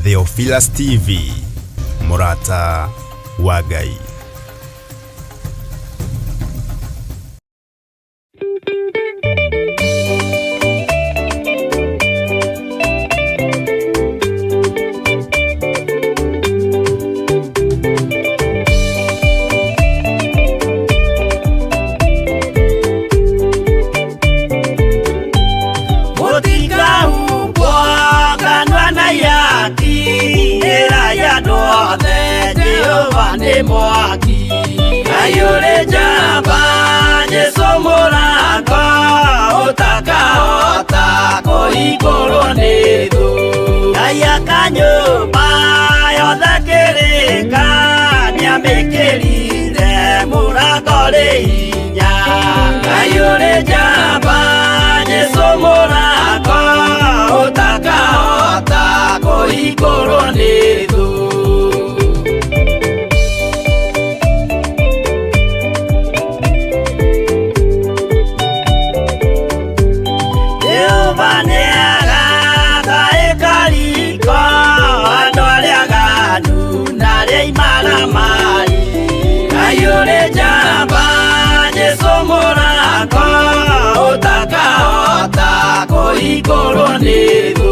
Theophilus TV, mũrata wa Ngai. Mũtikahumbwo kanua na ihaki, ĩrai andũ othe Jehova nĩ mwaki. Ngai ũrĩ njamba, Jesũ mũrango, ũtakahota kũhingũrwo nĩ thũ. Ngai aka nyũmba yothe kĩrĩka, nĩamĩkĩrire mũrango rĩ hinya. Ngai ũrĩ njamba, Jesũ mũrango, ũtakahota kũhingũrwo nĩ thũ. Jehova nĩagaka ĩkariko andũ arĩa aganu na arĩa imaramari. Ngai ũrĩ njamba, Jesũ mũrango, ũtakahota kũhingũrwo nĩ thũ.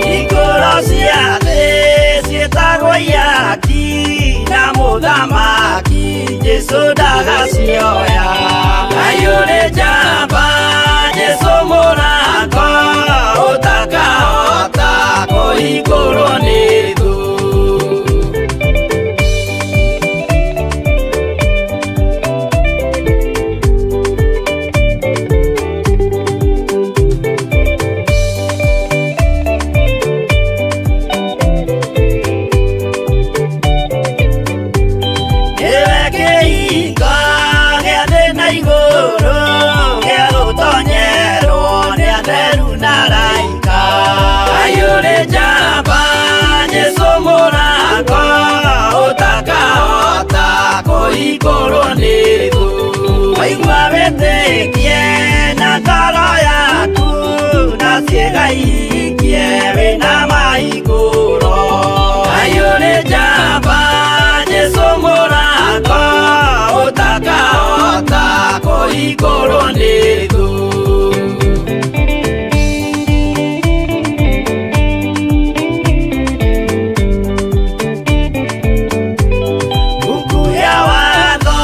Hingũro cia thĩ ciĩtagwo ihaki, na mũthamaki Jesũ ndagacioya. Ngai ũrĩ njamba, Jesũ mũrango, ũtakahota kũhingũrwo nĩ thũ. Nĩwe kĩhingo gĩa thĩ na igũrũ, gĩa gũtonyerwo nĩ atheru na araika. Ngai ũrĩ njamba, Jesũ mũrango, ũtakahota kũhingũrwo nĩ thũ. Waigua wĩtĩkie na ngoro yaku, na ciĩga ihingie wĩna mahingũro. Ngai ũrĩ njamba, Jesũ mũrango, ũtakahota kũhingũrwo nĩ thũ. Buku ya watho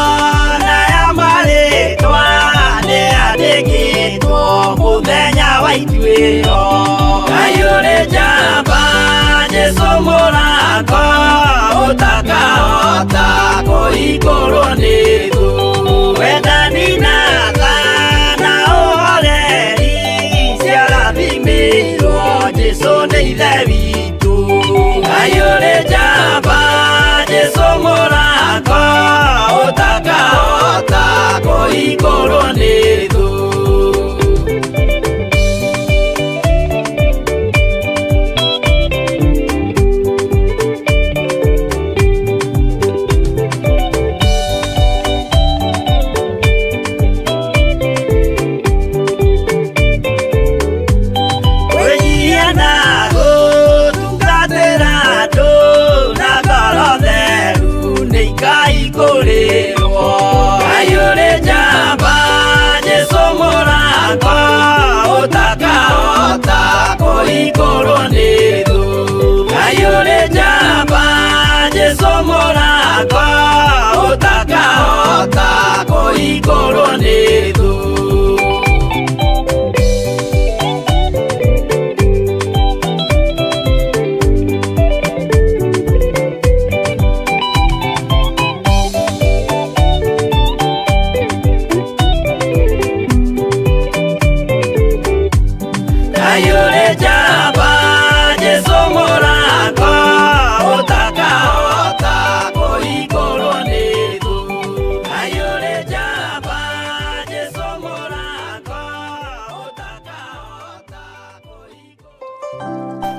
na ya marĩtwa nĩyandĩkĩtwo mũthenya wa ituĩro. Ngai ũrĩ njamba, Jesũ mũrango, ũtakahota kũhingũrwo nĩ thũ. Wendani na tha na ũhoreri ciarathimĩirwo Jesũ nĩ Ithe witũ. Ngai ũrĩ njamba, Jesũ mũrango, ũtakahota kũhingũrwo nĩ thũ. Kwĩnyihia na gũtungatĩra andũ na ngoro theru nĩ ikaihingũrĩrwo. Ngai ũrĩ njamba, Jesũ mũrango, ũtakahota kũhingũrwo nĩ thũ. Ngai ũrĩ njamba, Jesũ mũrango, ũtakahota kũhingũrwo nĩ thũ. Ngai ũrĩ njamba, Jesũ mũrango, ũtakahota kũhingũrwo nĩ thũ. Ngai ũrĩ njamba, Jesũ mũrango, ũtakahota kũhingũrwo.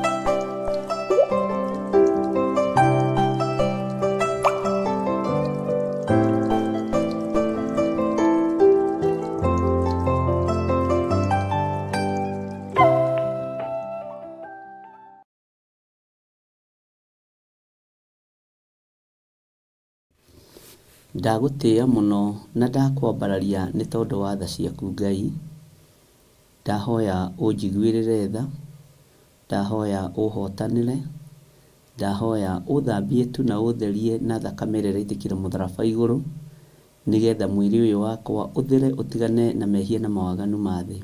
Ndagũtĩĩa mũno na ndakwambararia nĩ tondũ wa tha ciaku Ngai. Ndahoya ũnjiguĩrĩre tha, ndahoya ũhotanĩre, ndahoya ũthambie tu na ũtherie na thakame ĩrĩa ĩraitĩkire mũtharaba igũrũ, nĩgetha mwĩrĩ ũyũ wakwa ũthere ũtigane na mehia na mawaganu ma thĩ.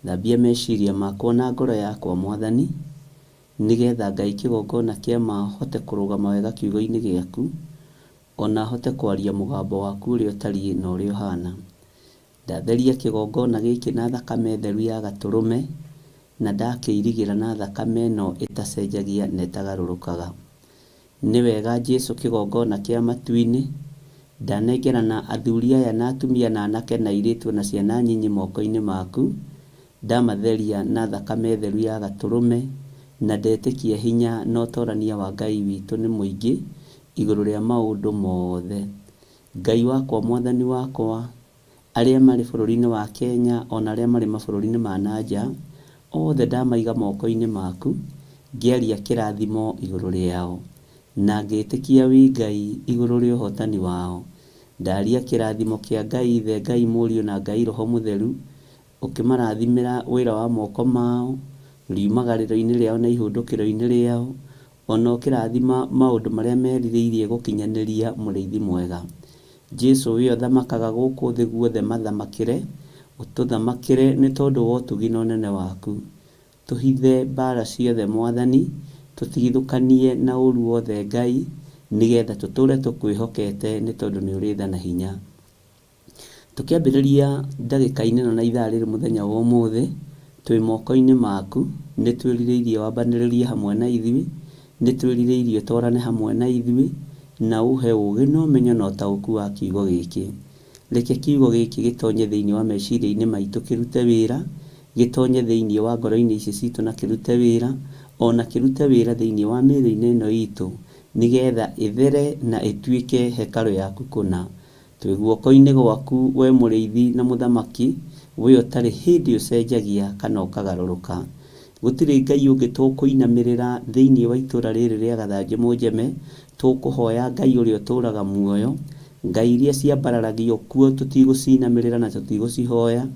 Thambia meciria makwa na ngoro yakwa Mwathani, nĩgetha Ngai kĩgongona kĩa ma hote kũrũgama wega kiugo-inĩ gĩaku, ona hote kwaria mũgambo waku ũrĩa ũtariĩ na ũrĩa ũhana. Ndatheria kĩgongona gĩkĩ na thakame theru ya gatũrũme, na ndakĩirigĩra na thakame ĩno ĩtacenjagia na ĩtagarũrũkaga. Nĩ wega Jesu kĩgongona kĩa matu-inĩ, ndanengerana athuri aya na atumia na anake na airĩtu na ciana nyinyi moko-inĩ maku, ndamatheria na thakame theru ya gatũrũme, na ndetĩkia hinya na ũtorania wa Ngai witũ nĩ mũingĩ igũrũ rĩa maũndũ mothe. Ngai wakwa Mwathani wakwa, arĩa marĩ bũrũri-inĩ wa Kenya ona arĩa marĩ mabũrũri-inĩ ma na nja, othe ndamaiga moko-inĩ maku, ngĩaria kĩrathimo igũrũ rĩao, na ngĩtĩkia wĩ Ngai igũrũ rĩa ũhotani wao. Ndaria kĩrathimo kĩa Ngai Ithe, Ngai Mũriũ na Ngai Roho Mũtheru, ũkĩmarathimĩra wĩra wa moko mao, riumagarĩro-inĩ rĩao na ihũndũkĩro-inĩ rĩao, ona ũkĩrathima maũndũ marĩa merirĩirie gũkinyanĩria mũrĩithi mwega. Jesu we ũthamakaga gũkũ thĩ guothe mathamakĩre, ũtũthamakĩre nĩ tondũ wa ũtugi na ũnene waku. Tũhithe mbara ciothe Mwathani, tũtigithũkanie na ũru wothe Ngai, nĩgetha tũtũre tũkwĩhokete nĩ tondũ nĩ ũrĩ tha na hinya. Tũkĩambĩrĩria ndagĩka-inĩ ĩno na ithaa rĩrĩ mũthenya wa ũmũthĩ, twĩ moko-inĩ maku, nĩ twĩrirĩirie wambanĩrĩrie hamwe na ithuĩ, nĩ twĩrirĩirie ũtwarane hamwe na ithuĩ, na ũhe ũgĩ na ũmenyo na ũtaũku wa kiugo gĩkĩ. Reke kiugo gĩkĩ gĩtonye thĩinĩ wa meciria-inĩ maitũ kĩrute wĩra, gĩtonye thĩinĩ wa ngoro-inĩ ici citũ na kĩrute wĩra, ona kĩrute wĩra thĩinĩ wa mĩĩrĩ-inĩ ĩno itũ, nĩgetha ĩthere na ĩtuĩke hekarũ yaku kũna. Twĩ guoko-inĩ gwaku we mũrĩithi na mũthamaki, we ũtarĩ hĩndĩ ũcenjagia kana ũkagarũrũka. Gũtirĩ Ngai ũngĩ tũkũinamĩrĩra thĩinĩ wa itũra rĩrĩ rĩa Gathanjĩ Mũnjeme, tũkũhoya Ngai ũrĩa ũtũraga muoyo. Ngai iria ciambararagio kuo tũtigũcinamĩrĩra na tũtigũcihoya.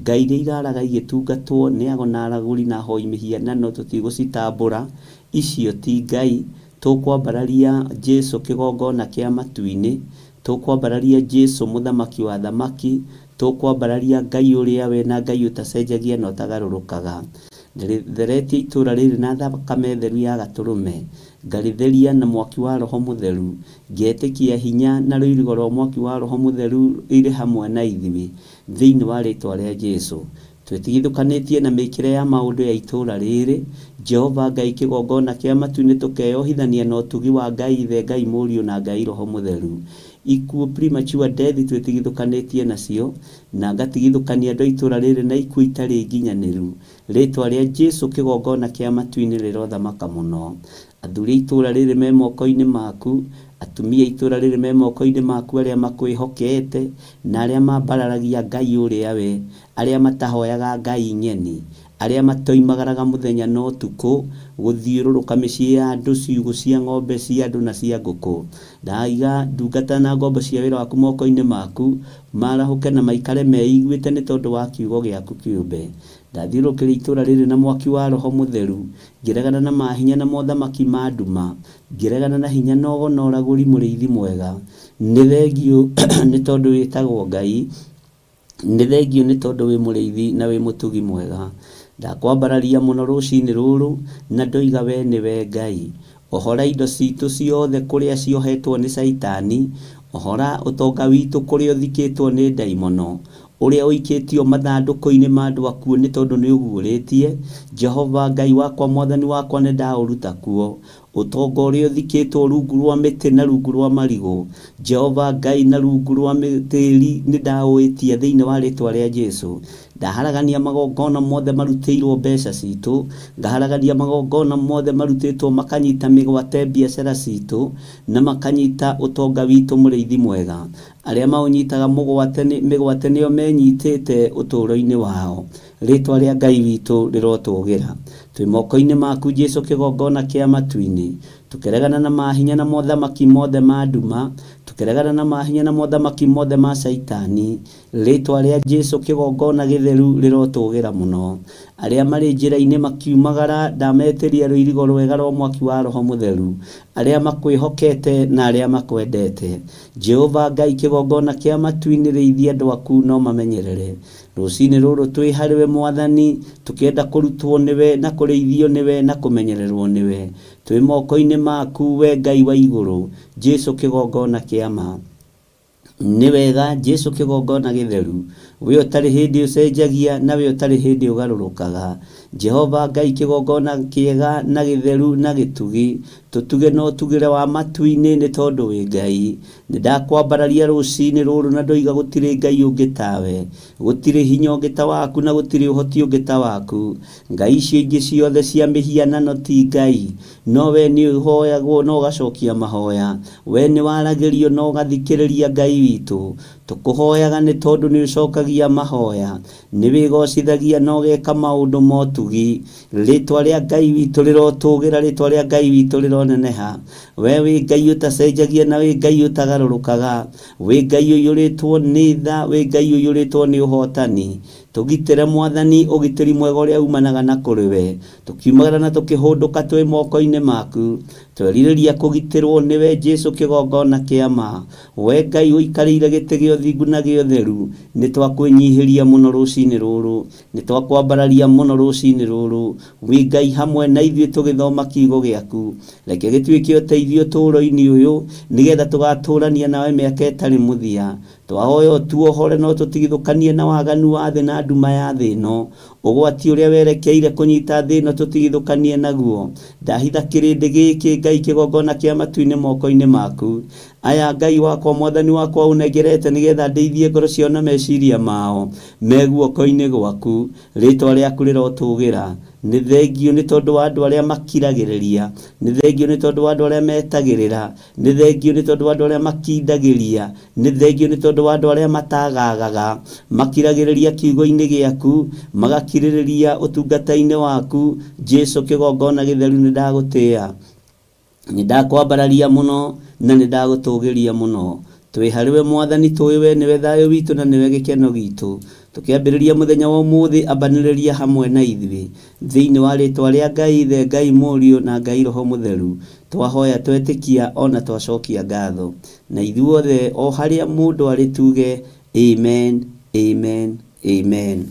Ngai iria iraraga igĩtungatwo nĩ ago na aragũri na ahoi mĩhianano tũtigũcitambũra. Icio ti Ngai. Tũkwambararia Jesu kĩgongona kĩa matu-inĩ. Tũkwambararia Jesu mũthamaki wa athamaki. Tũkwambararia Ngai ũrĩa we na Ngai ũtacenjagia na ũtagarũrũkaga. Ndĩrĩtheretie itũra rĩrĩ na thakame theru ya gatũrũme, ngarĩtheria na mwaki wa Roho Mũtheru, ngetĩkia hinya na rũirigo rwa mwaki wa Roho Mũtheru irĩ hamwe na ithuĩ, thĩinĩ wa rĩtwa rĩa Jesu. Twĩtigithũkanĩtie na mĩkĩre ya maũndũ ya itũra rĩrĩ, Jehova Ngai kĩgongona kĩa matu-inĩ tũkeyohithania na ũtugi wa Ngai Ithe, Ngai Mũriũ na Ngai Roho Mũtheru. Ikuũ premature death twĩtigithũkanĩtie nacio, na ngatigithũkania andũ a itũra rĩrĩ na ikuũ itarĩ nginyanĩru. Rĩtwa rĩa Jesu kĩgongona kĩa matu-inĩ rĩrothamaka mũno. Athuri a itũra rĩrĩ me moko-inĩ maku, atumia a itũra rĩrĩ me moko-inĩ maku arĩa makwĩhokete, na arĩa mambararagia Ngai ũrĩa we, arĩa matahoyaga ngai ng'eni, arĩa matoimagaraga mũthenya na ũtukũ gũthiũrũrũka mĩciĩ ya andũ, ciugũ cia ng'ombe cia andũ na cia ngũkũ. Ndaiga ndungata na ngombo cia wĩra waku moko-inĩ maku, marahũke na maikare meiguĩte nĩ tondũ wa kiugo gĩaku kĩũmbe. Ndathiũrũrũkĩria itũra rĩrĩ na mwaki wa Roho Mũtheru, ngĩregana na mahinya na mothamaki ma nduma, ngĩregana na hinya na ũgo na ũragũri mũrĩithi mwega. Nĩ thengiũ nĩ tondũ wĩtagwo Ngai, nĩ thengiũ nĩ tondũ wĩ mũrĩithi na wĩ mũtugi mwega. Ndakwambararia mũno rũcinĩ rũrũ na ndoiga we nĩwe Ngai. Ohora indo citũ ciothe kũrĩa ciohetwo nĩ Caitani, ohora ũtonga witũ kũrĩa ũthikĩtwo nĩ ndaimono, ũrĩa ũikĩtio mathandũkũ-inĩ ma andũ akuũ nĩ tondũ nĩ ũguũrĩtie, Jehova Ngai wakwa Mwathani wakwa nĩ ndaũruta kuo. Ũtonga ũrĩa ũthikĩtwo rungu rwa mĩtĩ na rungu rwa marigũ, Jehova Ngai na rungu rwa tĩri nĩ ndaũĩtia thĩinĩ wa rĩtwa rĩa Jesu. Ndaharagania magongona mothe marutĩirwo mbeca citũ, ngaharagania magongona mothe marutĩtwo makanyita mĩgwate biacara citũ na makanyita ũtonga witũ mũrĩithi mwega. Arĩa maũnyitaga mũgwate mĩgwate nĩo menyitĩte ũtũũro-inĩ wao. Rĩtwa rĩa Ngai witũ rĩrotũgĩra. Twĩ moko-inĩ maku Jesu kĩgongona kĩa matu-inĩ, tũkĩregana na mahinya na mothamaki mothe ma nduma, tũkĩregana na mahinya na mothamaki mothe ma Caitani. Rĩtwa rĩa Jesu kĩgongona gĩtheru rĩrotũgĩra mũno. Arĩa marĩ njĩra-inĩ makiumagara ndametĩria rũirigo rwega rwa mwaki wa Roho Mũtheru, arĩa makwĩhokete na arĩa makwendete. Jehova Ngai kĩgongona kĩa matu-inĩ rĩithia andũ aku no mamenyerere. Rũcinĩ rũrũ twĩ harĩwe Mwathani, tũkĩenda kũrutwo nĩwe na kũrĩithio nĩwe na kũmenyererwo nĩwe. Twĩ moko-inĩ maku we Ngai wa igũrũ, Jesu kĩgongona kĩa ma. Nĩ wega Jesu kĩgongona gĩtheru, we ũtarĩ hĩndĩ ũcenjagia na we ũtarĩ hĩndĩ ũgarũrũkaga. Jehova Ngai kĩgongona kĩega na gĩtheru na gĩtugi, tũtuge na ũtugĩre wa matu-inĩ nĩ tondũ wĩ Ngai. Nĩ ndakwambararia rũcinĩ rũrũ na ndoiga gũtirĩ Ngai ũngĩ tawe, gũtirĩ hinya ũngĩ ta waku na gũtirĩ ũhoti ũngĩ ta waku. Ngai icio ingĩ ciothe cia mĩhianano ti Ngai, no we nĩ ũhoyagwo na ũgacokia mahoya. We nĩ waragĩrio na ũgathikĩrĩria Ngai witũ. Tũkũhoyaga nĩ tondũ nĩ ũcokagia mahoya, nĩ wĩgocithagia na ũgeka maũndũ ma ũtugi. Rĩtwa rĩa Ngai witũ rĩrotũgĩra, rĩtwa rĩa Ngai witũ rĩroneneha. We wĩ Ngai ũtacenjagia na wĩ Ngai ũtagarũrũkaga, wĩ Ngai ũiyũrĩtwo nĩ tha, wĩ Ngai ũiyũrĩtwo nĩ ũhotani. Tũgitĩre Mwathani ũgitĩri mwega ũrĩa umanaga na kũrĩ we. Tũkiumagara na tũkĩhũndũka twĩ moko-inĩ maku. Twerirĩria kũgitĩrwo nĩwe Jesu kĩgongona kĩa ma. We Ngai ũikarĩire gĩtĩ gĩa ũthingu na gĩa ũtheru, nĩ twakwĩnyihĩria mũno rũcinĩ rũrũ, nĩ twakwambararia mũno rũcinĩ rũrũ. Wĩ Ngai hamwe na ithuĩ tũgĩthoma kiugo gĩaku. Reke gĩtuĩke ũteithio ũtũũro-inĩ ũyũ, nĩgetha tũgatũũrania nawe mĩaka ĩtarĩ mũthia. Twahoya ũtuohore no tũtigithũkanie na waganu wa thĩ na nduma ya thĩ ĩno. Ũgwati ũrĩa werekeire kũnyita thĩ ĩno tũtigithũkanie naguo. Ndahitha kĩrĩndĩ gĩkĩ Ngai kĩgongona kĩa matu-inĩ moko-inĩ maku. Aya Ngai wakwa Mwathani wakwa ũnengerete nĩgetha ndeithie ngoro ciao na meciria mao me guoko-inĩ gwaku. Rĩtwa rĩaku rĩrotũgĩra. Nĩ thengio nĩ tondũ wa andũ arĩa makiragĩrĩria, nĩ thengio nĩ tondũ wa andũ arĩa metagĩrĩra, nĩ thengio nĩ tondũ wa andũ arĩa makindagĩria, nĩ thengio nĩ tondũ wa andũ arĩa matagagaga, makiragĩrĩria kiugo-inĩ gĩaku, magakirĩrĩria ũtungata-inĩ waku. Jesu kĩgongona gĩtheru nĩ ndagũtĩĩa, nĩ ndakwambararia mũno na nĩ ndagũtũgĩria mũno. Twĩ harĩwe Mwathani, tũĩ we nĩwe thayũ witũ na nĩwe gĩkeno gitũ. Tũkĩambĩrĩria mũthenya wa ũmũthĩ, ambanĩrĩria hamwe na ithuĩ thĩinĩ wa rĩtwa rĩa Ngai Ithe, Ngai Mũriũ na Ngai Roho Mũtheru. Twahoya twetĩkia ona twacokia ngatho. Na ithuothe o harĩa mũndũ arĩ tuge amen, amen, amen.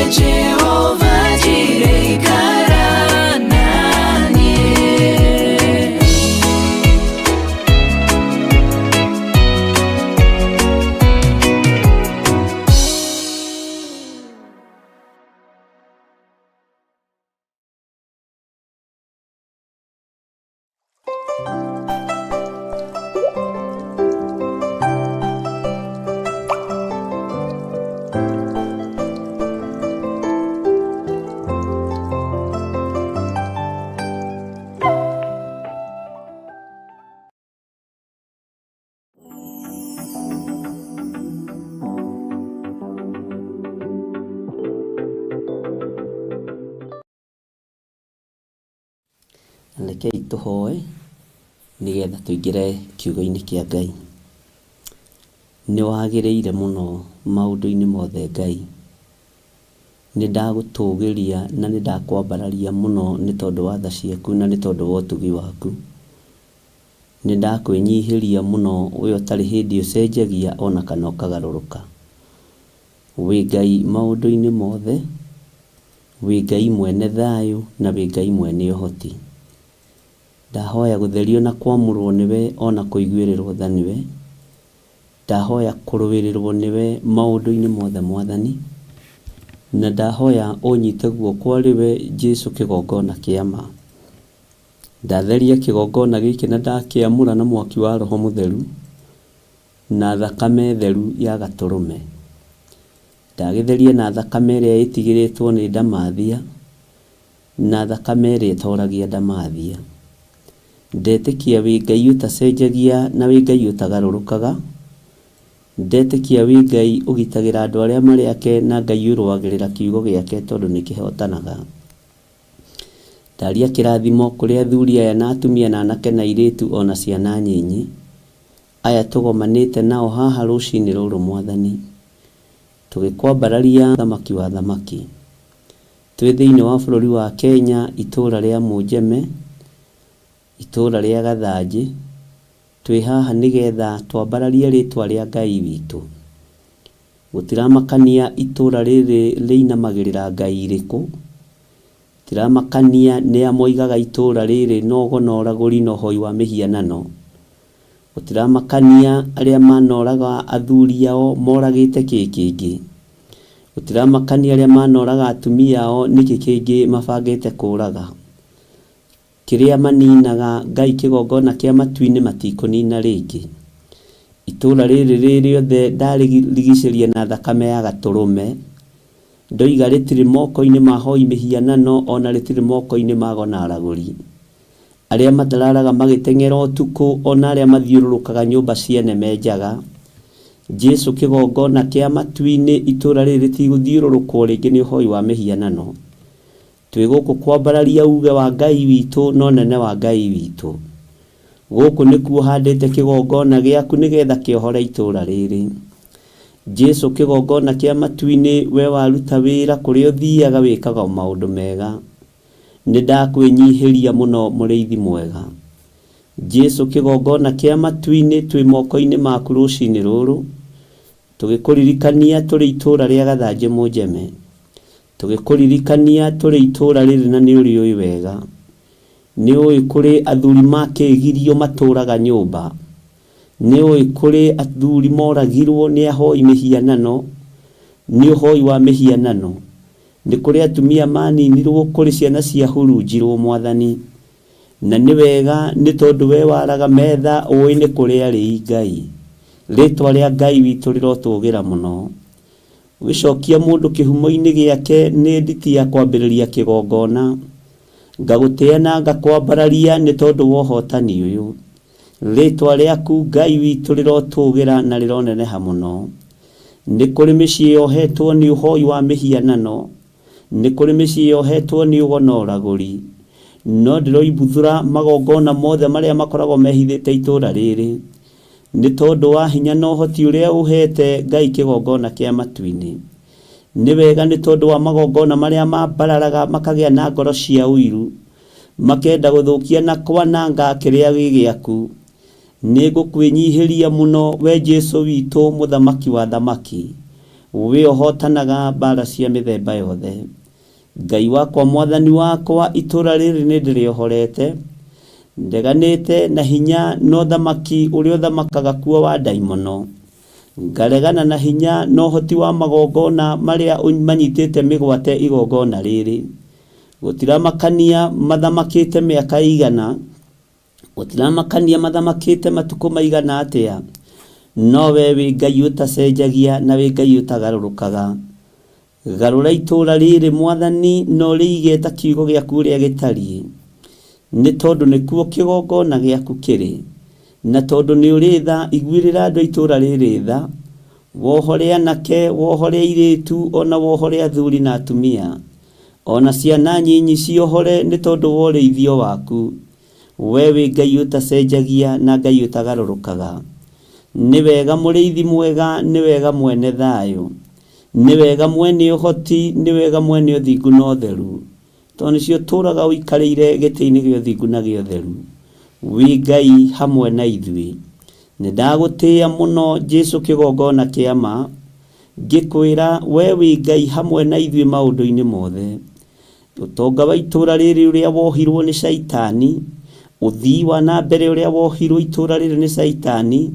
Jehova Jireh, ikara naniĩ. Rekei tũhoe nĩgetha tũingĩre kiugo-inĩ kĩa Ngai. Nĩ wagĩrĩire mũno maũndũ-inĩ mothe Ngai. Nĩ ndagũtũgĩria na nĩ ndakwambararia mũno nĩ tondũ wa tha ciaku na nĩ tondũ wa ũtugi waku. Nĩ ndakwĩnyihĩria mũno we ũtarĩ hĩndĩ ũcenjagia ona kana ũkagarũrũka. Wĩ Ngai maũndũ-inĩ mothe, wĩ Ngai mwene thayũ na wĩ Ngai mwene ũhoti. Ndahoya gũtherio na kwamũrwo nĩwe ona kũiguĩrĩrwo tha nĩwe. Ndahoya kũrũĩrĩrwo nĩwe maũndũ-inĩ mothe Mwathani. Na ndahoya ũnyite guoko arĩ we Jesu kĩgongona kĩa ma. Ndatheria kĩgongona gĩkĩ na ndakĩamũra na mwaki wa Roho Mũtheru na thakame theru ya gatũrũme. Ndagĩtheria na thakame ĩrĩa ĩtigĩrĩtwo nĩ ndamathia na thakame ĩrĩa ĩtoragia ndamathia. Ndetĩkia wĩ Ngai ũtacenjagia na wĩ Ngai ũtagarũrũkaga. Ndetĩkia wĩ Ngai ũgitagĩra andũ arĩa marĩ ake na Ngai ũrũagĩrĩra kiugo gĩake tondũ nĩ kĩhotanaga. Ndaria kĩrathimo kũrĩ athuri aya na atumia na anake na airĩtu ona ciana nyinyi. Aya tũgomanĩte nao haha rũcinĩ rũrũ Mwathani. Tũgĩkwambararia thamaki wa thamaki. Twĩ thĩinĩ wa bũrũri wa Kenya itũra rĩa Mũnjeme, itũra rĩa Gathanjĩ. Twĩ haha nĩgetha twambararie rĩtwa rĩa Ngai witũ. Gũtiramakania itũra rĩrĩ rĩinamagĩrĩra Ngai irĩkũ. Gũtiramakania nĩa moigaga itũra rĩrĩ no ũgo na ũragũri na ũhoi wa mĩhianano. Gũtiramakania arĩa manoraga athuri ao moragĩte kĩ kĩngĩ. Gũtiramakania arĩa manoraga atumia ao nĩkĩ kĩngĩ mabangĩte kũraga. Kĩrĩa maninaga Ngai kĩgongona kĩa matu-inĩ matikũnina rĩngĩ. Itũra rĩrĩ rĩ rĩothe ndarĩrigicĩria na thakame ya gatũrũme. Ndoiga rĩtirĩ moko-inĩ ma ahoi mĩhianano ona rĩtirĩ moko-inĩ ma ago na aragũri. Arĩa matararaga magĩteng'era ũtukũ ona arĩa mathiũrũrũkaga nyũmba ciene me njaga. Jesu kĩgongona kĩa matu-inĩ itũra rĩrĩ rĩtigũthiũrũrũkwo rĩngĩ nĩ ũhoi wa mĩhianano. Twĩ gũkũ kwambararia uge wa Ngai witũ na ũnene wa Ngai witũ. Gũkũ nĩkuo handĩte kĩgongona gĩaku nĩgetha kĩohore itũra rĩrĩ. Jesu kĩgongona kĩa matu-inĩ we waruta wĩra kũrĩa ũthiaga wĩkaga o maũndũ mega. Nĩ ndakwĩnyihĩria mũno mũrĩithi mwega. Jesu kĩgongona kĩa matu-inĩ twĩ moko-inĩ maku rũcinĩ rũrũ. Tũgĩkũririkania tũrĩ itũra rĩa Gathanjĩ Mũnjeme. Tũgĩkũririkania tũrĩ itũra rĩrĩ na nĩ ũrĩũĩ wega. Nĩ ũĩ kũrĩ athuri makĩgirio matũraga nyũmba. Nĩ ũĩ kũrĩ athuri moragirwo nĩ ahoi mĩhianano, nĩ ũhoi wa mĩhianano. Nĩ kũrĩ atumia maninirwo, kũrĩ ciana ciahurunjirwo Mwathani. Na nĩ wega nĩ tondũ we waraga metha ũĩ nĩ kũrĩ arĩi Ngai. Rĩtwa rĩa Ngai witũ rĩrotũgĩra mũno. Ũgĩcokia mũndũ kĩhumo-inĩ gĩake nĩ nditi ya kwambĩrĩria kĩgongona. Ngagũtĩa na ngakwambararia nĩ tondũ wa ũhotani ũyũ. Rĩtwa rĩaku Ngai witũ rĩrotũgĩra na rĩroneneha mũno. Nĩ kũrĩ mĩciĩ yohetwo nĩ ũhoi wa mĩhianano. Nĩ kũrĩ mĩciĩ yohetwo nĩ ũgo na ũragũri. No ndĩroimbuthũra magongona mothe marĩa makoragwo mehithĩte itũra rĩrĩ. Nĩ tondũ wa hinya na ũhoti ũrĩa ũhete Ngai kĩgongona kĩa matu-inĩ. Nĩ wega nĩ tondũ wa magongona marĩa mambararaga makagĩa na ngoro cia ũiru. Makenda gũthũkia na kwananga kĩrĩa gĩ gĩaku. Nĩ ngũkwĩnyihĩria mũno we Jesu witũ mũthamaki wa thamaki. Wĩ ũhotanaga mbara cia mĩthemba yothe. Ngai wakwa, Mwathani wakwa, itũũra rĩrĩ nĩ ndĩrĩohorete, ndeganĩte na hinya na ũthamaki ũrĩa ũthamakaga kuo wa ndaimono, ngaregana na hinya na ũhoti wa magongona marĩa manyitĩte mĩgwate igongona rĩrĩ. Gũtiramakania mathamakĩte mĩaka ĩigana, gũtiramakania mathamakĩte matukũ maigana atĩa, no we wĩ Ngai ũtacenjagia na wĩ Ngai ũtagarũrũkaga. Garũra itũũra rĩrĩ, Mwathani, na ũrĩige ta kiugo gĩaku ũrĩa gĩtariĩ, nĩ tondũ nĩkuo kĩgongona gĩaku kĩrĩ. Na tondũ nĩ ũrĩ tha, iguĩrĩra andũ a itũũra rĩrĩ tha, wohore anake, wohore airĩtu, o na wohore athuri na atumia, o na ciana nyinyi ciohore nĩ tondũ wa ũrĩithio waku. We wĩ Ngai ũtacenjagia na Ngai ũtagarũrũkaga. Nĩ wega mũrĩithi mwega, nĩ wega mwene thayũ, nĩ wega mwene ũhoti, nĩ wega mwene ũthingu na ũtheru, tondũ nĩcio ũtũũraga ũikarĩire gĩtĩ-inĩ gĩa ũthingu na gĩa ũtheru. Wĩ Ngai hamwe na ithuĩ. Nĩ ndagũtĩĩa mũno Jesu kĩgongona kĩa ma, ngĩkwĩra we wĩ Ngai hamwe na ithuĩ maũndũ-inĩ mothe. Ũtonga wa itũũra rĩrĩ ũrĩa wohirwo nĩ Shaitani, ũthii wa na mbere ũrĩa wohirwo itũũra rĩrĩ nĩ Shaitani,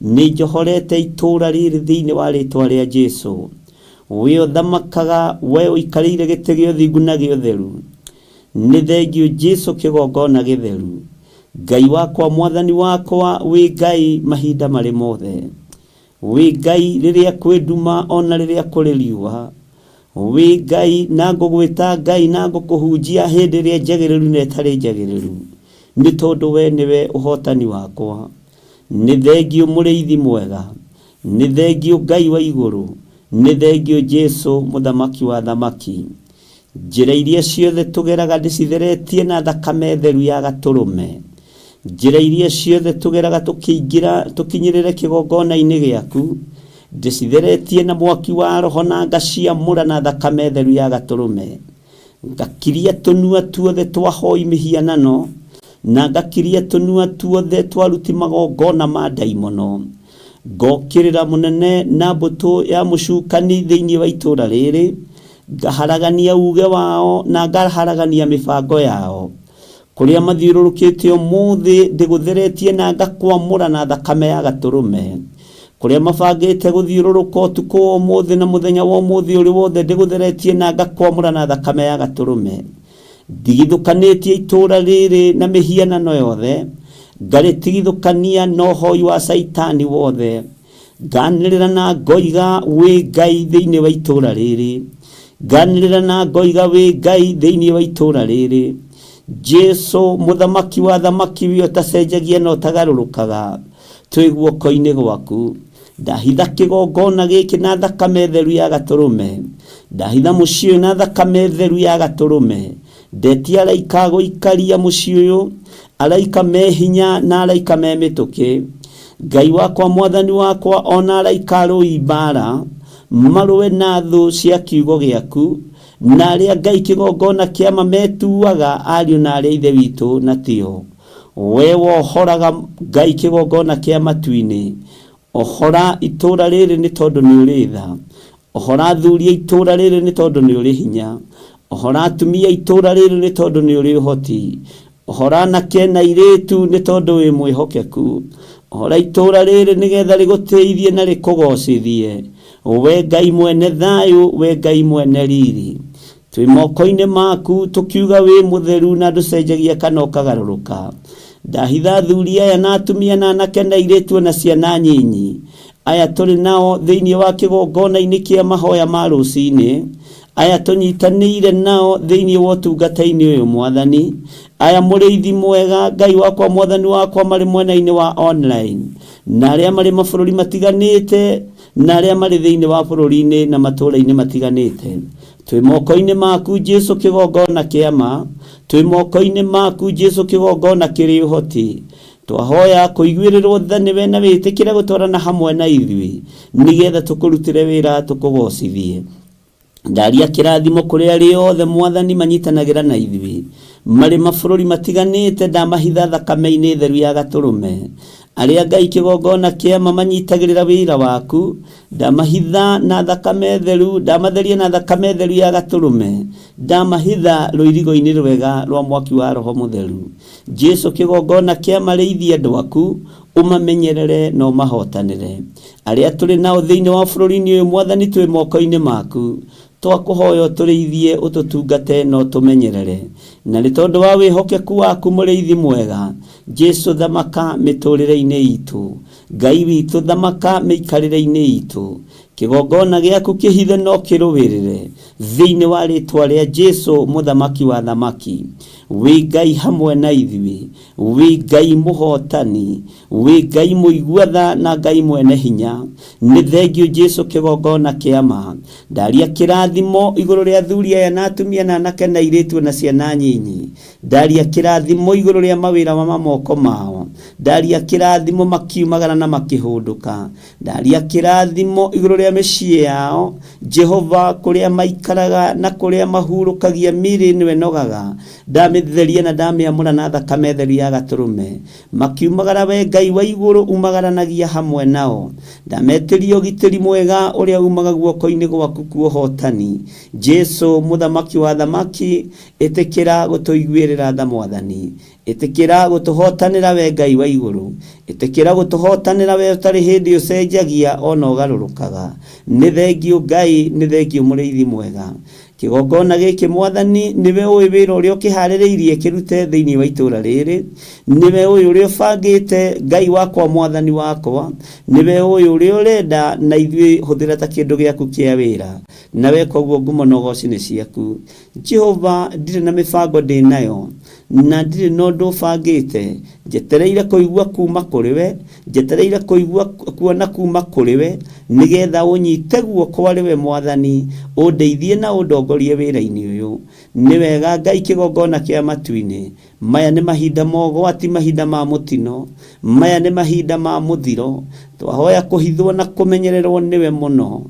nĩ njohorete itũũra rĩrĩ thĩinĩ wa rĩtwa rĩa Jesu. We ũthamakaga, we ũikarĩire gĩtĩ gĩa ũthingu na gĩa ũtheru. Nĩ thengiũ Jesu kĩgongona gĩtheru. Ngai wakwa, Mwathani wakwa, wĩ Ngai mahinda marĩ mothe. Wĩ Ngai rĩrĩa kwĩ nduma ona rĩrĩa kũrĩ riũa. Wĩ Ngai na ngũgwĩta Ngai na ngũkũhunjia hĩndĩ ĩrĩa njagĩrĩru na ĩtarĩ njagĩrĩru, nĩ tondũ we nĩwe ũhotani wakwa. Nĩ thengiũ mũrĩithi mwega, nĩ thengiũ Ngai wa igũrũ, nĩ thengiũ Jesu mũthamaki wa athamaki. Njĩra iria ciothe tũgeraga ndĩcitheretie na thakame theru ya Gatũrũme. Njĩra iria ciothe tũgeraga tũkĩingĩra tũkinyĩrĩre kĩgongona-inĩ gĩaku, ndĩcitheretie na mwaki wa Roho na ngaciamũra na thakame theru ya Gatũrũme. Ngakiria tũnua tuothe twa hoi mĩhianano, na ngakiria tũnua tuothe twa aruti magongona ma ndaimono. Ngokĩrĩra mũnene na mbũtũ ya mũcukani thĩinĩ wa itũũra rĩrĩ, ngaharagania uge wao na ngaharagania mĩbango yao. Kũrĩa mathiũrũrũkĩte ũmũthĩ ndĩgũtheretie na ngakwamũra na thakame ya Gatũrũme. Kũrĩa mabangĩte gũthiũrũrũka ũtukũ wa ũmũthĩ na mũthenya wa ũmũthĩ ũrĩ wothe ndĩgũtheretie na ngakwamũra na thakame ya Gatũrũme. Ndigithũkanĩtie itũũra rĩrĩ na mĩhianano yothe, ngarĩtigithũkania na ũhoi wa Caitani wothe. Nganĩrĩra na ngoiga wĩ Ngai thĩinĩ wa itũũra rĩrĩ. Nganĩrĩra na ngoiga wĩ Ngai thĩinĩ wa itũũra rĩrĩ. Jesu mũthamaki wa athamaki wĩ ũtacenjagia na ũtagarũrũkaga, twĩ guoko-inĩ gwaku. Ndahitha kĩgongona gĩkĩ na thakame theru ya Gatũrũme. Ndahitha mũciĩ ũyũ na thakame theru ya Gatũrũme. Ndetia araika a gũikaria mũciĩ ũyũ, araika me hinya na araika me mĩtũkĩ. Ngai wakwa, Mwathani wakwa, o na araika arũi mbaara, marũe na thũ cia kiugo gĩaku, na arĩa Ngai kĩgongona kĩa ma metuaga ariũ na aarĩ a Ithe witũ na tio. We wohoraga Ngai kĩgongona kĩa matu-inĩ, ohora itũũra rĩrĩ nĩ tondũ nĩ ũrĩ tha. Ohora athuri a itũũra rĩrĩ nĩ tondũ nĩ ũrĩ hinya. Ohora atumia a itũũra rĩrĩ nĩ tondũ nĩ ũrĩ ũhoti. Ohora anake na airĩtu nĩ tondũ wĩ mwĩhokeku. Ohora itũũra rĩrĩ nĩgetha rĩgũtĩithie na rĩkũgocithie. We Ngai mwene thayũ, we Ngai mwene riri. Twĩ moko-inĩ maku tũkiuga wĩ mũtheru na ndũcenjagia kana ũkagarũrũka. Ndahitha athuri aya na atumia na anake na airĩtu o na ciana nyinyi aya tũrĩ nao thĩinĩ wa kĩgongona-inĩ kĩa mahoya ma rũcinĩ, aya tũnyitanĩire nao thĩinĩ wa ũtungata-inĩ ũyũ Mwathani, aya mũrĩithi mwega Ngai wakwa Mwathani wakwa marĩ mwena-inĩ wa online, na arĩa marĩ mabũrũri matiganĩte na arĩa marĩ thĩinĩ wa bũrũri-inĩ na matũũra-inĩ matiganĩte. Twĩ moko-inĩ maku Jesu kĩgongona kĩa ma, twĩ moko-inĩ maku Jesu kĩgongona kĩrĩ ũhoti. Twahoya kũiguĩrĩrwo tha nĩwe na wĩtĩkĩre gũtwarana hamwe na ithuĩ, nĩgetha tũkũrutĩre wĩra tũkũgocithie. Ndaria kĩrathimo kũrĩ arĩa othe Mwathani manyitanagĩra na ithuĩ marĩ mabũrũri matiganĩte, ndamahitha thakame-inĩ theru ya Gatũrũme. Arĩa Ngai kĩgongona kĩama manyitagĩrĩra wĩra waku, ndamahitha na thakame theru, ndamatheria na thakame theru ya gatũrũme, ndamahitha rũirigo-inĩ rwega rwa mwaki wa Roho Mũtheru. Jesu kĩgongona kĩama rĩithia andũ aku, ũmamenyerere na ũmahotanĩre. Arĩa tũrĩ nao thĩinĩ wa bũrũri-inĩ ũyũ Mwathani twĩ moko-inĩ maku, twakũhoya ũtũrĩithie ũtũtungate na ũtũmenyerere. Na nĩ tondũ wa wĩhokeku waku mũrĩithi mwega, Jesu thamaka mĩtũrĩre-inĩ itũ, Ngai witũ thamaka mĩikarĩre-inĩ itũ, kĩgongona gĩaku kĩhithe no kĩrũĩrĩre thĩinĩ wa rĩtwa rĩa Jesu mũthamaki wa thamaki. Wĩ Ngai hamwe na ithuĩ, wĩ Ngai mũhotani, wĩ Ngai mũigua tha na Ngai mwene hinya. Nĩ thengio Jesu kĩgongona kĩama. Ndaria kĩrathimo igũrũ rĩa athuri aya na atumia na anake na airĩtu na ciana nyinyi. Ndaria kĩrathimo igũrũ rĩa mawĩra ma moko mao. Ndaria kĩrathimo makiumagara na makĩhũndũka. Ndaria kĩrathimo igũrũ rĩa mĩciĩ yao. Jehova kũrĩa maikaraga na kũrĩa mahurũkagia mĩĩrĩ ĩno ĩnogaga, ndamĩtheria na ndamĩamũra na thakame theru ya gatũrũme. Makiumagara we Ngai wa igũrũ umagaranagia hamwe nao. Ndametĩria ũgitĩri mwega ũrĩa umaga guoko-inĩ gwaku kuohotani. Jesu mũthamaki wa thamaki, ĩtĩkĩra gũtũiguĩrĩra tha Mwathani. Ĩtĩkĩra gũtũhotanĩra we Ngai wa igũrũ. Ĩtĩkĩra gũtũhotanĩra we ũtarĩ hĩndĩ ũcenjagia ona ũgarũrũkaga. Nĩ thengio Ngai, nĩ thengio mũrĩithi mwega. Kĩgongona gĩkĩ Mwathani nĩwe ũĩ wĩra ũrĩa ũkĩharĩrĩirie kĩrute thĩinĩ wa itũũra rĩrĩ. Nĩwe ũĩ ũrĩa ũbangĩte Ngai wakwa Mwathani wakwa. Nĩwe ũĩ ũrĩa ũrenda na ithuĩ hũthĩra ta kĩndũ gĩaku kĩa wĩra. Na weka ũguo ngumo na ũgoci nĩ ciaku. Jehova ndirĩ na mĩbango ndĩ nayo na ndirĩ na ũndũ ũbangĩte, njetereire kũigua kuma kũrĩ we, njetereire kũigua kuona kuma kũrĩ we, nĩgetha ũnyite guoko arĩ we Mwathani, ũndeithie na ũndongorie wĩra-inĩ ũyũ. Nĩ wega Ngai kĩgongona kĩa matu-inĩ, maya nĩ mahinda ma ũgwati, mahinda ma mũtino, maya nĩ mahinda ma mũthiro, twahoya kũhithwo na kũmenyererwo nĩwe mũno.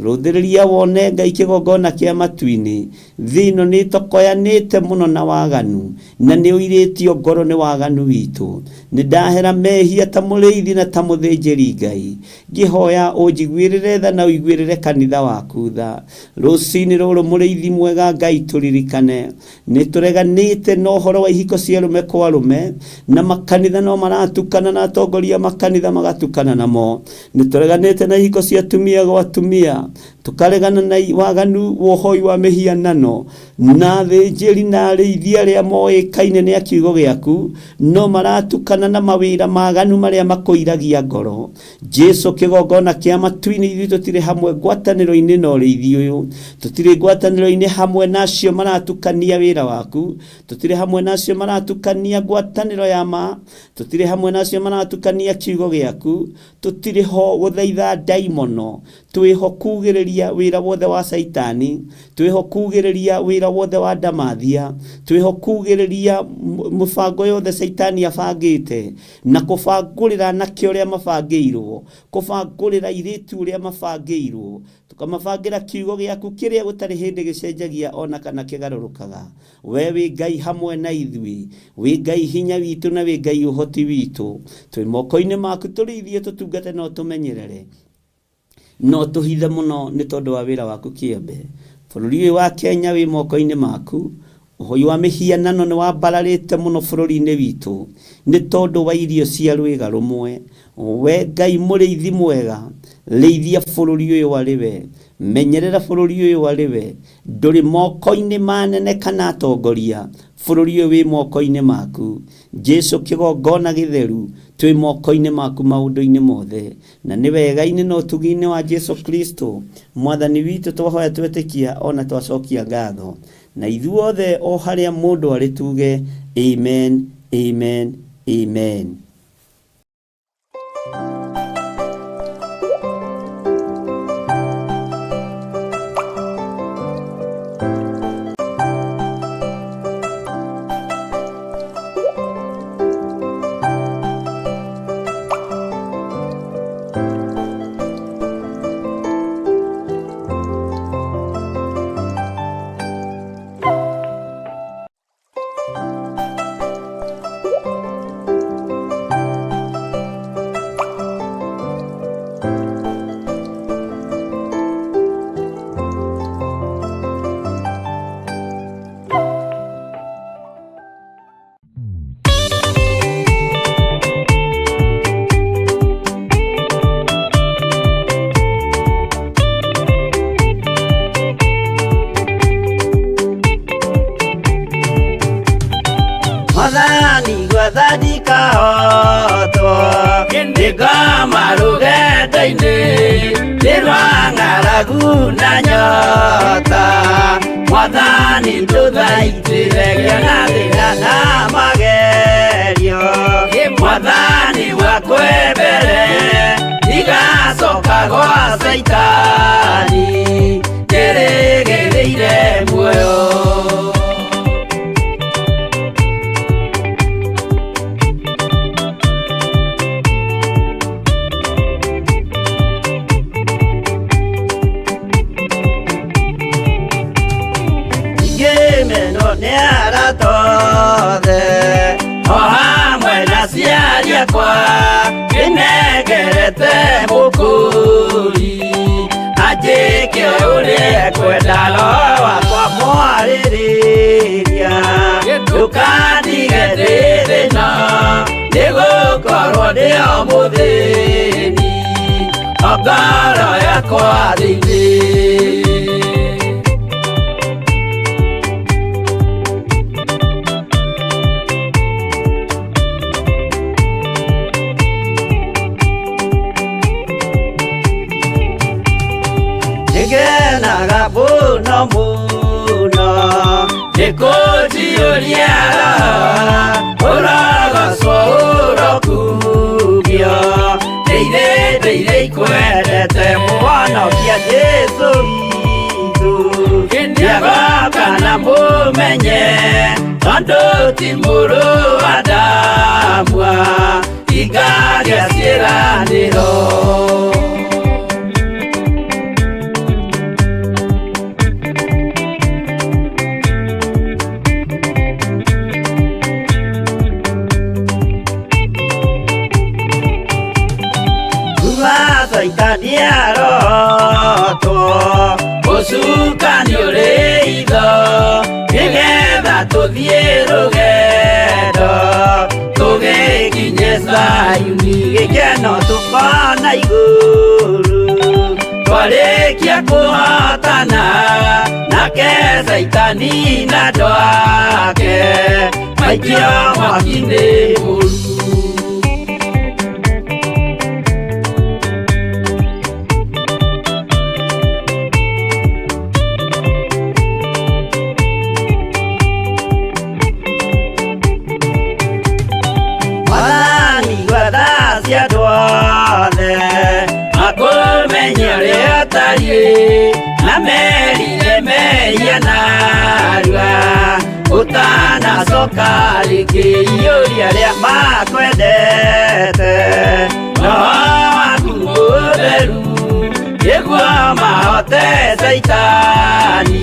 Rũthĩrĩria wone Ngai kĩgongona kĩa matu-inĩ, thĩ ĩno nĩ ĩtokoyanĩte mũno na waganu, na nĩ ũirĩtio ngoro nĩ waganu witũ. Nĩ ndahera mehia ta mũrĩithi na ta mũthĩnjĩri Ngai, ngĩhoya ũnjiguĩrĩre tha na ũiguĩrĩre kanitha waku tha. Rũcinĩ rũrũ mũrĩithi mwega Ngai tũririkane, nĩ tũreganĩte na ũhoro wa ihiko cia arũme kwa arũme, na makanitha no maratukana na atongoria makanitha magatukana namo. Nĩ tũreganĩte na ihiko cia atumia gwa atumia, tũkaregana na waganu wa ũhoi wa mĩhianano, na athĩnjĩri na arĩithi arĩa moĩkaine nĩ a kiugo gĩaku, no maratukana na mawĩra maganu marĩa makũiragia ngoro. Jesu kĩgongona kĩa matu-inĩ, ithuĩ tũtirĩ hamwe ngwatanĩro-inĩ na ũrĩithi ũyũ, tũtirĩ ngwatanĩro-inĩ hamwe na acio maratukania wĩra waku, tũtirĩ hamwe na acio maratukania ngwatanĩro ya ma, tũtirĩ hamwe na acio maratukania kiugo gĩaku, tũtirĩ ho gũthaitha ndaimono, twĩho kugĩrĩria wĩra wothe wa Caitani, twĩho kugĩrĩria wĩra wothe wa ndamathia, twĩho kugĩrĩria mũbango yothe Caitani abangĩte, na kũbangũrĩra anake ũrĩa mabangĩirwo, kũbangũrĩra airĩtu ũrĩa mabangĩirwo, tũkamabangĩra kiugo gĩaku kĩrĩa gũtarĩ hĩndĩ gĩcenjagia ona kana kĩgarũrũkaga. We wĩ Ngai hamwe na ithuĩ, wĩ Ngai hinya witũ na wĩ Ngai ũhoti witũ. Twĩ moko-inĩ maku tũrĩithie, tũtungate na ũtũmenyerere, no tũhithe mũno nĩ tondũ wa wĩra waku kĩambe. Bũrũri ũyũ wa Kenya wĩ moko-inĩ maku. Ũhoi wa mĩhianano nĩ wambararĩte mũno bũrũri-inĩ witũ nĩ tondũ wa irio cia rwĩga rũmwe. We Ngai mũrĩithi mwega, rĩithia bũrũri ũyũ arĩ we, menyerera bũrũri ũyũ arĩ we. Ndũrĩ moko-inĩ ma anene kana atongoria, bũrũri ũyũ wĩ moko-inĩ maku. Jesu kĩgongona gĩtheru, twĩ moko-inĩ maku maũndũ-inĩ mothe. Na nĩ wega-inĩ na ũtugi-inĩ wa Jesu Kristo Mwathani witũ twahoya twetĩkia ona twacokia ngatho. Na ithuothe o harĩa mũndũ arĩ tuge amen, amen, amen. Mwathani gwetha ndikahotwo Nĩngoma rũgendo-inĩ Nĩ rwa ng'aragu na nyota Mwathani ndũthaitĩre ngĩona thĩna na magerio Mwathani wakwe mbere Ndigacoka gwa Caitani Njĩrĩgĩrĩire muoyo. Ngĩmenwo nĩ arata othe o hamwe na aciari akwa ndĩnengerete mũkũri anjĩke ũrĩa ekwenda roho wakwa mwarĩrĩria ndũkandige ndĩ thĩna nĩgũkorwo ndĩ o mũthĩni o ngoro yakwa thĩinĩ. Nĩngenaga mũno mũno nĩkũnjiyũria ũrogocwo ũrokumio ndĩire ndĩire ikwendete mũhonokia Jesũ witũ nĩagoka na mũmenye tondũ ti mũrũ wa Adamu ingagĩa ciĩranĩro. Caitani arotwo ũcukani ũrĩ itho nĩgetha tũthiĩ rũgendo tũgĩkinye Zayuni gĩkeno tũkona igũrũ twarĩkia kũhotana nake Caitani na andũ ake maikio mwaki-inĩ mũru. Mwathani gwetha cia andũ othe makũmenye ũrĩa ũtariĩ na merire mehia narua ũtanacoka rĩngĩ iyũria arĩa makwendete roho waku mũtheru nĩguo mahote Caitani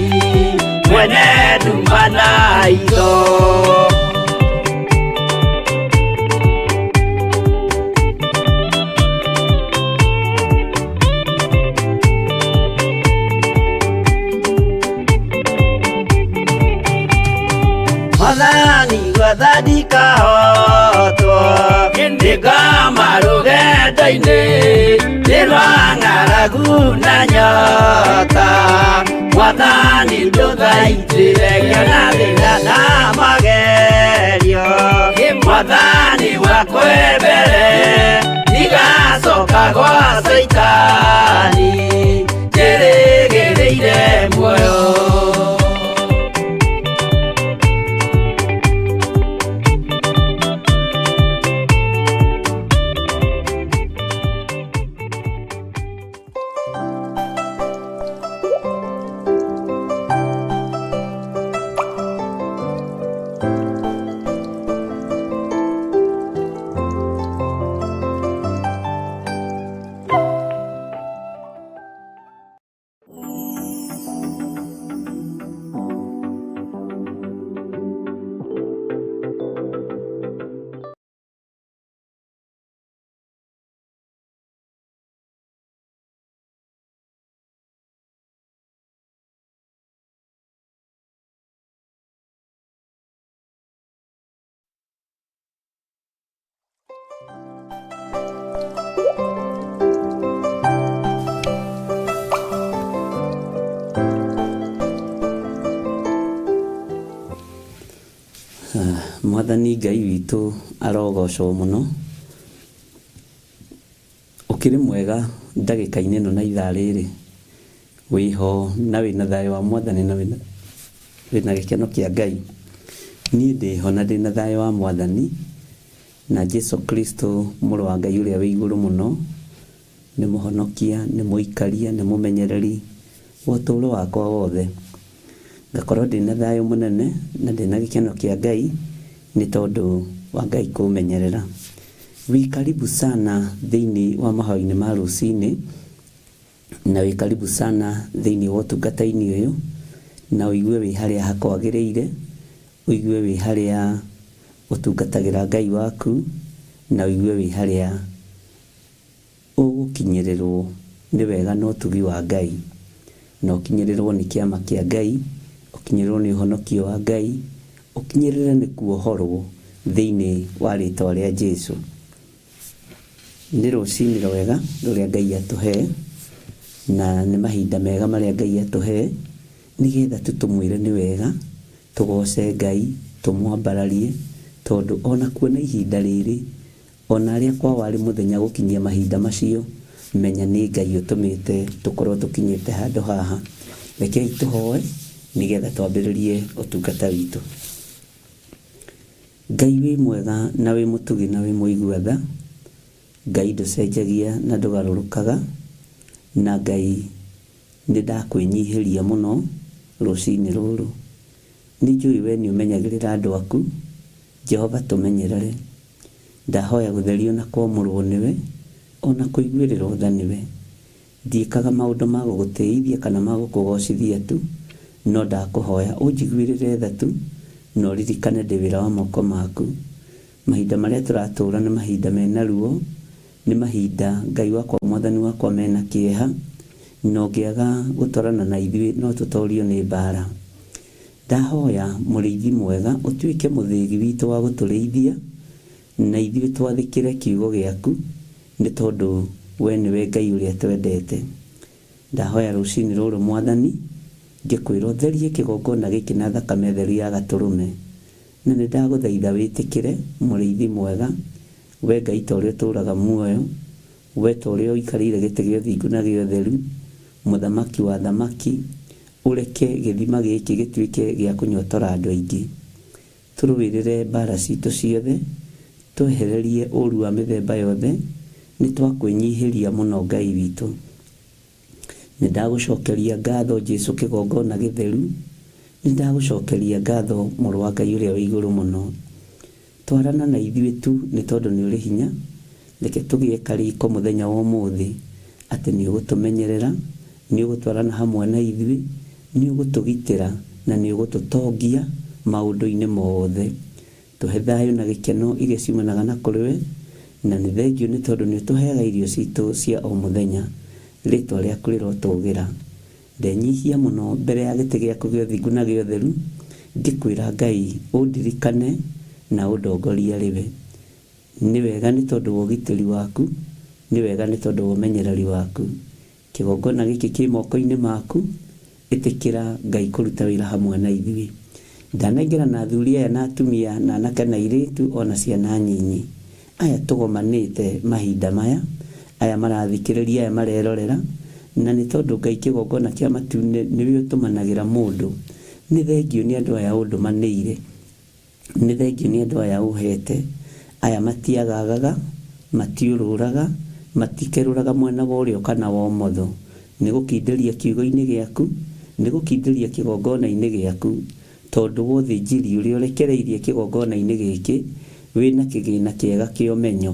mwene nduma na itho. Mwathani gwetha ndikahotwo nĩngoma rũgendo-inĩ nĩ rwa ng'aragu na nyota Mwathani ndũthaitĩre ngĩona thĩna na magerio Mwathani wakwe mbere ndigacoka gwa Caitani njĩrĩgĩrĩire muoyo. Mwathani Ngai witũ arogocwo mũno. Ũkĩrĩ mwega ndagĩka-inĩ ĩno na ithaa rĩrĩ? Wĩho na wĩna thayũ wa Mwathani na wĩna gĩkeno kĩa Ngai? Niĩ ndĩho na ndĩna thayũ wa Mwathani na Jesu Kristo mũrũ wa Ngai ũrĩa wĩ igũrũ mũno, nĩ mũhonokia, nĩ mũikaria, nĩ mũmenyereri wa ũtũũro wakwa wothe. Ngakorwo ndĩna thayũ mũnene na ndĩna gĩkeno kĩa Ngai nĩ tondũ wa Ngai kũmenyerera. Wĩ karibu sana thĩinĩ wa mahoya-inĩ ma rũcinĩ, na wĩ karibu sana thĩinĩ wa ũtungata-inĩ ũyũ, na ũigue wĩ harĩa hakwagĩrĩire, ũigue wĩ harĩa ũtungatagĩra Ngai waku, na ũigue wĩ harĩa ũgũkinyĩrĩrwo nĩ wega na ũtugi wa Ngai, na ũkinyĩrĩrwo nĩ kĩama kĩa Ngai, ũkinyĩrĩrwo nĩ ũhonokio wa Ngai, ũkinyĩrĩre nĩ kuohorwo thĩinĩ wa rĩtwa rĩa Jesu. Nĩ rũcinĩ rwega rũrĩa Ngai atũhe, na nĩ mahinda mega marĩa Ngai atũhe, nĩgetha tu tũmwĩre nĩ wega, tũgoce Ngai, tũmwambararie, tondũ ona kuona ihinda rĩrĩ, ona arĩa kwao arĩ mũthenya gũkinyia mahinda macio, menya nĩ Ngai ũtũmĩte tũkorwo tũkinyĩte handũ haha. Rekei tũhoe nĩgetha twambĩrĩrie ũtungata witũ. Ngai wĩ mwega na wĩ mũtugi na wĩ mũigua tha, Ngai ndũcenjagia na ndũgarũrũkaga, na Ngai nĩ ndakwĩnyihĩria mũno rũcinĩ rũrũ. Nĩ njũĩ we nĩ ũmenyagĩrĩra andũ aku, Jehova tũmenyerere. Ndahoya gũtherio na kwamũrwo nĩwe, ona kũiguĩrĩrwo tha nĩwe. Ndiĩkaga maũndũ ma gũgũtĩithia kana ma gũkũgocithia tu, no ndakũhoya ũnjiguĩrĩre tha tu, na ũririkane ndĩ wĩra wa moko maku. Mahinda marĩa tũratũũra nĩ mahinda mena ruo, nĩ mahinda Ngai wakwa Mwathani wakwa mena kĩeha, na ũngĩaga gũtwarana na ithuĩ no tũtorio nĩ mbara. Ndahoya mũrĩithi mwega ũtuĩke mũthĩgi witũ wa gũtũrĩithia, na ithuĩ twathĩkĩre kiugo gĩaku, nĩ tondũ we nĩwe Ngai ũrĩa twendete. Ndahoya rũcinĩ rũrũ Mwathani, ngĩkwĩra ũtherie kĩgongona gĩkĩ na thakame theru ya gatũrũme, na nĩ ndagũthaitha wĩtĩkĩre mũrĩithi mwega, we Ngai ta ũrĩa ũtũũraga muoyo, we ta ũrĩa ũikarĩire gĩtĩ gĩa ũthingu na gĩa ũtheru, mũthamaki wa athamaki, ũreke gĩthima gĩkĩ gĩtuĩke gĩa kũnyotora andũ aingĩ. Tũrũĩrĩre mbara citũ ciothe, twehererie ũru wa mĩthemba yothe, nĩ twakwĩnyihĩria mũno Ngai witũ. Nĩ ndagũcokeria ngatho Jesu kĩgongona gĩtheru, nĩ ndagũcokeria ngatho mũrũ wa Ngai ũrĩa wĩ igũrũ mũno. Twarana na ithuĩ tu nĩ tondũ nĩ ũrĩ hinya, reke tũgĩe karĩko mũthenya wa ũmũthĩ atĩ nĩ ũgũtũmenyerera, nĩ ũgũtwarana hamwe na ithuĩ, nĩ ũgũtũgitĩra na nĩ ũgũtũtongia maũndũ-inĩ mothe. Tũhe thayũ na gĩkeno iria ciumanaga na kũrĩ we, na nĩ thengiũ nĩ tondũ nĩ ũtũheaga irio citũ cia o mũthenya. Rĩtwa rĩaku rĩrotũgĩra. Ndenyihia mũno mbere ya gĩtĩ gĩaku gĩa ũthingu na gĩa ũtheru, ngĩkwĩra Ngai ũndirikane na ũndongorie arĩ we. Nĩ wega nĩ tondũ wa ũgitĩri waku, nĩ wega nĩ tondũ wa ũmenyereri waku. Kĩgongona gĩkĩ kĩ moko-inĩ maku, ĩtĩkĩra Ngai kũruta wĩra hamwe na ithuĩ. Ndanengera na athuri aya na atumia na anake na airĩtu ona ciana nyinyi. Aya tũgomanĩte mahinda maya, aya marathikĩrĩria, aya marerorera, na nĩ tondũ Ngai kĩgongona kĩa matu-inĩ nĩwe ũtũmanagĩra mũndũ. Nĩ thengiũ nĩ andũ aya ũndũmanĩire. Nĩ thengiũ nĩ andũ aya ũhete. Aya matiagaagaga, matiũrũraga, matikerũraga mwena wa ũrĩo kana wa ũmotho. Nĩ gũkindĩria kiugo-inĩ gĩaku, nĩ gũkindĩria kĩgongona-inĩ gĩaku, tondũ wa ũthĩnjĩri ũrĩa ũrekereirie kĩgongona-inĩ gĩkĩ, wĩna kĩgĩna kĩega kĩa ũmenyo.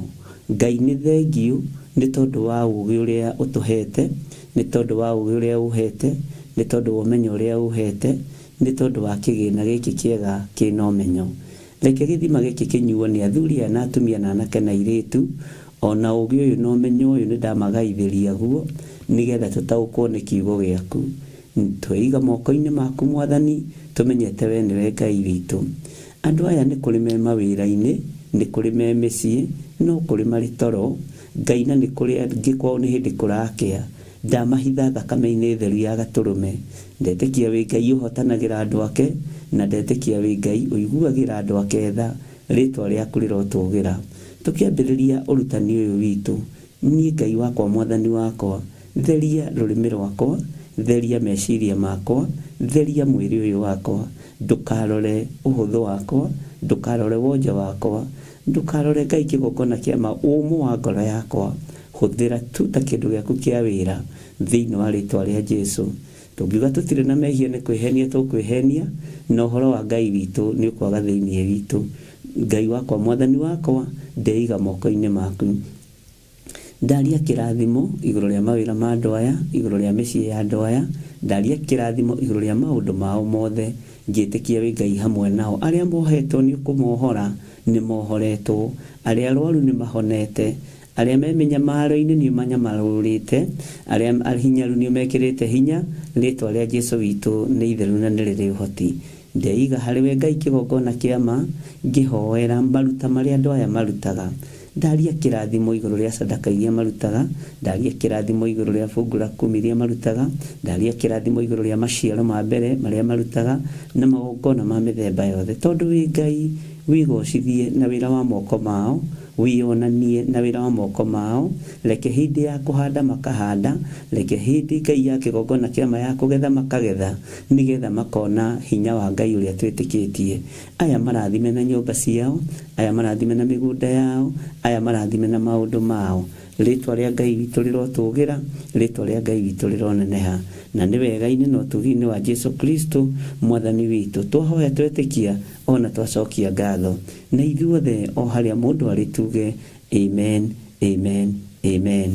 Ngai nĩ thengiũ nĩ tondũ wa ũgĩ ũrĩa ũtũhete, nĩ tondũ wa ũgĩ ũrĩa ũhete, nĩ tondũ wa ũmenyo ũrĩa ũhete, nĩ tondũ wa kĩgĩna gĩkĩ kĩega kĩna ũmenyo. Reke gĩthima gĩkĩ kĩnyuo nĩ athuri aya na atumia na anake na airĩtu, ona ũgĩ ũyũ na ũmenyo ũyũ nĩ ndamagaithĩria guo, nĩgetha tũtaũkwo nĩ kiugo gĩaku. Tweiga moko-inĩ maku Mwathani, tũmenyete we nĩwe Ngai witũ. Andũ aya nĩ kũrĩ me mawĩra-inĩ, nĩ kũrĩ me mĩciĩ, no kũrĩ marĩ toro, Ngai na nĩ kũrĩ angĩ kwao nĩ hĩndĩ kũrakĩa. Ndamahitha thakame-inĩ theru ya Gatũrũme. Ndetĩkia wĩ Ngai ũhotanagĩra andũ ake, na ndetĩkia wĩ Ngai ũiguagĩra andũ ake tha. Rĩtwa rĩaku rĩrotũgĩra. Tũkĩambĩrĩria ũrutani ũyũ witũ, niĩ Ngai wakwa Mwathani wakwa, theria rũrĩmĩ rwakwa, theria meciria makwa, theria mwĩrĩ ũyũ wakwa. Ndũkarore ũhũthũ wakwa, ndũkarore wonje wakwa, ndũkarore Ngai kĩgongona kĩa ma ũmũ wa ngoro yakwa. Hũthĩra tu ta kĩndũ gĩaku kĩa wĩra thĩinĩ wa rĩtwa rĩa Jesu. Tũngiuga tũtirĩ na mehia nĩ kwĩhenia tũkwĩhenia, na ũhoro wa Ngai witũ nĩ ũkwaga thĩinĩ witũ. Ngai wakwa Mwathani wakwa, ndeiga moko-inĩ maku. Ndaria kĩrathimo igũrũ rĩa mawĩra ma andũ aya, igũrũ rĩa mĩciĩ ya andũ aya, ndaria kĩrathimo igũrũ rĩa maũndũ mao mothe, ngĩtĩkia wĩ Ngai hamwe nao. Arĩa mohetwo nĩ ũkũmohora, nĩ mohoretwo. Arĩa arwaru nĩ mahonete. Arĩa me mĩnyamaro-inĩ nĩ ũmanyamarũrĩte. Arĩa ahinyaru nĩ ũmekĩrĩte hinya. Rĩtwa rĩa Jesu witũ nĩ itheru na nĩ rĩrĩ ũhoti. Ndeiga harĩ we Ngai kĩgongona kĩa ma, ngĩhoera maruta marĩa andũ aya marutaga. Ndaria kĩrathimo igũrũ rĩa sadaka iria marutaga, ndaria kĩrathimo igũrũ rĩa fungu la kumi iria marutaga, ndaria kĩrathimo igũrũ rĩa maciaro ma mbere marĩa marutaga, na magongona ma mĩthemba yothe. Tondũ wĩ Ngai, wĩgocithie na wĩra wa moko mao, wĩonanie na wĩra wa moko mao. Reke hĩndĩ ya kũhanda makahanda, reke hĩndĩ Ngai ya kĩgongona kĩa ma ya kũgetha makagetha, nĩgetha makona hinya wa Ngai ũrĩa twĩtĩkĩtie. Aya marathime na nyũmba ciao, aya marathime na mĩgũnda yao, aya marathime na maũndũ mao. Rĩtwa rĩa Ngai witũ rĩrotũgĩra, rĩtwa rĩa Ngai witũ rĩroneneha. Na nĩ wega-inĩ na ũtugi-inĩ wa Jesu Kristo Mwathani witũ twahoya twetĩkia ona twacokia ngatho. Na ithuothe o harĩa mũndũ arĩ tuge amen, amen, amen.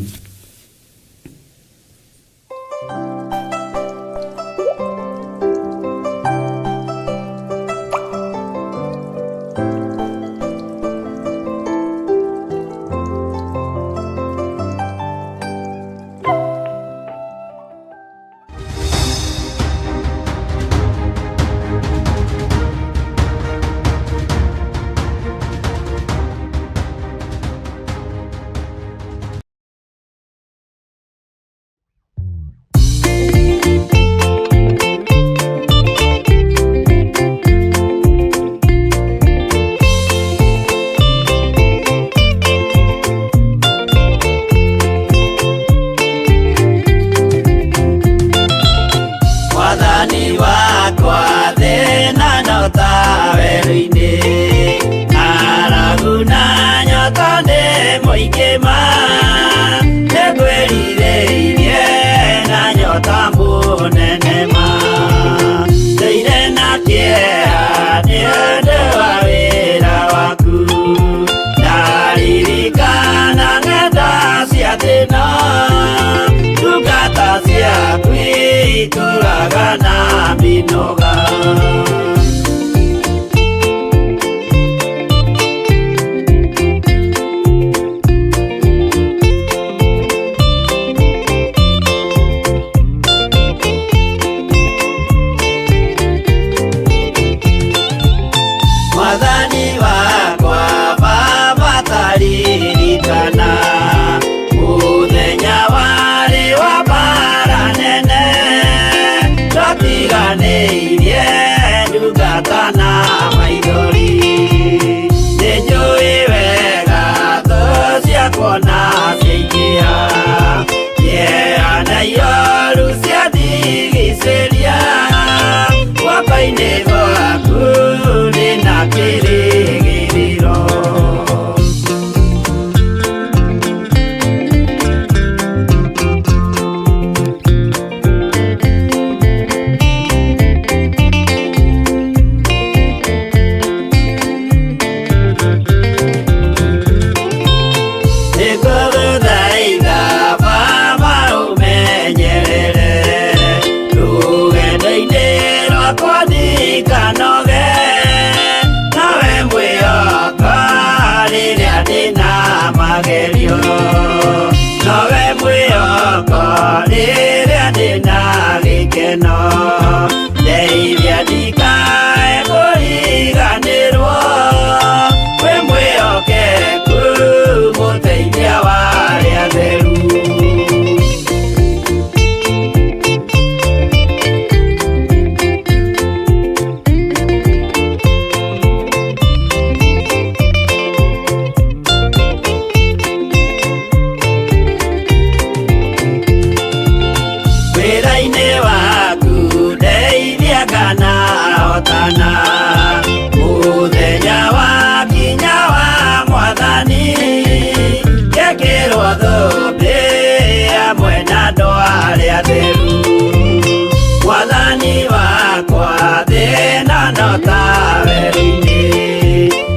nyota werũ-inĩ.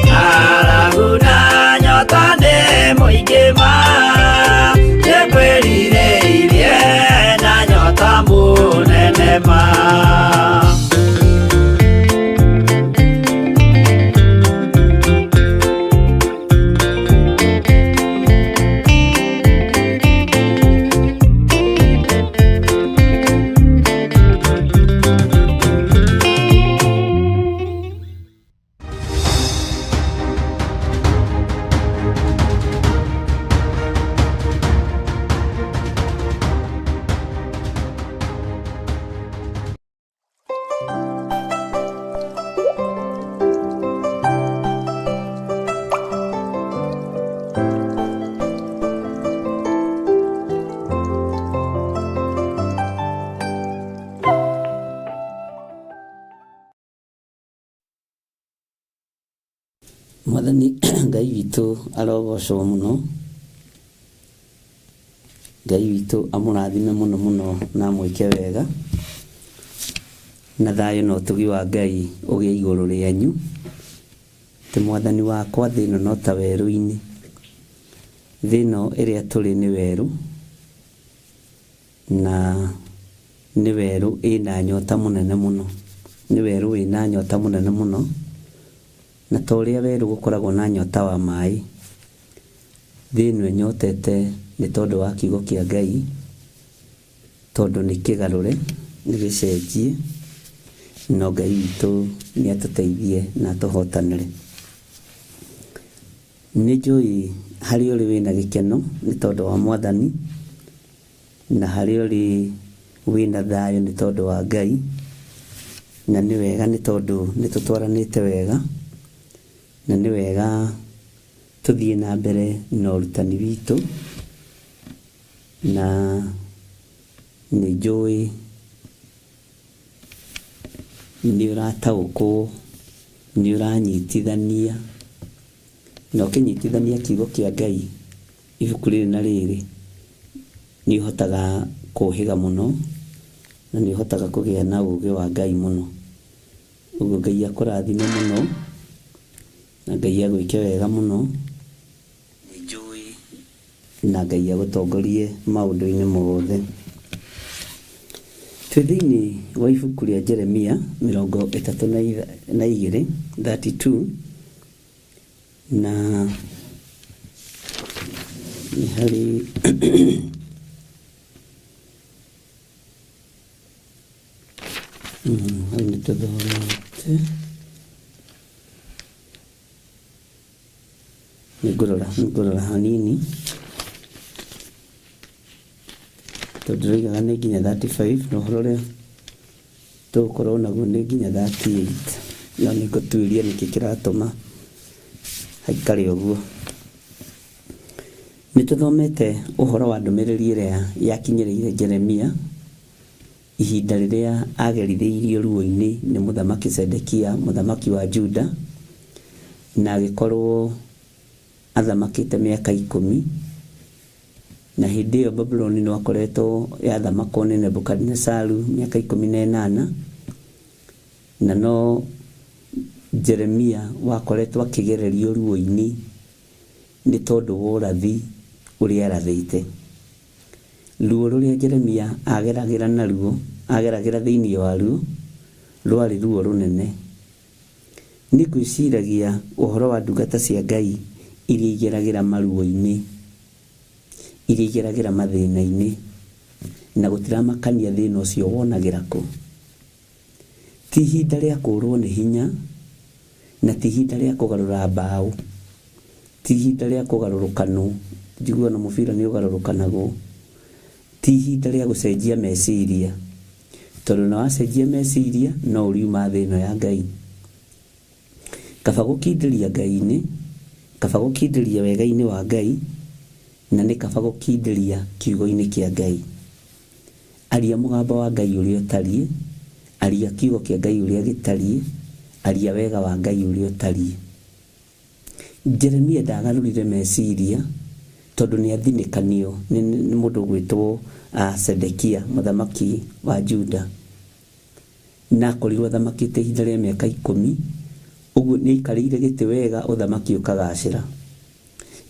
Ng'aragu na nyota nĩ mũingĩ ma, nĩngwĩrirĩirie na nyota mũnene ma. Mwathani Ngai witũ arogocwo mũno. Ngai witũ amũrathime mũno mũno na amwĩke wega. Na thayũ na ũtugi wa Ngai ũgĩe igũrũ rĩanyu. Atĩ mwathani wakwa thĩ ĩno no ta werũ-inĩ. Thĩ ĩno ĩrĩa tũrĩ nĩ werũ, na nĩ werũ ĩna nyota mũnene mũno. Nĩ werũ wĩna nyota mũnene mũno. Na ta ũrĩa werũ gũkoragwo na nyota wa maĩ, thĩ ĩno ĩnyotete nĩ tondũ wa kiugo kĩa Ngai, tondũ nĩ kĩgarũre, nĩ gĩcenjie, no Ngai witũ nĩ atũteithie na atũhotanĩre. Nĩ njũĩ harĩa ũrĩ wĩna gĩkeno nĩ tondũ wa Mwathani, na harĩa ũrĩ wĩna thayũ nĩ tondũ wa Ngai, na nĩ wega nĩ tondũ nĩ tũtwaranĩte wega, na nĩ wega tũthiĩ na mbere na ũrutani witũ, na nĩ njũĩ nĩ ũrataũkwo, nĩ ũranyitithania, na ũkĩnyitithania kiugo kĩa Ngai ibuku rĩrĩ na rĩrĩ, nĩ ũhotaga kũhĩga mũno, na nĩ ũhotaga kũgĩa na ũgĩ wa Ngai mũno. Ũguo Ngai akũrathime mũno, na Ngai agwĩke wega mũno. Nĩ njũĩ na Ngai agũtongorie maũndũ-inĩ mothe. Twĩ thĩinĩ wa ibuku rĩa Jeremia 32, 32, na nĩ harĩ hau nĩ tũthomete. Nĩngũrora hanini tondũ ndĩroigaga nĩ nginya 35 na ũhoro ũrĩa tũgũkorwo naguo nĩ nginya 38, no nĩngũtuĩria nĩkĩ kĩratũma haikare ũguo. Nĩ tũthomete ũhoro wa ndũmĩrĩri ĩrĩa yakinyĩrĩire Jeremia ihinda rĩrĩa agerithĩirio ruo-inĩ nĩ mũthamaki Zedekia, mũthamaki wa Juda, na agĩkorwo athamakĩte mĩaka 10. Na hĩndĩ ĩyo Babuloni no akoretwo yathamakwo nĩ Nebukadinesaru mĩaka 18, na no Jeremia wakoretwo akĩgererio ruo-inĩ nĩ tondũ wa ũrathi ũrĩa arathĩte. Ruo rũrĩa Jeremia ageragĩra naruo, ageragĩra thĩinĩ waruo, rwarĩ ruo rũnene. Nĩ ngwĩciragia ũhoro wa ndungata cia Ngai iria igeragĩra maruo-inĩ, iria igeragĩra mathĩna-inĩ, na gũtiramakania thĩna ũcio wonagĩra kũ. Ti ihinda rĩa kũrwo nĩ hinya, na ti ihinda rĩa kũgarũra mbaũ, ti ihinda rĩa kũgarũrũkanwo, njiguaga ona mũbira nĩ ũgarũrũkanagwo, ti ihinda rĩa gũcenjia meciria, tondũ ona wacenjia meciria no ũriuma thĩ ĩno ya Ngai. Kaba gũkindĩria Ngai-inĩ, kaba gũkindĩria wega-inĩ wa Ngai, na nĩ kaba gũkindĩria kiugo-inĩ kĩa Ngai. Aria mũgambo wa Ngai ũrĩa ũtariĩ, aria kiugo kĩa Ngai ũrĩa gĩtariĩ, aria wega wa Ngai ũrĩa ũtariĩ. Jeremia ndagarũrire meciria tondũ nĩ athinĩkanio nĩ mũndũ ũgwĩtwo Sedekia mũthamaki wa Juda. Na akorirwo athamakĩte ihinda rĩa mĩaka 10. Ũguo nĩ aikarĩire gĩtĩ wega, ũthamaki ũkagacĩra.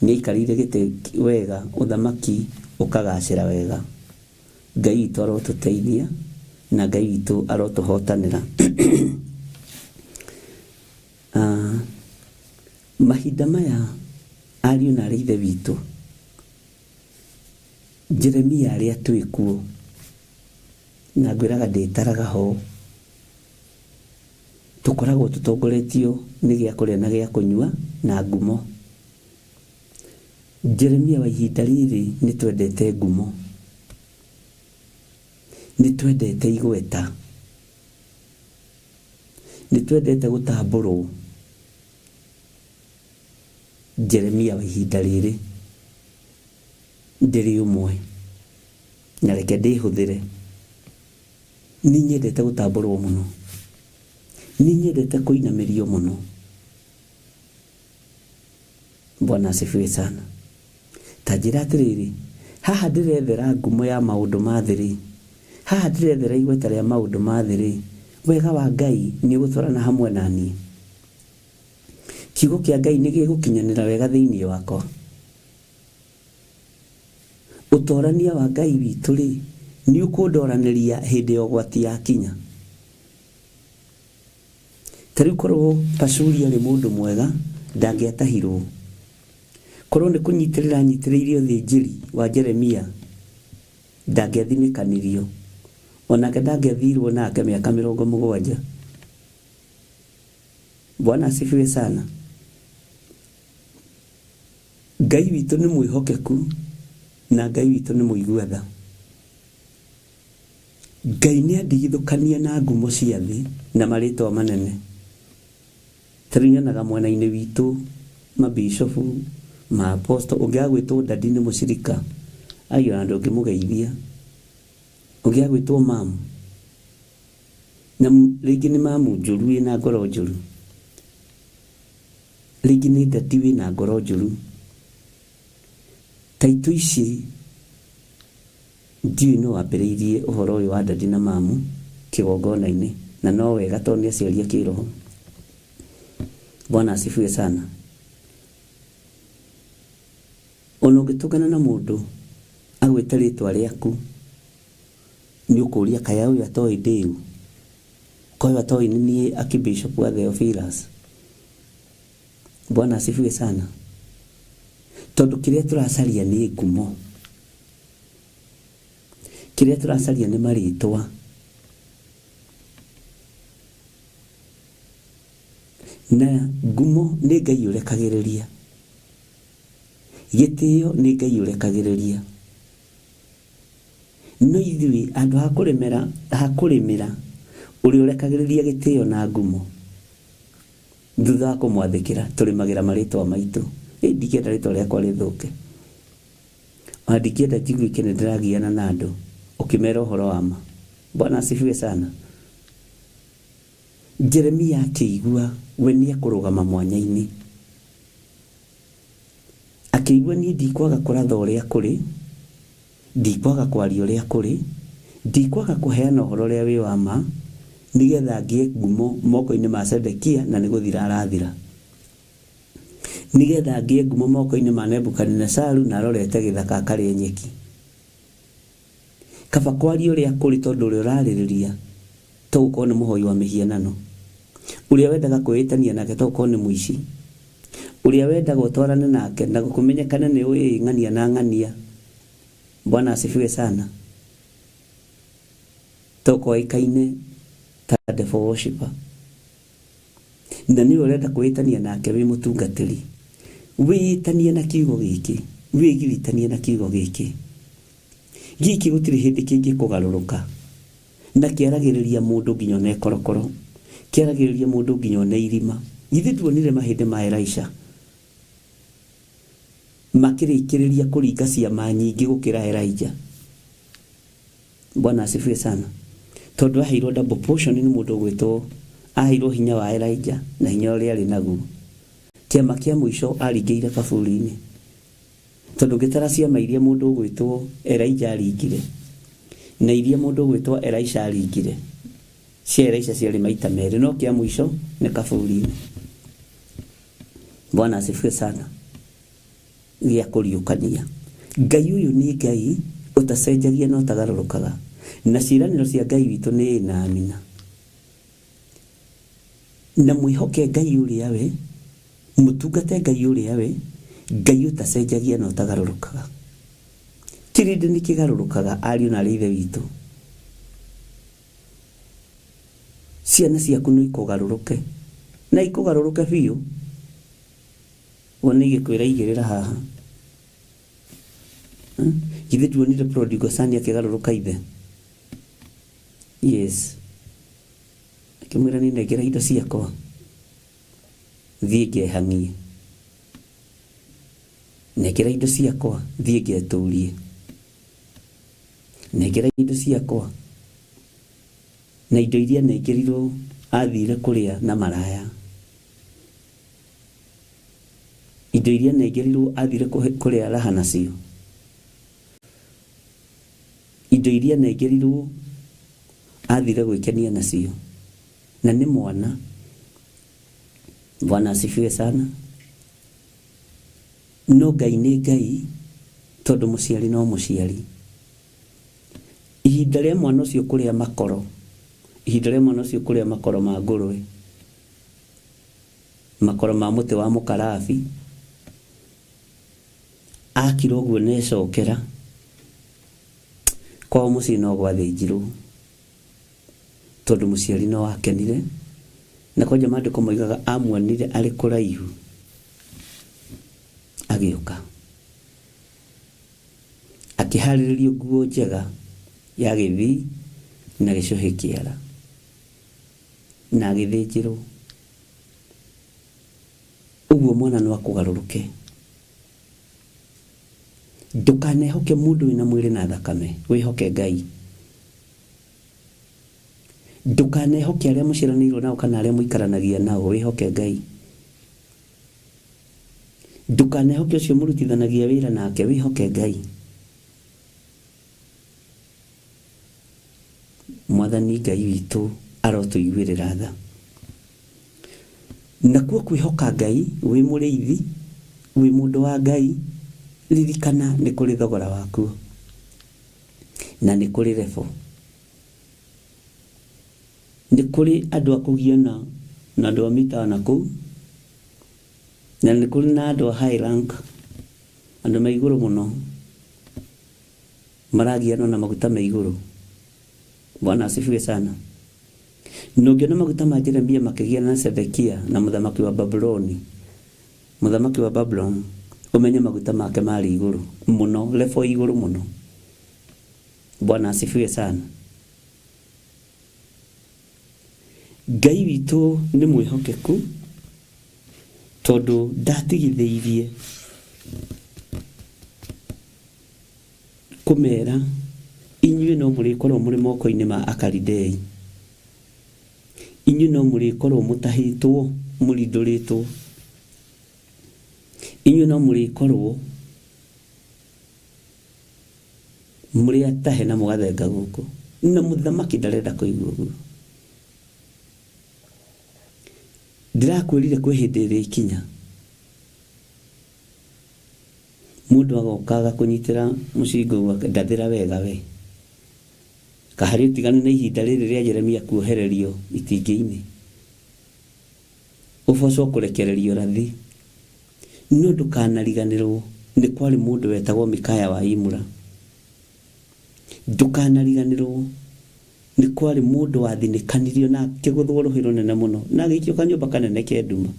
Nĩ aikarĩire gĩtĩ wega, ũthamaki ũkagacĩra wega. Ngai witũ arotũteithia na Ngai witũ arotũhotanĩra. Mahinda maya ariũ na arĩ ithe witũ, Jeremia arĩa twĩ kuo, na ngwĩraga ndĩtaraga ho, tũkoragwo tũtongoretio nĩ gĩa kũrĩa na gĩa kũnyua na ngumo. Jeremia wa ihinda rĩrĩ nĩ twendete ngumo, nĩ twendete igweta, nĩ twendete gũtambũrwo. Jeremia wa ihinda rĩrĩ ndĩrĩ ũmwe, na reke ndĩhũthĩre. Nĩ nyendete gũtambũrwo mũno, nĩ nyendete kũinamĩrio mũno. Bwana asifiwe sana. Ta njĩra atĩrĩrĩ, haha ndĩrethera ngumo ya maũndũ ma thĩ rĩ, haha ndĩrethera igweta rĩa maũndũ ma thĩ rĩ, wega wa Ngai nĩ ũgũtwarana hamwe na niĩ? Kiugo kĩa Ngai nĩ gĩgũkinyanĩra wega thĩinĩ wakwa? Ũtorania wa Ngai witũ rĩ, nĩ ũkũndoranĩria hĩndĩ ya ũgwati yakinya? Ta rĩu korwo Pashuri arĩ mũndũ mwega, ndangĩatahirwo. Korwo nĩ kũnyitĩrĩra anyitĩrĩire ũthĩnjĩri wa Jeremia, ndangĩathinĩkanirio. O nake ndangĩathirwo nake mĩaka 70. Bwana asifiwe sana. Ngai witũ nĩ mwĩhokeku na Ngai witũ nĩ mũigua tha. Ngai nĩ andigithũkanie na ngumo cia thĩ na marĩtwa manene. Ta rĩu nyonaga mwena-inĩ witũ mabishopu, maaposto, ũngĩaga gwĩtwo daddy nĩ mũcirika, ai ona ndũngĩmũgeithia. Ũngĩaga gwĩtwo mum, na rĩngĩ nĩ mamu njũru wĩna ngoro njũru, rĩngĩ nĩ daddy wĩna ngoro njũru. Taitũ ici ndiũĩ nũ wambĩrĩirie ũhoro ũyũ wa daddy na mamu kĩgongona-inĩ, na no wega tondũ nĩ aciari a kĩroho. Bwana asifiwe sana. Ona ũngĩtũngana na mũndũ agwĩte rĩtwa rĩaku, nĩ ũkũria kaya ũyũ atoĩ ndĩ ũ? Kaĩ ũyũ atoĩ nĩ niĩ Archbishop wa Theophilus? Bwana asifiwe sana. Tondũ kĩrĩa tũracaria nĩ ngumo, kĩrĩa tũracaria nĩ marĩtwa. Na ngumo nĩ Ngai ũrekagĩrĩria, gĩtĩo nĩ Ngai ũrekagĩrĩria. No ithuĩ handũ ha kũrĩmĩra, ha kũrĩmĩra ũrĩa ũrekagĩrĩria gĩtĩo na ngumo, thutha wa kũmwathĩkĩra tũrĩmagĩra marĩtwa maitũ. Ĩ ndingĩenda rĩtwa rĩakwa rĩthũke. Ona ndingĩenda njiguĩke nĩ ndĩragiana na andũ ũkĩmera ũhoro wa ma. Bwana asifiwe sana. Jeremia akĩigua we nĩ ekũrũgama mwanya-inĩ. Akĩigua niĩ ndikwaga kũratha ũrĩa kũrĩ, ndikwaga kwaria ũrĩa kũrĩ, ndikwaga kũheana ũhoro ũrĩa wĩ wa ma, nĩgetha ngĩe ngumo moko-inĩ ma Zedekia na nĩ gũthira arathira. Nĩgetha ngĩe ngumo moko-inĩ ma Nebukadinesaru na arorete gĩthaka akarĩe nyeki. Kaba kwaria ũrĩa kũrĩ tondũ ũrĩa ũrarĩrĩria to gũkorwo nĩ mũhoi wa mĩhianano. Ũrĩa wendaga kwĩĩtania nake to gũkorwo nĩ mũici. Ũrĩa wendaga ũtwarane nake na kũmenyekane nĩ ũĩ ng'ania na ng'ania. Bwana asifiwe sana. To gũkorwo oĩkaine ta devil worshipper. Na nĩwe ũrenda kwĩĩtania nake wĩ mũtungatĩri. Wĩĩtanie na kiugo gĩkĩ, wĩgiritanie na kiugo gĩkĩ. Gĩkĩ gũtirĩ hĩndĩ kĩngĩkũgarũrũka. Na kĩaragĩrĩria mũndũ nginya one korokoro. Kĩaragĩrĩria mũndũ nginya one irima. Githĩ nduonire mahĩndĩ ma Elisha makĩrĩkĩrĩria kũringa ciama nyingĩ gũkĩra Elijah? Bwana asifiwe sana. Tondũ aheirwo double portion nĩ mũndũ ũgwĩtwo, aheirwo hinya wa Elijah na hinya ũrĩa arĩ naguo. Kĩama kĩa mũico aringĩire kaburi-inĩ. Tondũ ũngĩtara ciama iria mũndũ ũgwĩtwo Elijah aringire na iria mũndũ ũgwĩtwo Elisha aringire, Cia Elisha ciarĩ maita merĩ no kĩa mũico nĩ kaburi-inĩ. Bwana asifiwe sana. Gĩa kũriũkania. Ngai ũyũ nĩ Ngai ũtacenjagia na ũtagarũrũkaga. Na ciĩranĩro cia Ngai witũ nĩ ĩĩ na amina. Na mwĩhoke Ngai ũrĩa we, mũtungate Ngai ũrĩa we, Ngai ũtacenjagia na ũtagarũrũkaga. Kĩrĩndĩ nĩ kĩgarũrũkaga ariũ na aarĩ a Ithe witũ. Ciana ciaku no ikũgarũrũke na ikũgarũrũke biũ wone igĩkwĩra igĩrĩra haha. Hmm? Githĩ nduonire prodigal son akĩgarũrũka ithe? Yes. Akĩmwĩra nĩ nengera indo ciakwa thiĩ ngehang'ie. Nengera indo ciakwa thiĩ ngetũrie. Nengera indo ciakwa na indo iria nengerirwo athire kũrĩa na maraya. Indo iria nengerirwo athire kũrĩa raha nacio. Indo iria nengerirwo athire gwĩkenia nacio. Na nĩ mwana. Bwana asifiwe sana. No Ngai nĩ Ngai tondũ mũciari no mũciari. Ihinda rĩa mwana ũcio kũrĩa makoro, ihinda rĩa mwana ũcio kũrĩa makoro ma ngũrwe, makoro ma mũtĩ wa mũkarabi, akira ũguo na ecokera, kwao mũciĩ no gwathĩnjirwo tondũ mũciari no akenire, na kwanja maandĩko moigaga amuonire arĩ kũraihu agĩũka. Akĩhaarĩrĩrio nguo njega ya gĩthii na gĩcũhĩ kĩara, na agĩthĩnjĩrwo. Ũguo mwana no akũgarũrũke. Ndũkanehoke mũndũ wĩna mwĩrĩ na thakame, wĩhoke Ngai. Ndũkanehoke arĩa mũciaranĩirwo nao kana arĩa mũikaranagia nao, wĩhoke Ngai. Ndũkanehoke ũcio mũrutithanagia wĩra nake, wĩhoke Ngai. Mwathani Ngai witũ arotũiguĩrĩra tha. Nakuo kwĩhoka Ngai wĩ mũrĩithi, wĩ mũndũ wa Ngai, ririkana nĩ kũrĩ thogora wakuo na nĩ kũrĩ level. Nĩ kũrĩ andũ a kũgiana na andũ a mitaa na kũu, na nĩ kũrĩ na andũ a high rank, andũ me igũrũ mũno, maragiana na maguta me igũrũ. Bwana asifiwe sana. Na ũngĩona maguta ma Jeremia makĩgiana na Sedekia na mũthamaki wa Babuloni, mũthamaki wa Babuloni, ũmenye maguta make marĩ igũrũ mũno, level igũrũ mũno. Bwana asifiwe sana. Ngai witũ nĩ mwĩhokeku tondũ ndatigithĩirie kũmera inyuĩ no mũrĩkorwo mũrĩ moko-inĩ ma Akalidei, inyuĩ no mũrĩkorwo mũtahĩtwo mũrindũrĩtwo, inyuĩ no mũrĩkorwo Mũrĩ atahe na mũgathenga gũkũ. Na mũthamaki ndarenda kũigua ũguo. Ndĩrakwĩrire kwĩ hĩndĩ ĩrĩkinya mũndũ agoka agakũnyitĩra mũcinga ũguo ndathĩra wega we. Kaharĩ ũtiganu na ihinda rĩrĩ rĩa Jeremia kuohererio itingĩ-inĩ. Ũbocwo kũrekererio ũrathi. No ndũkanariganĩrũo nĩ kwarĩ mũndũ wetagwo Mikaya wa Imula. Ndũkanariganĩrũo nĩ kwarĩ mũndũ wathinĩkanirio na akĩgũthwo rũhĩ rũnene mũno na agĩikio kanyũmba kanene ke nduma.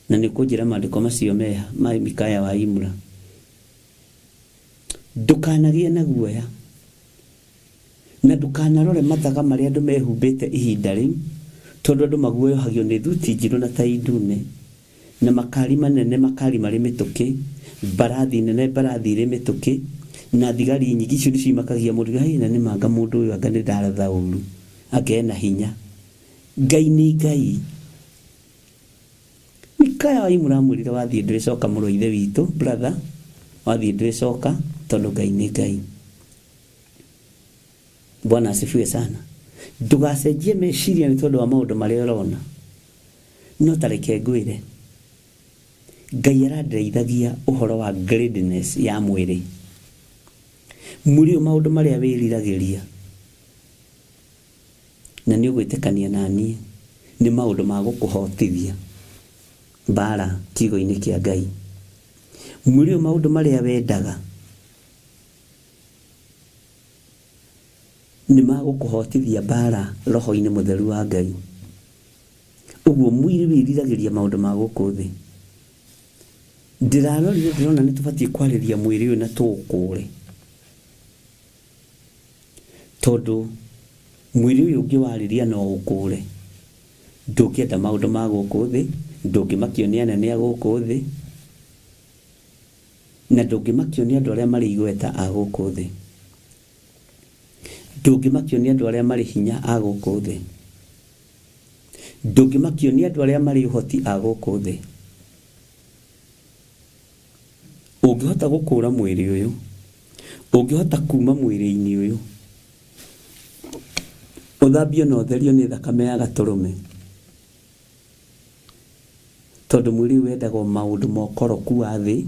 Na nĩ ũkũnjĩra maandĩko macio meha ma Mikaya wa Imula. Ndũkanagĩe na guoya. Na ndũkanarore mathaga marĩa andũ mehumbĩte ihinda rĩu, tondũ andũ maguoyohagio nĩ thuti njirũ na tai ndune, na makari manene, makari marĩ mĩtũkĩ, mbarathi nene, mbarathi irĩ mĩtũkĩ, na thigari nyingĩ. Icio nĩcio imakagia mũndũ, Hĩ, na nĩ ma anga mũndũ ũyũ anga nĩ ndaratha ũru, anga ena hinya. Ngai nĩ Ngai. Mikaya wa Imula amwĩrire wathiĩ ndwĩcoka mũrũ wa ithe witũ, brother, wathiĩ ndwĩcoka tondũ Ngai nĩ Ngai. Bwana asifiwe sana. Ndũgacenjie meciria nĩ tondũ wa maũndũ marĩa ũrona. No ta reke ngwĩre, Ngai arandĩreithagia ũhoro wa greediness ya mwĩrĩ. Mwĩrĩ ũyũ maũndũ marĩa wĩriragĩria, na nĩ ũgwĩtĩkania na niĩ, nĩ maũndũ ma gũkũhotithia mbara kiugo-inĩ kĩa Ngai. Mwĩrĩ ũyũ maũndũ marĩa wendaga nĩ ma gũkũhotithia mbara roho-inĩ mũtheru wa Ngai. Ũguo mwĩrĩ wĩriragĩria maũndũ ma gũkũ thĩ. Ndĩrarorire ndĩrona nĩ tũbatiĩ kwarĩria mwĩrĩ ũyũ na tũũkũre. Tondũ mwĩrĩ ũyũ ũngĩwarĩria no ũkũre. Ndũngĩenda maũndũ ma gũkũ thĩ, ndũngĩmakio nĩ anene a gũkũ thĩ, na ndũngĩmakio nĩ andũ arĩa marĩ igweta a gũkũ thĩ. Ndũngĩmakio nĩ andũ arĩa marĩ hinya a gũkũ thĩ. Ndũngĩmakio nĩ andũ arĩa marĩ ũhoti a gũkũ thĩ. Ũngĩhota gũkũra mwĩrĩ ũyũ, ũngĩhota kuma mwĩrĩ-inĩ ũyũ, ũthambio na ũtherio nĩ thakame ya gatũrũme, tondũ mwĩrĩ ũyũ wendaga o maũndũ ma ũkoroku wa thĩ,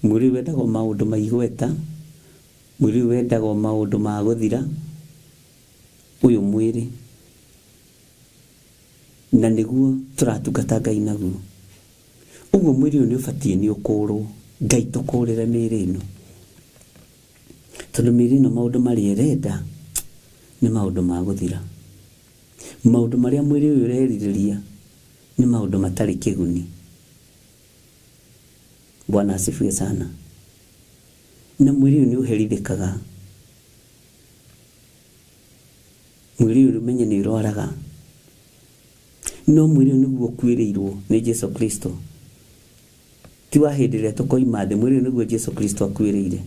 mwĩrĩ ũyũ wendaga o maũndũ ma igweta, mwĩrĩ ũyũ wendaga o maũndũ ma gũthira, ũyũ mwĩrĩ, na nĩguo tũratungata Ngai naguo. Ũguo mwĩrĩ ũyũ nĩ ũbatiĩ nĩ ũkũrwo. Ngai tũkũrĩre mĩĩrĩ ĩno. Tondũ mĩĩrĩ ĩno maũndũ marĩa ĩrenda nĩ maũndũ ma gũthira. Maũndũ marĩa mwĩrĩ ũyũ ũrerirĩria nĩ maũndũ matarĩ kĩguni. Bwana asifiwe sana. Na mwĩrĩ ũyũ nĩ ũherithĩkaga. Mwĩrĩ ũyũ ũmenye nĩ ũrwaraga. No mwĩrĩ ũyũ nĩguo ũkuĩrĩirwo nĩ Jesu Kristo. Ti wa hĩndĩ ĩrĩa tũkoima thĩ, mwĩrĩ ũyũ nĩguo Jesu Kristo akuĩrĩire.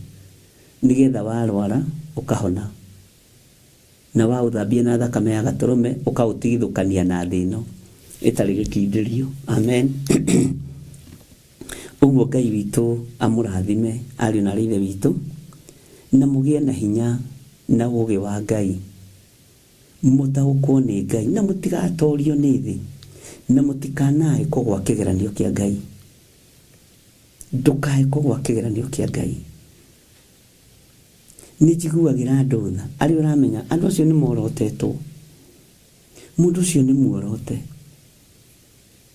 Nĩgetha warwara ũkahona. Na waũthambia na thakame ya gatũrũme ũkaũtigithũkania na thĩ ĩno ĩtarĩ gĩkindĩrio. Amen. Ũguo Ngai witũ amũrathime ariũ na aarĩ a Ithe witũ, na mũgĩe na hinya na ũũgĩ wa Ngai. Mũtaũkwo nĩ Ngai, na mũtigatoorio nĩ thĩ, na mũtikanae kũgwa kĩgeranio kĩa Ngai. Ndũkae kũgwa kĩgeranio kĩa Ngai. Nĩ njiguagĩra andũ tha, arĩa ũramenya andũ acio nĩ morotetwo. Mũndũ ũcio nĩ muorote.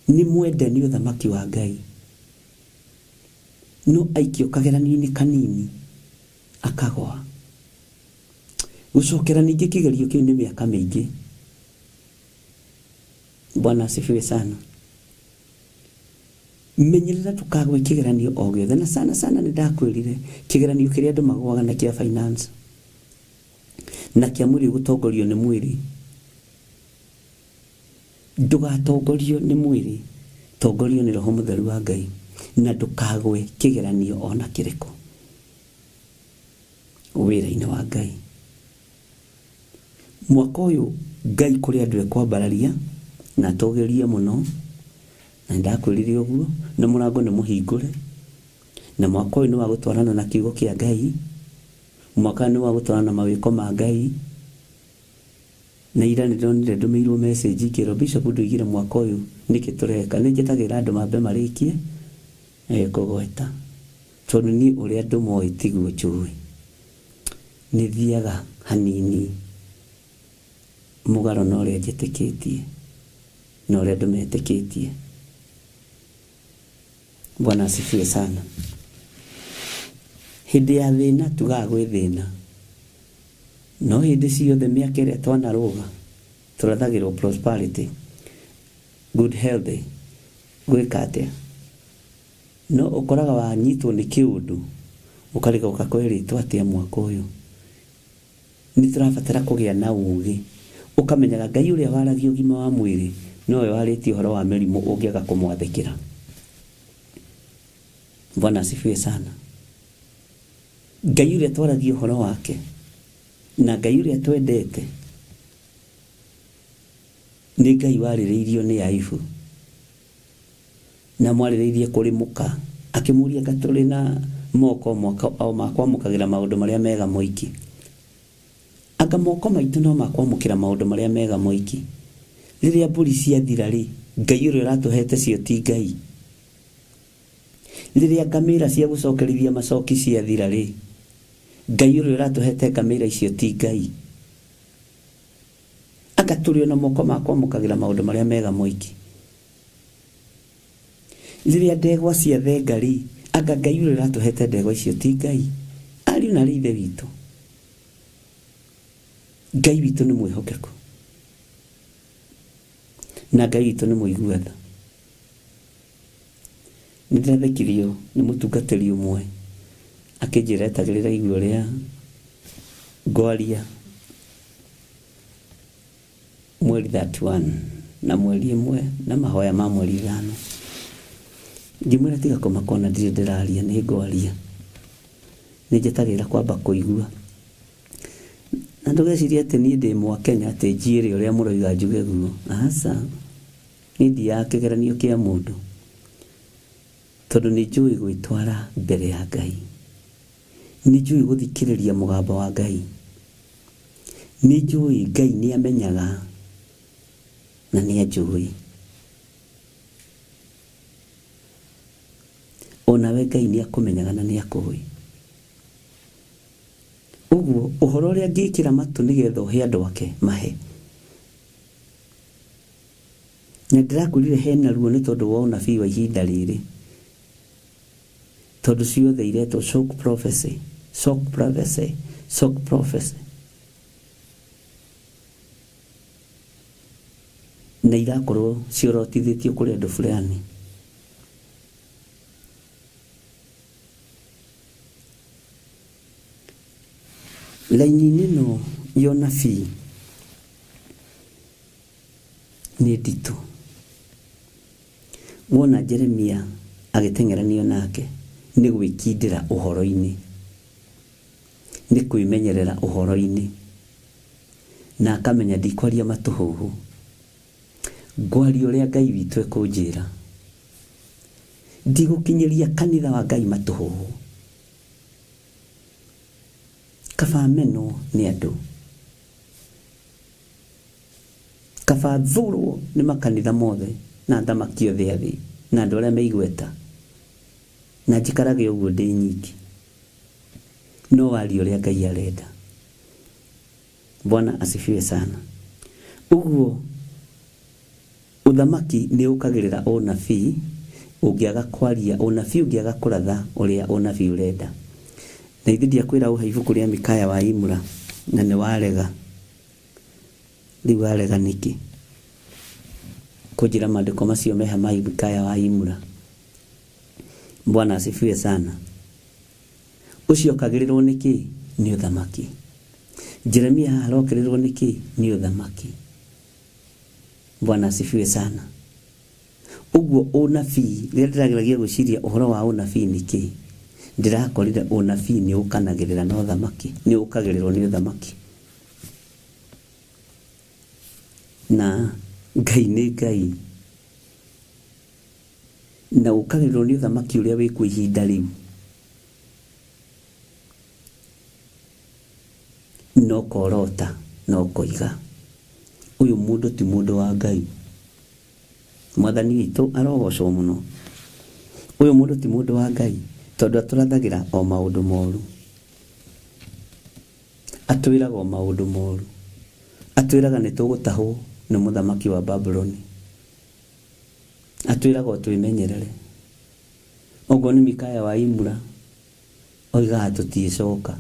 Nĩ mwende nĩ ũthamaki wa Ngai. No aikio kageranio-inĩ kanini, akagwa. Gũcokera ningĩ kĩgerio kĩu nĩ mĩaka mĩingĩ. Bwana asifiwe sana. Menyerera ndũkagwe kĩgeranio o gĩothe na sana sana nĩ ndakwĩrire kĩgeranio kĩrĩa andũ magwaga nĩ kĩa finance na kĩa mwĩrĩ gũtongorio nĩ mwĩrĩ. Ndũgatongorio nĩ mwĩrĩ, tongorio nĩ Roho Mũtheru wa Ngai na ndũkagwe kĩgeranio ona kĩrĩkũ. wĩra-inĩ wa Ngai. Mwaka ũyũ Ngai kũrĩ andũ ekwambararia na atũgĩrie mũno, na nĩndakwĩrire ũguo, na mũrango nĩ mũhingũre, na mwaka ũyũ nĩ wa gũtwarana na kiugo kĩa Ngai, mwaka ũyũ nĩ wa gũtwarana na mawĩko ma Ngai, na ira nĩndonire ndũmĩirwo message ngĩrwo Bishop ndũigire mwaka ũyũ nĩkĩ tũreka, nĩnjetagĩrĩra andũ mambe marĩkie kũgweta. Tondũ niĩ ũrĩa andũ moĩ tiguo njũĩ. Nĩ thiaga hanini mũgarũ na ũrĩa njĩtĩkĩtie na ũrĩa andũ metĩkĩtie. Bwana asifiwe sana. Hĩndĩ ya thĩna tugaga gwĩ thĩna, no hĩndĩ ciothe mĩaka ĩrĩa twanarũga tũrathagĩrwo prosperity, good health, gwĩka atĩa? No ũkoraga wanyitwo nĩ kĩũndũ ũkarigwo kwerĩtwo atĩa mwaka ũyũ. Nĩ tũrabatara kũgĩa na ũgĩ, ũkamenyaga Ngai ũrĩa waragia ũgima wa mwĩrĩ nowe warĩtie ũhoro wa mĩrimũ ũngĩaga kũmwathĩkĩra. Bwana asifiwe sana. Ngai ũrĩa twaragia ũhoro wake na Ngai ũrĩa twendete nĩ Ngai warĩrĩirio nĩ Ayubu. Na mwarĩrĩirie kũrĩ mũka. Akĩmũũria, Anga tũrĩ na moko o ma kwamũkagĩra maũndũ marĩa mega moiki? Anga moko maitũ no makwamũkĩra maũndũ marĩa mega moiki. Rĩrĩa mbũri ciathira rĩ, Ngai ũrĩa ũratũhete cio ti Ngai. Rĩrĩa ngamĩra cia gũcokerithia macoki ciathira rĩ, Ngai ũrĩa ũratũhete ngamĩra icio ti Ngai. Anga tũrĩ ona moko ma kwamũkagĩra maũndũ marĩa mega moiki. Rĩrĩa ndegwa ciathenga rĩ, anga Ngai ũrĩa ũratũhete ndegwa icio ti Ngai. Ariũ na arĩ ithe witũ, Ngai witũ nĩ mwĩhokeku na Ngai witũ nĩ mũigua tha. Nĩ ndĩrathekirio nĩ mũtungatĩri ũmwe akĩnjĩra etagĩrĩra igue ũrĩa ngwaria mweri 31 na mweri ĩmwe na mahoya ma mweri ithano. Ngĩmwĩra tiga kũmaka ona ndirĩ ndĩraria nĩ ngwaria. Nĩ njetagĩrĩra kwamba kũigua. Na ndũgecirie atĩ niĩ ndĩ Mwakenya atĩ njiĩre ũrĩa mũroiga njuge guo. Aca. Niĩ ndiaga kĩgeranio kĩa mũndũ. Tondũ nĩ njũĩ gwĩtwara mbere ya Ngai. Nĩ njũĩ gũthikĩrĩria mũgambo wa Ngai. Nĩ njũĩ Ngai nĩ amenyaga na nĩ anjũĩ. Onawe Ngai nĩ akũmenyaga na nĩ akũĩ. Ũguo ũhoro ũrĩa angĩkĩra matũ nĩgetha ũhe andũ ake mahe. Na ndĩrakwĩrire hena ruo nĩ tondũ wa ũnabii wa ihinda rĩrĩ. Tondũ ciothe iretwo shock prophecy, shock prophecy, shock prophecy. Na irakorwo ciorotithĩtio kũrĩ andũ fulani. Raini-inĩ ĩno ya ũnabii nĩ nditũ. Wona Jeremia agĩteng'eranio nake nĩ gwĩkindĩra ũhoro-inĩ, nĩ kwĩmenyerera ũhoro-inĩ, na akamenya ndikwaria matũhũhũ, ngwaria ũrĩa Ngai witũ ekũnjĩra. Ndigũkinyĩria kanitha wa Ngai matũhũhũ. Kaba menwo nĩ andũ. Kaba thũrwo nĩ makanitha mothe na athamaki othe a thĩ na andũ arĩa me igweta na njikarage ũguo ndĩ nyiki. No warie ũrĩa Ngai arenda. Bwana asifiwe sana. Ũguo Ũthamaki nĩ ũkagĩrĩra ũnabii ũngĩaga kwaria, ũnabii ũngĩaga kũratha ũrĩa ũnabii ũrenda. Na ithe ndiakwĩra ũhe ibuku rĩa Mikaya wa Imura na nĩ warega. Rĩu warega nĩkĩ? Kũnjĩra maandĩko macio meha ma Mikaya wa Imura. Bwana asifiwe sana. Ũcio okagĩrĩrwo nĩ kĩ? Nĩ ũthamaki. Jeremia haha arokĩrĩrwo nĩ kĩ? Nĩ ũthamaki. Bwana asifiwe sana. Ũguo ũnabii, rĩrĩa ndĩrageragia gwĩciria ũhoro wa ũnabii nĩ kĩĩ, ndĩrakorire ũnabii nĩ ũkanagĩrĩra na ũthamaki, nĩ ũkagĩrĩrwo nĩ ũthamaki. Na Ngai nĩ Ngai. Na ũkagĩrĩrwo nĩ ũthamaki ũrĩa wĩkuo ihinda rĩu. Na ũkorota na ũkoiga, ũyũ mũndũ ti mũndũ wa Ngai. Mwathani witũ arogocwo mũno. Ũyũ mũndũ ti mũndũ wa Ngai tondũ atũrathagĩra o maũndũ moru. Atwĩraga o maũndũ moru. Atwĩraga nĩ tũgũtahwo nĩ mũthamaki wa Babuloni. Atwĩraga o twĩmenyerere. Okorwo nĩ Mikaya wa Imura, oigaga tũtiĩcoka.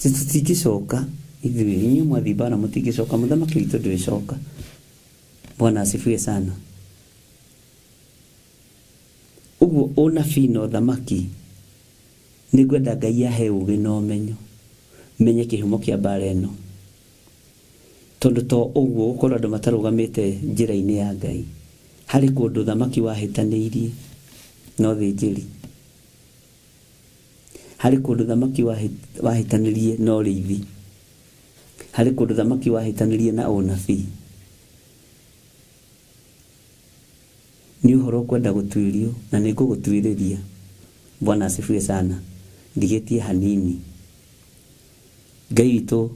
Atĩ tũtingĩcoka ithuĩ, inyuĩ mwathiĩ mbara mũtingĩcoka, mũthamaki witũ ndwĩcoka. Bwana asifiwe sana. Ũguo ũnabii na ũthamaki, nĩngwenda Ngai ahe ũgĩ na ũmenyo, menye kĩhumo kĩa mbara ĩno. Tondũ to ũguo gũkorwo andũ matarũgamĩte njĩra-inĩ ya Ngai. Harĩ kũndũ ũthamaki wahĩtanĩirie na ũthĩnjĩri. Harĩ kũndũ ũthamaki wahĩtanĩrie na ũrĩithi. Harĩ kũndũ ũthamaki wahĩtanĩrie na ũnabii. Nĩ ũhoro ũkwenda gũtuĩrio na nĩ ngũgũtuĩrĩria. Bwana asifiwe sana. Ndigĩtie hanini. Ngai witũ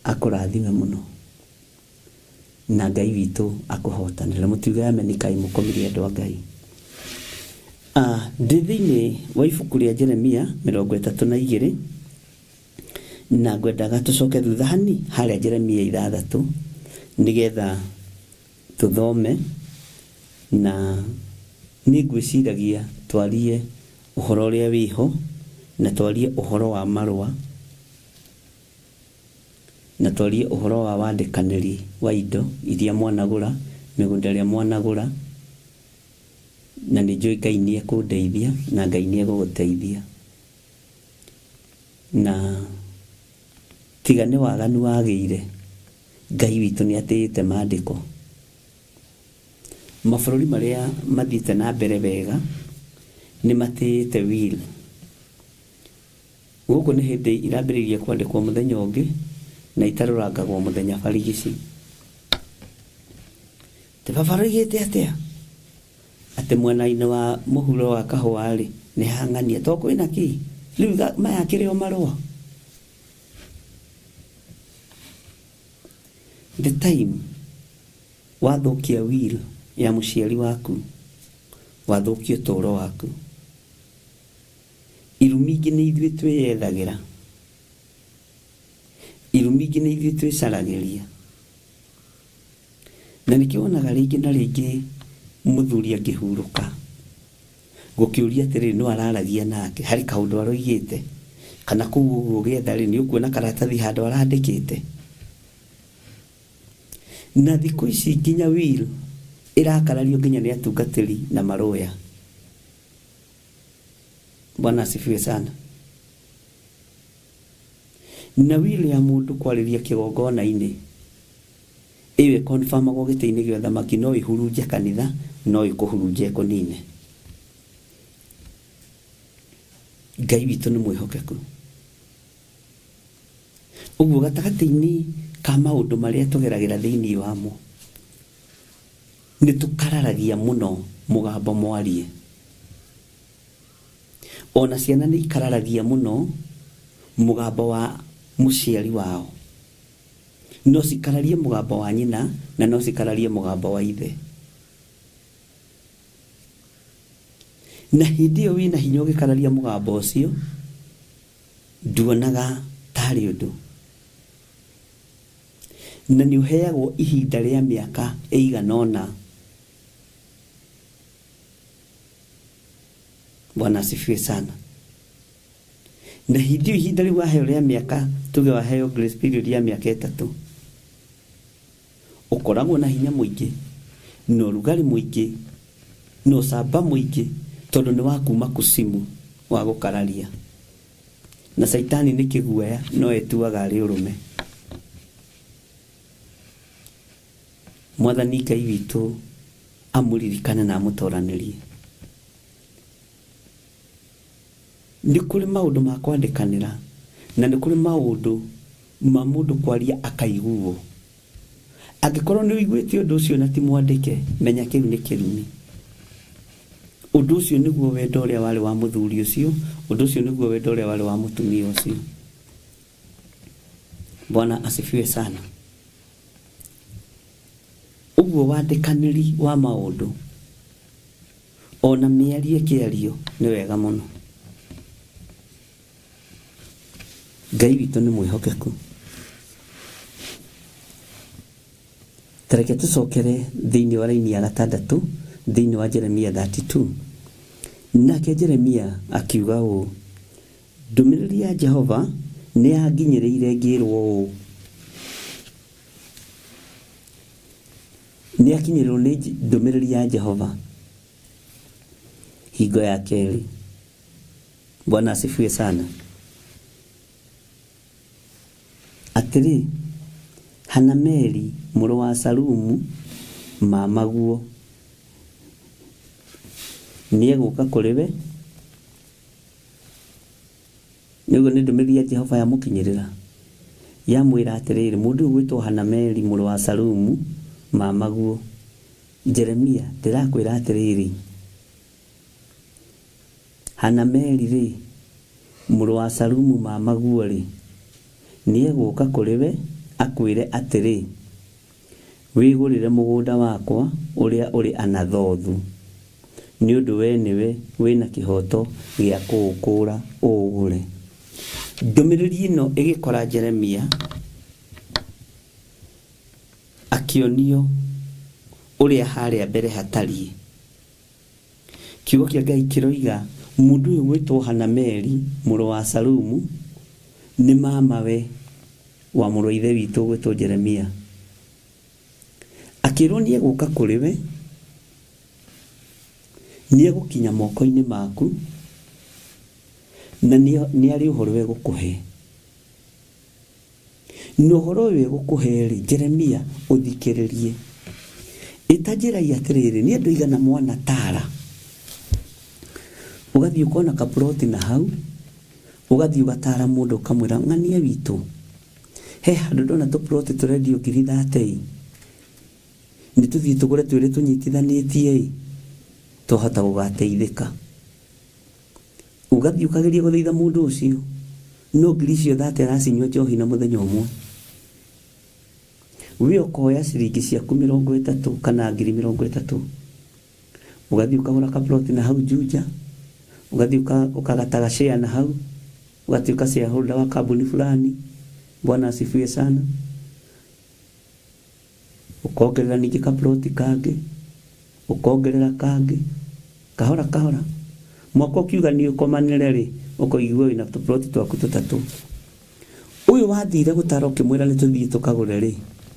akũrathime mũno na Ngai witũ akũhotanĩre. Mũtiuge ameni kaĩ mũkomire andũ a Ngai. Ndĩ thĩinĩ wa ibuku rĩa Jeremia 32 na ngwendaga tũcoke thutha hani harĩa Jeremia 6 nĩgetha tũthome na nĩ ngwĩciragia twarie ũhoro ũrĩa wĩho na twarie ũhoro wa marũa na twarie ũhoro wa wandĩkanĩri wa indo iria mwanagũra, mĩgũnda ĩrĩa mwanagũra, na nĩ njũĩ Ngai nĩ ekũndeithia na Ngai nĩ egũgũteithia. Na tiga nĩ waganu wagĩire, Ngai witũ nĩ atĩĩte maandĩko. Mabũrũri marĩa mathiĩte na mbere wega nĩ matĩĩte will. Gũkũ nĩ hĩndĩ irambĩrĩirie kwandĩkwo mũthenya ũngĩ na itarũrangagwo mũthenya barigici. Atĩ baba aroigĩte atĩa? Atĩ mwena-inĩ wa mũhuro wa kahũa-rĩ, nĩ hang'ania. To kwĩna kĩ? Rĩu maya akĩrĩ o marũa? The time wathũkia will ya mũciari waku, wathũkia ũtũũro waku. Irumi ingĩ nĩ ithuĩ twĩyethagĩra. Irumi ingĩ nĩ ithuĩ twĩcaragĩria. Na nĩkĩo wonaga rĩngĩ na rĩngĩ mũthuri angĩhurũka, gũkĩũria atĩrĩrĩ, nũ araragia nake? Harĩ kaũndũ aroigĩte? Kana kũu ũguo ũgĩetha rĩ, nĩ ũkuona karatathi handũ arandĩkĩte? Na thikũ ici nginya will ĩrakarario nginya nĩ atungatĩri na marũya. Bwana asifiwe sana. Na will ya mũndũ kwarĩria kĩgongona-inĩ ĩyo ĩkonfamagwo gĩtĩ-inĩ gĩa ũthamaki no ĩhurunje kanitha no ĩkũhurunje ĩkũnine. Ngai witũ nĩ mwĩhokeku. Ũguo gatagatĩ-inĩ ka maũndũ marĩa tũgeragĩra thĩinĩ wamo nĩ tũkararagia mũno mũgambo mwarie. Ona ciana nĩ ikararagia mũno mũgambo wa mũciari wao. No cikararie mũgambo wa nyina na no cikararie mũgambo wa ithe. Na hĩndĩ ĩyo wĩna hinya ũgĩkararia mũgambo ũcio, nduonaga tarĩ ũndũ. Na nĩ ũheagwo ihinda rĩa mĩaka ĩigana ũna. Bwana asifiwe sana. Na hĩndĩ ĩyo ihinda rĩu waheo rĩa mĩaka, tuge waheo grace period ya mĩaka 3, ũkoragwo na hinya mũingĩ na ũrugarĩ mũingĩ na ũcamba mũingĩ tondũ nĩ wa kuma kusimu wa gũkararia. Na caitani nĩ kĩguoya no etuaga arĩ ũrũme. Mwathani Ngai witũ amũririkane na amũtoranĩrie. Nĩ kũrĩ maũndũ ma kwandĩkanĩra na nĩ kũrĩ maũndũ ma mũndũ kwaria akaiguo. Angĩkorwo nĩ ũiguĩte ũndũ ũcio na ti mwandĩke, menya kĩu nĩ kĩrumi. Ũndũ ũcio nĩguo wendo ũrĩa warĩ wa mũthuri ũcio, ũndũ ũcio nĩguo wendo ũrĩa warĩ wa mũtumia ũcio. Bwana asifiwe sana. Ũguo wandĩkanĩri wa maũndũ ona mĩario ĩkĩario nĩ wega mũno. Ngai witũ nĩ mwĩhokeku. Ta reke tũcokere thĩinĩ wa raini ya 6 thĩinĩ wa Jeremia 32. Nake Jeremia akiuga ũũ, ndũmĩrĩri ya Jehova nĩ yanginyĩrĩire ngĩrwo ũũ. Nĩ akinyĩrĩrwo nĩ ndũmĩrĩri ya Jehova hingo ya kerĩ. Bwana asifiwe sana. Atĩrĩ, Hanameli mũrũ wa Salumu mamaguo nĩegũka kũrĩ we. Nĩguo nĩ ndũmĩrĩri ya Jehova yamũkinyĩrĩra, yamwĩra atĩrĩrĩ, mũndũ ũyũ ũgwĩtwo Hanameli mũrũ wa Salumu mamaguo, Jeremia, ndĩrakwĩra atĩrĩrĩ, Hanameli-rĩ, mũrũ wa Salumu mamaguo-rĩ, Nĩegũũka kũrĩ we akwĩre atĩrĩ, 'Wĩgũrĩre mũgũnda wakwa ũrĩa ũrĩ Anathothu, nĩ ũndũ wee nĩwe wĩ na kĩhooto gĩa kũũkũũra ũũgũre. Ndũmĩrĩri ĩno ĩgĩkora Jeremia akĩonio ũrĩa harĩa mbere hatariĩ. Kiugo kĩa Ngai kĩroiga mũndũ ũyũ gwĩtwo Hanameli mũrũ wa Salumu nĩ mamawe wa mũrũ wa ithe witũ gwĩtwo Jeremia. Akĩrwo nĩ egũka kũrĩ we, nĩ egũkinya moko-inĩ maku, na nĩ arĩ ũhoro egũkũhe. Na ũhoro ũyũ egũkũhe-rĩ, Jeremia, ũthikĩrĩrie. Ĩta njĩrai atĩrĩrĩ, nĩ andũ aigana mwanataara? Ũgathiĩ ũkona kaploti na hau, ũgathiĩ ũgataara mũndũ ũkamwĩra, ng'ania witũ, he handũ ndona tũploti tũrendio ngiri thate-ĩ, nĩ tũthiĩ tũgũre twĩrĩ tũnyitithanĩtie-ĩ, twahota gũgateithĩka. Ũgathiĩ ũkageria gũthaitha mũndũ ũcio, no ngiri icio thate aracinyua njohi na mũthenya ũmwe. We ũkoya ciringi ciaku mĩrongo ĩtatũ kana ngiri mĩrongo ĩtatũ, ũgathiĩ ũkagũra kaploti na hau Juja, ũgathiĩ ũkagata gashare na hau, ũgatuĩka shareholder wa kambuni fulani. Bwana asifiwe sana. Ũkongerera ningĩ kaploti kangĩ, ũkongerera kangĩ, kahora kahora. Mwaka ũkiuga nĩ ũkomanĩre rĩ, ũkoigua wĩna tũploti twaku tũtatũ. Ũyũ wathire gũtara ũkĩmwĩra nĩ tũthiĩ tũkagũre rĩ,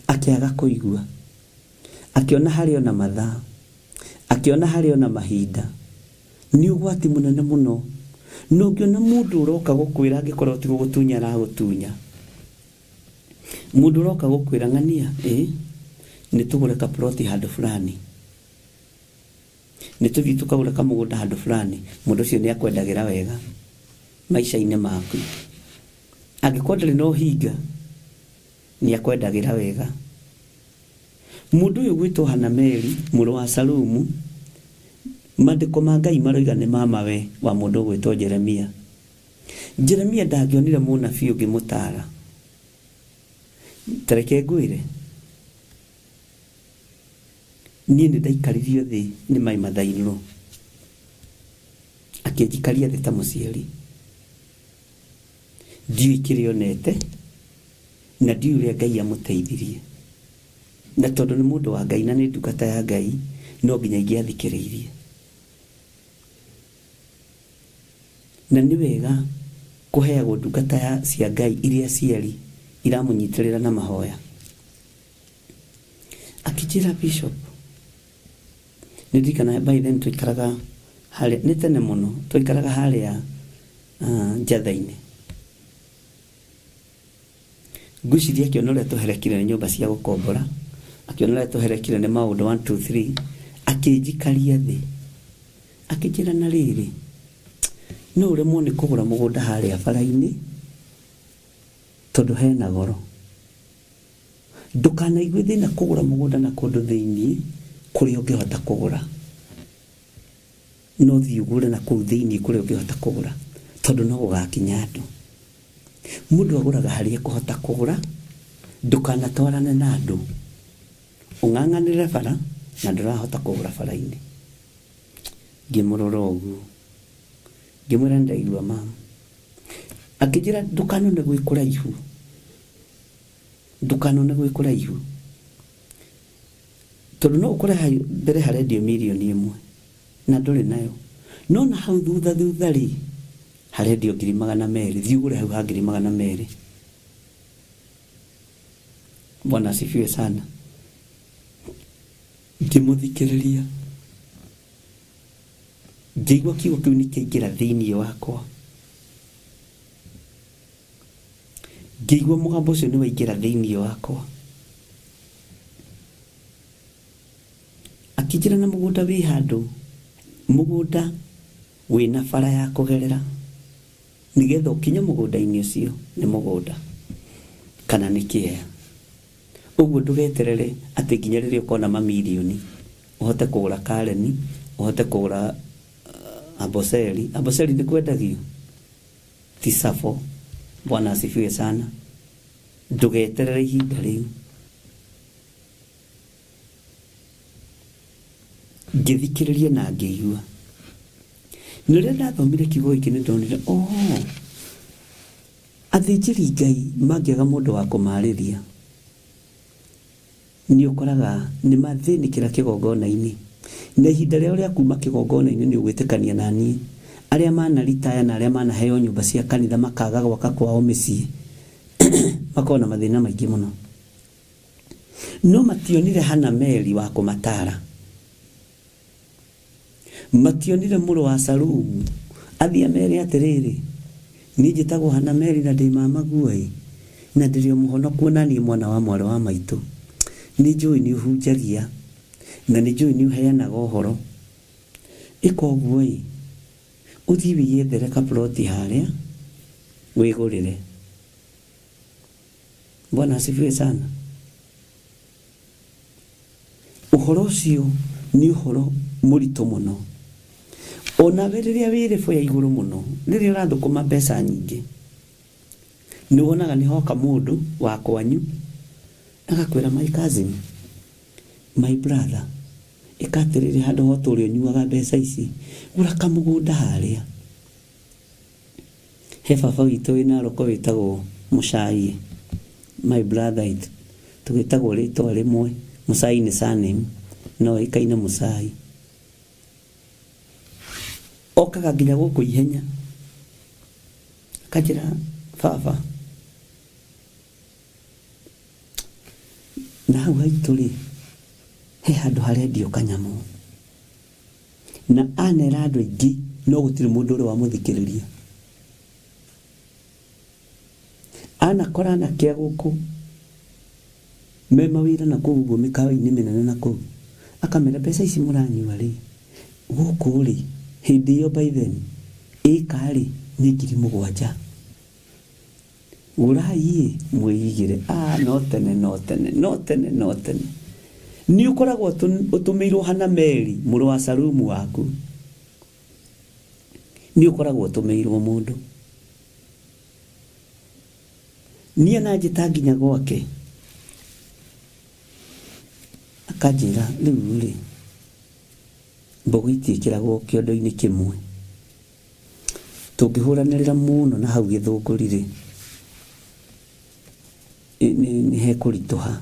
akĩaga kũigua. Akĩona harĩ ona mathaa, akĩona harĩ ona mahinda. Nĩ ũgwati mũnene mũno. Na ũngĩona mũndũ ũroka gũkwĩra angĩkorwo ti gũgũtunya aragũtunya, Mũndũ ũroka gũkwĩra ng'ania ĩ, nĩ tũgũre ka plot handũ fulani, nĩ tũthiĩ tũkagũre kamũgũnda handũ fulani, mũndũ ũcio nĩ akwendagĩra wega maica-inĩ maku. Angĩkorwo ndarĩ na ũhinga, nĩ akwendagĩra wega. Mũndũ ũyũ ũgwĩtwo Hanameli mũrũ wa Salumu, maandĩko ma Ngai maroiga nĩ mamawe wa mũndũ ũgwĩtwo Jeremia. Jeremia ndangĩonire mũnabii ũngĩmũtaara. Ta reke ngwĩre, niĩ nĩ ndaikaririo thĩ nĩ my mother in law, akĩnjikaria thĩ ta mũciari. Ndiũĩ kĩrĩa onete na ndiũĩ ũrĩa Ngai amũteithirie. Na tondũ nĩ mũndũ wa Ngai na nĩ ndungata ya Ngai, no nginya ingĩathikĩrĩirie. Na nĩ wega kũheagwo ndungata ya cia Ngai iria aciari iramũnyitĩrĩra na mahoya. Akĩnjĩra Bishop, nĩ ndirikanaga by then twaikaraga harĩa, nĩ tene mũno, twaikaraga harĩa Njatha-inĩ. Ngwĩciria akĩona ũrĩa tũherekire nĩ nyũmba cia gũkombora, akĩona ũrĩa tũherekire nĩ maũndũ one two three, akĩnjikaria thĩ, akĩnjĩra na rĩrĩ, no ũremwo nĩ kũgũra mũgũnda harĩa bara-inĩ tondũ hena goro. Ndũkanaigue thĩna kũgũra mũgũnda na kũndũ thĩiniĩ kũrĩa ũngĩhota kũgũra. No thiĩ ũgũre na kũu thĩiniĩ kũrĩa ũngĩhota kũgũra tondũ no gũgakinya andũ. Mũndũ agũraga harĩa ekũhota kũgũra, ndũkanatwarane na andũ ũng'ang'anĩre bara na ndũrahota kũgũra bara-inĩ. Ngĩmũrora ũguo, ngĩmwĩra nĩndaigua mama. Akĩnjĩra ndũkanone gwĩ kũraihu, ndũkanone gwĩ kũraihu, tondũ no ũkore hau mbere harendio mirioni ĩmwe na ndũrĩ nayo, no na hau thutha thutha rĩ, harendio ngiri magana merĩ, thiĩ ũgũre hau ha ngiri magana merĩ. Bwana asifiwe sana. Ngĩmũthikĩrĩria, ngĩigua kiugo kĩu nĩ kĩaingĩra thĩinĩ wakwa. Ngĩigua mũgambo ũcio nĩ waingĩra thĩinĩ wakwa. Akĩnjĩra na mũgũnda wĩ handũ, mũgũnda wĩna bara ya kũgerera, nĩgetha ũkinye mũgũnda-inĩ ũcio nĩ mũgũnda kana nĩ kĩea. Ũguo ndũgeterere atĩ nginya rĩrĩa ũkona mamirioni ũhote kũgũra Karen, ũhote kũgũra Amboseli. Amboseli nĩ kwendagio? Ti Tsavo. Bwana asifiwe sana. Ndũgeterere ihinda rĩu. Ngĩthikĩrĩria na ngĩigua. Na rĩrĩa ndathomire kiugo gĩkĩ nĩ ndonire oh, athĩnjĩri Ngai mangĩaga mũndũ wa kũmarĩria nĩ ũkoraga nĩ mathĩnĩkĩra kĩgongona-inĩ. Na ihinda rĩao rĩa kuma kĩgongona-inĩ nĩ ũgwĩtĩkania na niĩ, arĩa manaritaya na arĩa manaheo nyũmba cia kanitha makaga gwaka kwao mĩciĩ makoragwo na mathĩna maingĩ mũno. No mationire Hanameli wa kũmataara. Mationire mũrũ wa Salumu athiĩ amere atĩrĩrĩ, niĩ njĩtagwo Hanameli na ndĩ mamaguo-ĩ, na ndĩrĩ o mũhonoku o na niĩ mwana wa mwarĩ wa maitũ. Nĩnjũĩ nĩũhunjagia, na nĩnjũĩ nĩũheanaga ũhoro. Ĩka ũguo-ĩ, ũthiĩ wĩyethere kaploti harĩa, wĩgũrĩre. Bwana asifiwe sana. Ũhoro ũcio nĩ ũhoro mũritũ mũno. Onawe rĩrĩa wĩ level ya igũrũ mũno, rĩrĩa ũrathũkũma mbeca nyingĩ, nĩ wonaga nĩ hoka mũndũ wa kwanyu agakwĩra my cousin, my brother, ĩka atĩrĩrĩ handũ ha ũtũre ũnyuaga mbeca ici, gũra kamũgũnda harĩa. He baba witũ wĩ Narok wĩtagwo Mũcai, my brother it, tũgĩtagwo rĩtwa rĩmwe, Mũcai nĩ surname, no oĩkaine Mũcai. Okaga nginya gũkũ ihenya, akanjĩra baba, na hau haitũ rĩ, he handũ harendio kanyamũ. Na anera andũ aingĩ no gũtirĩ mũndũ ũrĩ wamũthikĩrĩria. Anakora anake a gũkũ me mawĩra na kũu ũguo mĩkawa-inĩ mĩnene na kũu, akamera mbeca ici mũranyua rĩ, gũkũ rĩ, hĩndĩ ĩyo by then, ĩka rĩ, nĩ 7,000. Gũrai-ĩ, mwĩigĩre. Ah, no tene, no tene, no tene, no tene. Nĩ ũkoragwo ũtũmĩirwo Hanameli, mũrũ wa Salumu waku. Nĩ ũkoragwo ũtũmĩirwo mũndũ. Niĩ ananjĩta nginya gwake, akanjĩra rĩu-rĩ, mbogo itiĩkĩragwo kĩondo-inĩ kĩmwe. Tũngĩhũranĩrĩra mũno na hau gĩthũngũri-rĩ, nĩ hekũritũha.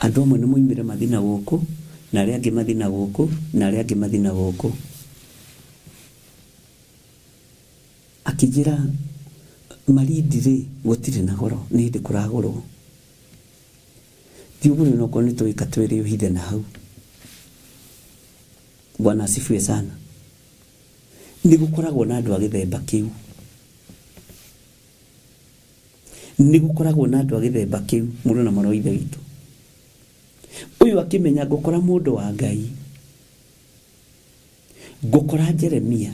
Andũ amwe nĩ moimĩre mathiĩ na gũkũ, na arĩa angĩ mathiĩ na gũkũ, na arĩa angĩ mathiĩ na gũkũ. Akĩnjĩra Malindi-rĩ, gũtirĩ na goro, nĩ hĩndĩ kũragũrwo. Thiĩ ũgũre onokorwo nĩ tũĩka twĩrĩ ũhithe na hau. Bwana asifiwe sana. Nĩ gũkoragwo na andũ a gĩthemba kĩu. Nĩ gũkoragwo na andũ a gĩthemba kĩu, mũrũ na mwarĩ wa Ithe witũ. Ũyũ akĩmenya ngũkora mũndũ wa Ngai, ngũkora Jeremia,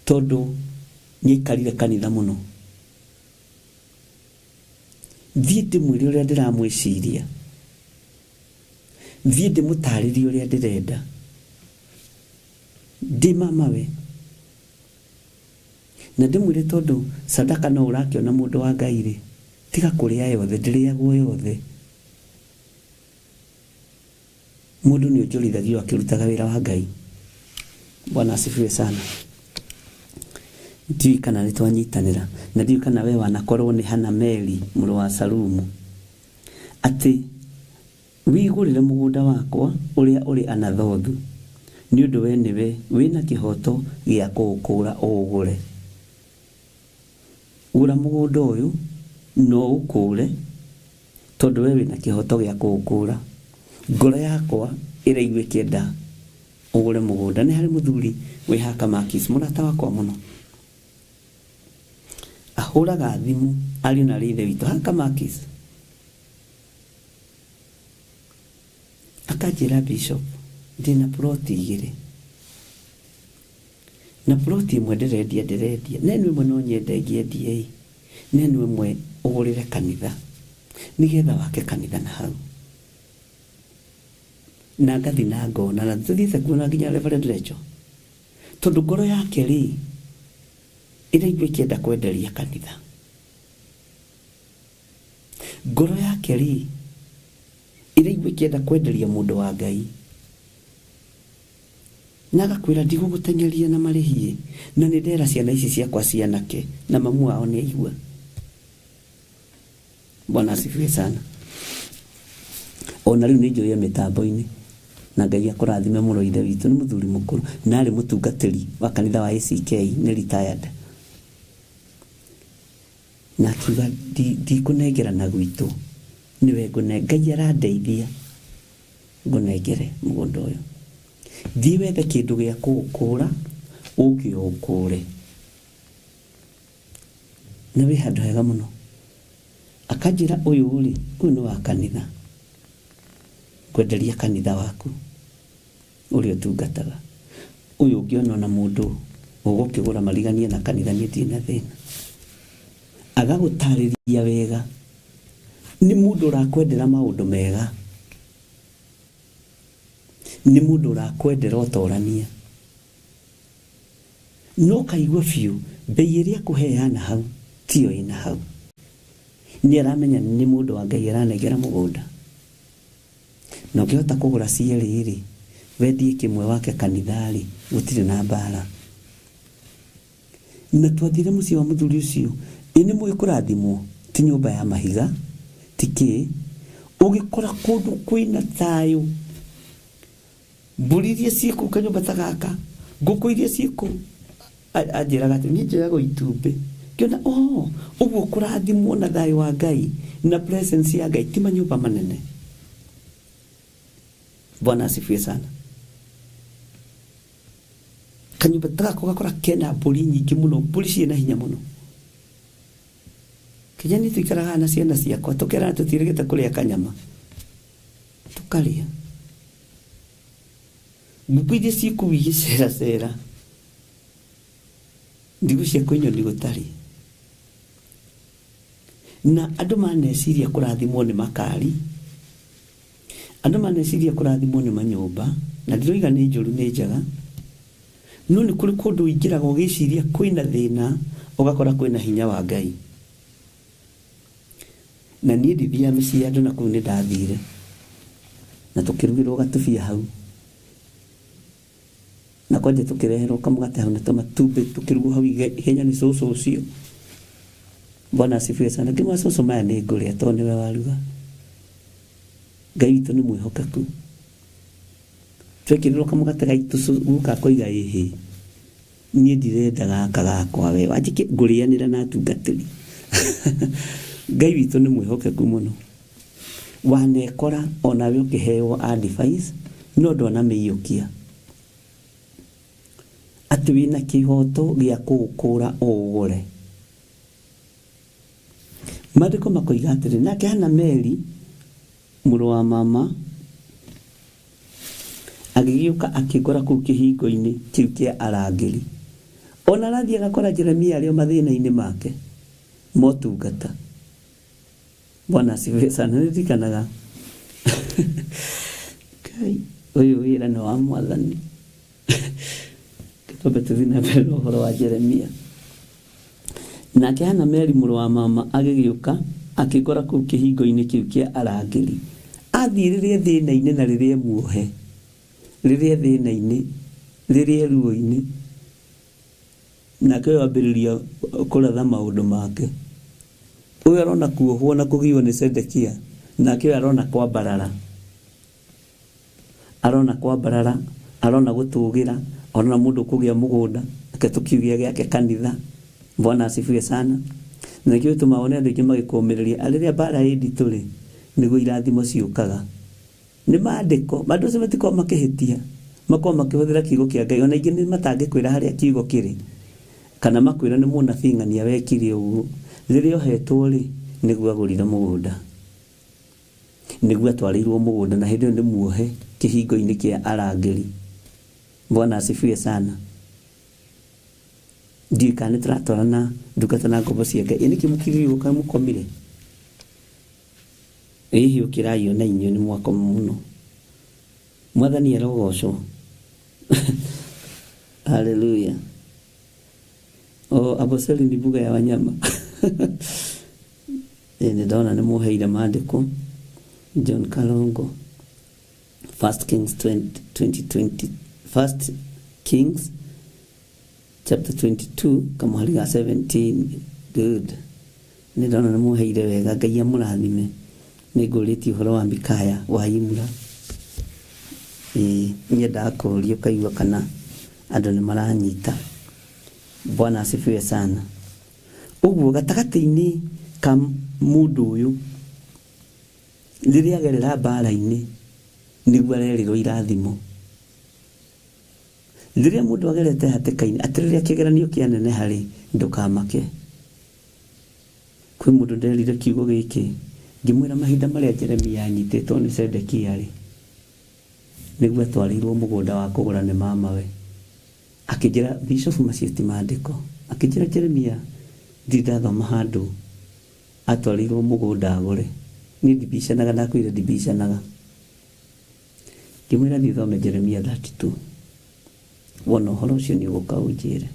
tondũ nĩ aikarire kanitha mũno. Thiĩ ndĩmwĩre ũrĩa ndĩramwĩciria. Thiĩ ndĩmũtarĩrie ũrĩa ndĩrenda. Ndĩ mama we. Na ndĩmwĩre tondũ sadaka no ũrakĩona mũndũ wa Ngai rĩ, tiga kũrĩa yothe, ndĩrĩagwo yothe. Mũndũ nĩ onjorithagio akĩrutaga wĩra wa Ngai. Bwana asifiwe sana. Ndiũĩ kana nĩ twanyitanĩra, na ndiũĩ kana we wanakorwo nĩ Hanameli mũrũ wa Salumu, atĩ Wĩgũrĩre mũgũnda wakwa ũrĩa ũrĩ Anathothu, nĩ ũndũ wee nĩwe wĩ na kĩhooto gĩa kũũkũũra ũũgũre. Gũra mũgũnda ũyũ na ũũkũũre, tondũ wee wĩ na kĩhooto gĩa kũũkũũra. Ngoro yakwa ĩraigua ĩkĩenda ũgũre mũgũnda. Nĩ harĩ mũthuri wĩ haha Kamakis, mũrata wakwa mũno, ahũraga thimũ ariũ na aarĩ a Ithe witũ haha Kamakis. Akanjĩra Bishop ndĩna plot igĩrĩ na plot ĩmwe ndĩrendia ndĩrendia na ĩno ĩmwe no nyende ngĩendie ĩ na ĩno ĩmwe ũgũrĩre kanitha nĩgetha wake kanitha na hau na ngathi na ngona na tũthiĩte kuona nginya Reverend Rachel tondũ ngoro yake rĩ ĩraigua ĩkĩenda kwenderia kanitha. Ngoro yake rĩ, ĩraigua ĩkĩenda kwenderia mũndũ wa Ngai. Na agakwĩra ndigũgũteng'eria na marĩhi na nĩ ndera ciana ici ciakwa cianake na mamu wao nĩ aigua. Bwana asifiwe sana. Ona rĩu nĩ njũĩ e mĩtambo-inĩ na Ngai akũrathime mũno ithe witũ nĩ mũthuri mũkũrũ na arĩ mũtungatĩri wa kanitha wa ACK nĩ retired. Na akiuga ndikũnengera na gwitũ nĩwe ngũne Ngai arandeithia ngũnengere mũgũnda ũyũ. Thiĩ wethe kĩndũ gĩa kũũkũra ũke ũũkũre. Na wĩ handũ hega mũno. Akanjĩra ũyũ rĩ, ũyũ nĩ wa kanitha. Ngwenderia kanitha waku ũrĩa ũtungataga. Ũyũ ũngĩona ona mũndũ ũgũkĩgũra mariganie na kanitha niĩ ndirĩ na thĩna. Agagũtarĩria wega. Nĩ mũndũ ũrakwendera maũndũ mega. Nĩ mũndũ ũrakwendera ũtorania. No ũkaigua biũ mbei ĩrĩa akũheana hau tiyo ĩna hau. Nĩ aramenya nĩ mũndũ wa Ngai aranengera mũgũnda. Na ũngĩhota kũgũra cierĩ rĩ, wendie kĩmwe wake kanitha rĩ, gũtirĩ na mbara. Na twathire mũciĩ wa mũthuri ũcio, ĩ nĩ mũĩ kũrathimwo, ti nyũmba ya mahiga, ti kĩ, ũgĩkora kũndũ kwĩna thayũ, mbũri iria ciĩ kũu kanyũmba ta gaka, ngũkũ iria ciĩ kũu, anjĩraga atĩ niĩ njoyagwo itumbĩ, ngĩona oh, ũguo kũrathimwo na thayũ wa Ngai na presence ya Ngai ti manyũmba manene. Bwana asifiwe sana. Kanyũmba ta gaka ũgakora kena mbũri nyingĩ mũno, mbũri ciĩna hinya mũno. Kinya niĩ tũikaraga na ciana ciakwa tũkerana tũtiĩrĩgĩte kũrĩa kanyama, tũkarĩa. Ngũkũ iria ciĩ kũu igĩceracera, ndigũ cia kwĩ nyoni gũtarĩ. Na andũ maneciria kũrathimwo nĩ makari, andũ maneciria kũrathimwo nĩ manyũmba, na ndiroiga nĩ njũru nĩ njega, no nĩ kũrĩ kũndũ ũingĩraga ũgĩciria kwĩna thĩna, ũgakora kwĩna hinya wa Ngai. Na niĩ ndithiaga mĩciĩ ya andũ na kũu nĩ ndathire, na tũkĩrugĩrwo gatubia hau. Na kwanja tũkĩreherwo kamũgate hau na tũmatumbĩ tũkĩrugwo hau ihenya nĩ cũcũ ũcio. Bwana asifiwe sana. Ngĩmwĩra cũcũ maya nĩ ngũrĩa tondũ nĩwe waruga. Ngai witũ nĩ mwĩhokeku. Twekĩrĩrwo kamũgate gaitũ guka akoiga ĩhĩ niĩ ndirenda gaka gakwa we wanjĩke ngũrĩanĩra na atungatĩri. Ngai witũ nĩ mwĩhokeku mũno. Wanekora onawe ũkĩheo advice no ndwanamĩiyũkia. Atĩ wĩna kĩhoto gĩa kũũkũra ũũgũre. Maandĩko makoiga atĩrĩ, nake Hanameli mũrũ wa mama agĩgĩũka akĩngora kũu kĩhingo-inĩ kĩu kĩa arangĩri. Ona arathiĩ agakora Jeremia arĩ o mathĩna-inĩ make motungata. Bwana asifiwe sana. Nĩndirikanaga Ngai, ũyũ wĩra nĩ wa mwathani. Twambe tũthiĩ na mbere na ũhoro wa Jeremia. Nake Hanameli mũrũ wa mama agĩgĩũka akĩngora kũu kĩhingo-inĩ kĩu kĩa arangĩri. Athiĩ rĩrĩa thĩna-inĩ na rĩrĩa muohe, rĩrĩa thĩna-inĩ, rĩrĩa ruo-inĩ, Nake ũyũ ambĩrĩria kũratha maũndũ make. Ũyũ arona kuohwo na kũgiywo nĩ Zedekia, nake ũyũ arona kwambarara. Arona kwambarara, arona gũtũgĩra, arona mũndũ ũkũgĩa mũgũnda, reke tũkiuge gĩake kanitha. Bwana asifiwe sana. Na nĩkĩo gĩtũmaga wone andũ aingĩ magĩkũmĩrĩria, rĩrĩa mbara ĩ nditũ rĩ, nĩguo irathimo ciũkaga. Nĩ maandĩko. Andũ acio matikoragwo makĩhĩtia. Makoragwo makĩhũthĩra kiugo kĩa Ngai. O na aingĩ nĩ matangĩkwĩra harĩa kiugo kĩrĩ. Kana makwĩre nĩ mũnabii ng'ania wekire ũguo. Rĩrĩa ohetwo-rĩ, nĩguo agũrire mũgũnda. Nĩguo atwarĩirwo mũgũnda na hĩndĩ ĩyo nĩ muohe kĩhingo-inĩ kĩa arangĩri. Bwana asifiwe sana. Ndiũĩ kana nĩ tũratwarana ndungata na ngombo cia Ngai. Ĩ nĩkĩ mũkirire ũguo kaĩ mũkomire? Hihi ũkĩrai o na inyuĩ nĩ mwakoma mũno. Mwathani arogocwo. Haleluya. Oh, Amboseli ni mbuga ya wanyama. Ĩ, nĩ ndona nĩ mũheire maandĩko John Kalongo First Kings 20, 20, First Kings chapter 22 kamũhari ga 17. Good, nĩ ndona nĩ mũheire wega. Ngai amũrathime. Nĩ ngũrĩtie ũhoro wa Mikaya wa Imura. Ĩĩ, nyendaga kũũria ũkaigua kana andũ nĩ maranyita. Bwana asifiwe sana. Ũguo gatagatĩ-inĩ ka mũndũ ũyũ rĩrĩa agerera mbara-inĩ nĩguo arerĩrwo irathimo. Rĩrĩa mũndũ agerete hatĩka-inĩ, atĩ rĩrĩa kĩgeranio kĩaneneha rĩ, ndũkamake. Kwĩ mũndũ nderire kiugo gĩkĩ ngĩmwĩra mahinda marĩa Jeremia anyitĩtwo nĩ Zedekia rĩ, nĩguo atwarĩirwo mũgũnda wa kũgũra nĩ mamawe. Akĩnjĩra bishofu macio ti maandĩko. Akĩnjĩra Jeremia ndirĩ ndathoma handũ atwarĩirwo mũgũnda agũre. Niĩ ndibicanaga, ndakwĩrire ndibicanaga. Ngĩmwĩra thiĩ ũthome Jeremia 32. Wona ũhoro ũcio nĩ ũgũka ũnjĩre.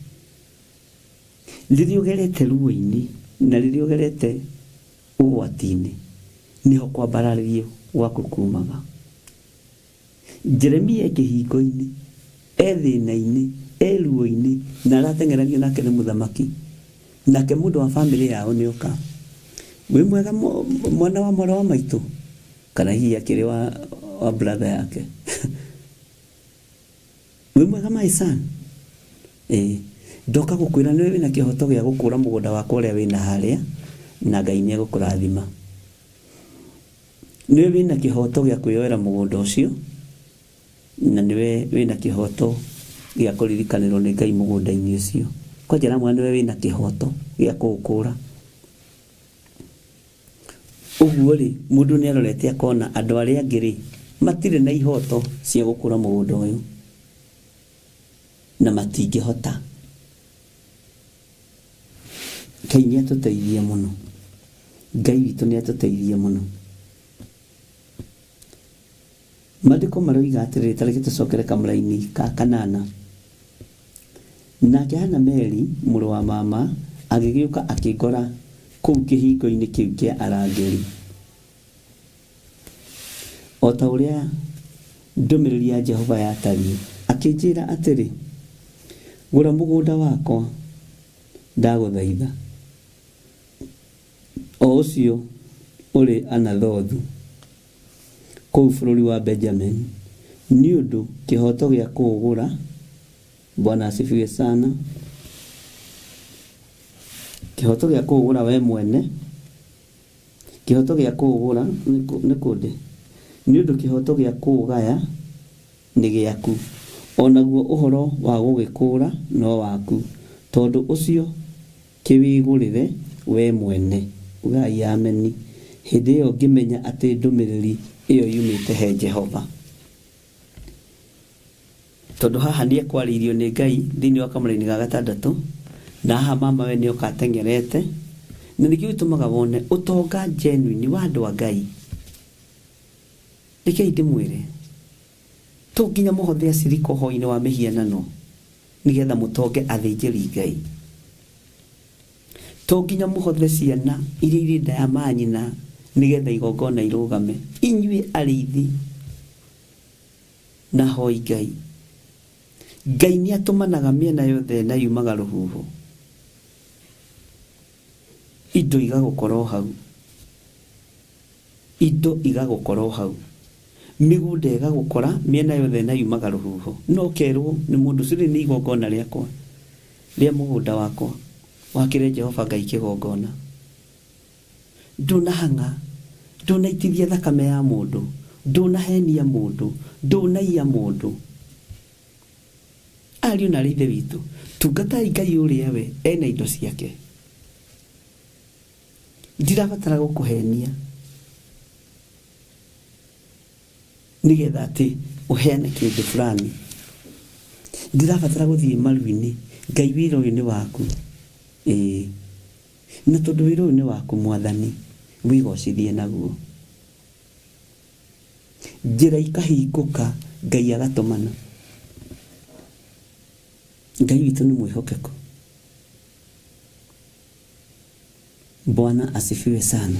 Rĩrĩa ũgerete ruo-inĩ na rĩrĩa ũgerete ũgwati-inĩ nĩho kwambararĩrio gwaku kumaga. Jeremia e kĩhingo-inĩ, e thĩna-inĩ, e ruo-inĩ na arateng'eranio nake nĩ mũthamaki. Nake mũndũ wa bamĩrĩ yao nĩ oka. Wĩ mwega mwana wa mwarĩ wa maitũ? Kana hihi akĩrĩ wa brother yake. Wĩ mwega my son? Ĩĩ. Ndoka gũkwĩra nĩwe wĩna kĩhoto gĩa gũkũra mũgũnda wakwa ũrĩa wĩna harĩa na Ngai nĩ egũkũrathima. Nĩwe wĩna kĩhoto gĩa kwĩyoera mũgũnda ũcio na nĩwe wĩna kĩhoto gĩa kũririkanĩrwo nĩ Ngai mũgũnda-inĩ ũcio. Kwa njĩra ĩmwe nĩwe wĩna kĩhoto gĩa kũũkũra. Ũguo rĩ, mũndũ nĩ arorete akona andũ arĩa angĩ rĩ, matirĩ na ihoto cia gũkũra mũgũnda ũyũ na matingĩhota. Ngai nĩ atũteithie mũno. Ngai witũ nĩ atũteithie mũno. Maandĩko maroiga atĩrĩrĩ, ta reke tũcokere kamũraini ka kanana. Nake Hanameli mũrũ wa mama agĩgĩũka akĩngora kũu kĩhingo-inĩ kĩu kĩa arangĩri. O ta ũrĩa ndũmĩrĩri ya Jehova yatariĩ, akĩnjĩra atĩrĩ, gũra mũgũnda wakwa, ndagũthaitha, o ũcio ũrĩ Anathothu, kũu bũrũri wa Benjamini, nĩ ũndũ kĩhoto gĩa kũũgũra. Bwana asifiwe sana. Kĩhoto gĩa kũũgũra we mwene, kĩhoto gĩa kũũgũra nĩ kũndĩ, nĩ ũndũ kĩhoto gĩa kũũgaya nĩ gĩaku, o naguo ũhoro wa gũgĩkũũra no waku, tondũ ũcio kĩwĩgũrĩre we mwene. Ugai ameni. Hĩndĩ ĩyo ngĩmenya atĩ ndũmĩrĩri ĩyo yumĩte he Jehova. Tondũ haha nĩ ekwarĩirio nĩ Ngai thĩinĩ wa kamũraini ga gatandatũ, na haha mama we nĩ oka ateng'erete, na nĩkĩo gĩtũmaga wone ũtonga genuine wa andũ a Ngai. Rekei ndĩmwĩre, to nginya mũhothe acirika ũhoi-inĩ wa mĩhianano nĩgetha mũtonge athĩnjĩri Ngai. To nginya mũhothe ciana iria irĩ nda ya manyina nĩgetha igongona irũgame. Inyuĩ arĩithi na hoi Ngai. Ngai nĩ atũmanaga mĩena yothe na yumaga rũhuho. Indo igagũkora o hau. Indo igagũkora o hau. Mĩgũnda ĩgagũkora mĩena yothe na yumaga rũhuho. No ũkerwo nĩ mũndũ ũcio, rĩrĩ nĩ igongona rĩakwa rĩa mũgũnda wakwa, wakĩre Jehova Ngai kĩgongona. Ndũnahang'a, ndũnaitithia thakame ya mũndũ, ndũnahenia mũndũ, ndũnaiya mũndũ. Ariũ na arĩ Ithe witũ, tungatai Ngai ũrĩa we ena indo ciake. Ndirabatara gũkũhenia nĩgetha atĩ ũheane kĩndũ fulani. Ndirabatara gũthiĩ maru-inĩ. Ngai wĩra ũyũ nĩ waku. Ĩĩ. Na tondũ wĩra ũyũ nĩ waku Mwathani, wĩgocithie naguo. Njĩra ikahingũka, Ngai agatũmana. Ngai witũ nĩ mwĩhokeku. Bwana asifiwe sana.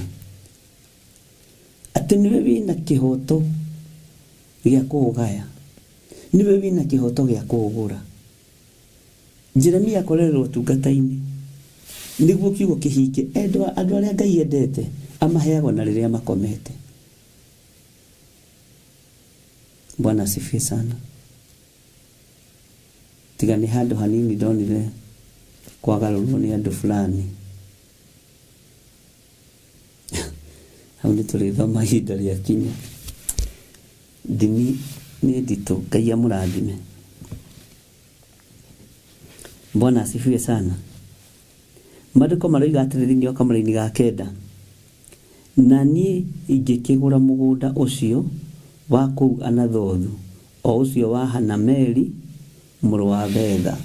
Atĩ nĩwe wĩna kĩhoto gĩa kũũgaya, nĩwe wĩna kĩhoto gĩa kũũgũra. Jeremia akorererwo ũtungata-inĩ nĩguo kiugo kĩhinge. Endwa, andũ arĩa Ngai endete amaheaga ona rĩrĩa makomete. Bwana asifiwe sana. Tiga nĩ handũ hanini ndonire kwagarũrwo nĩ andũ fulani. Hau nĩ tũrĩthoma ihinda rĩakinya. Ndini nĩ nditũ, Ngai amũrathime. Bwana asifiwe sana. Maandĩko maroiga atĩrĩ thĩinĩ wa kamũraini ga kenda, Na niĩ ngĩkĩgũra mũgũnda ũcio wa kũu Anathothu, o ũcio wa Hanameli mũrũ wa betha.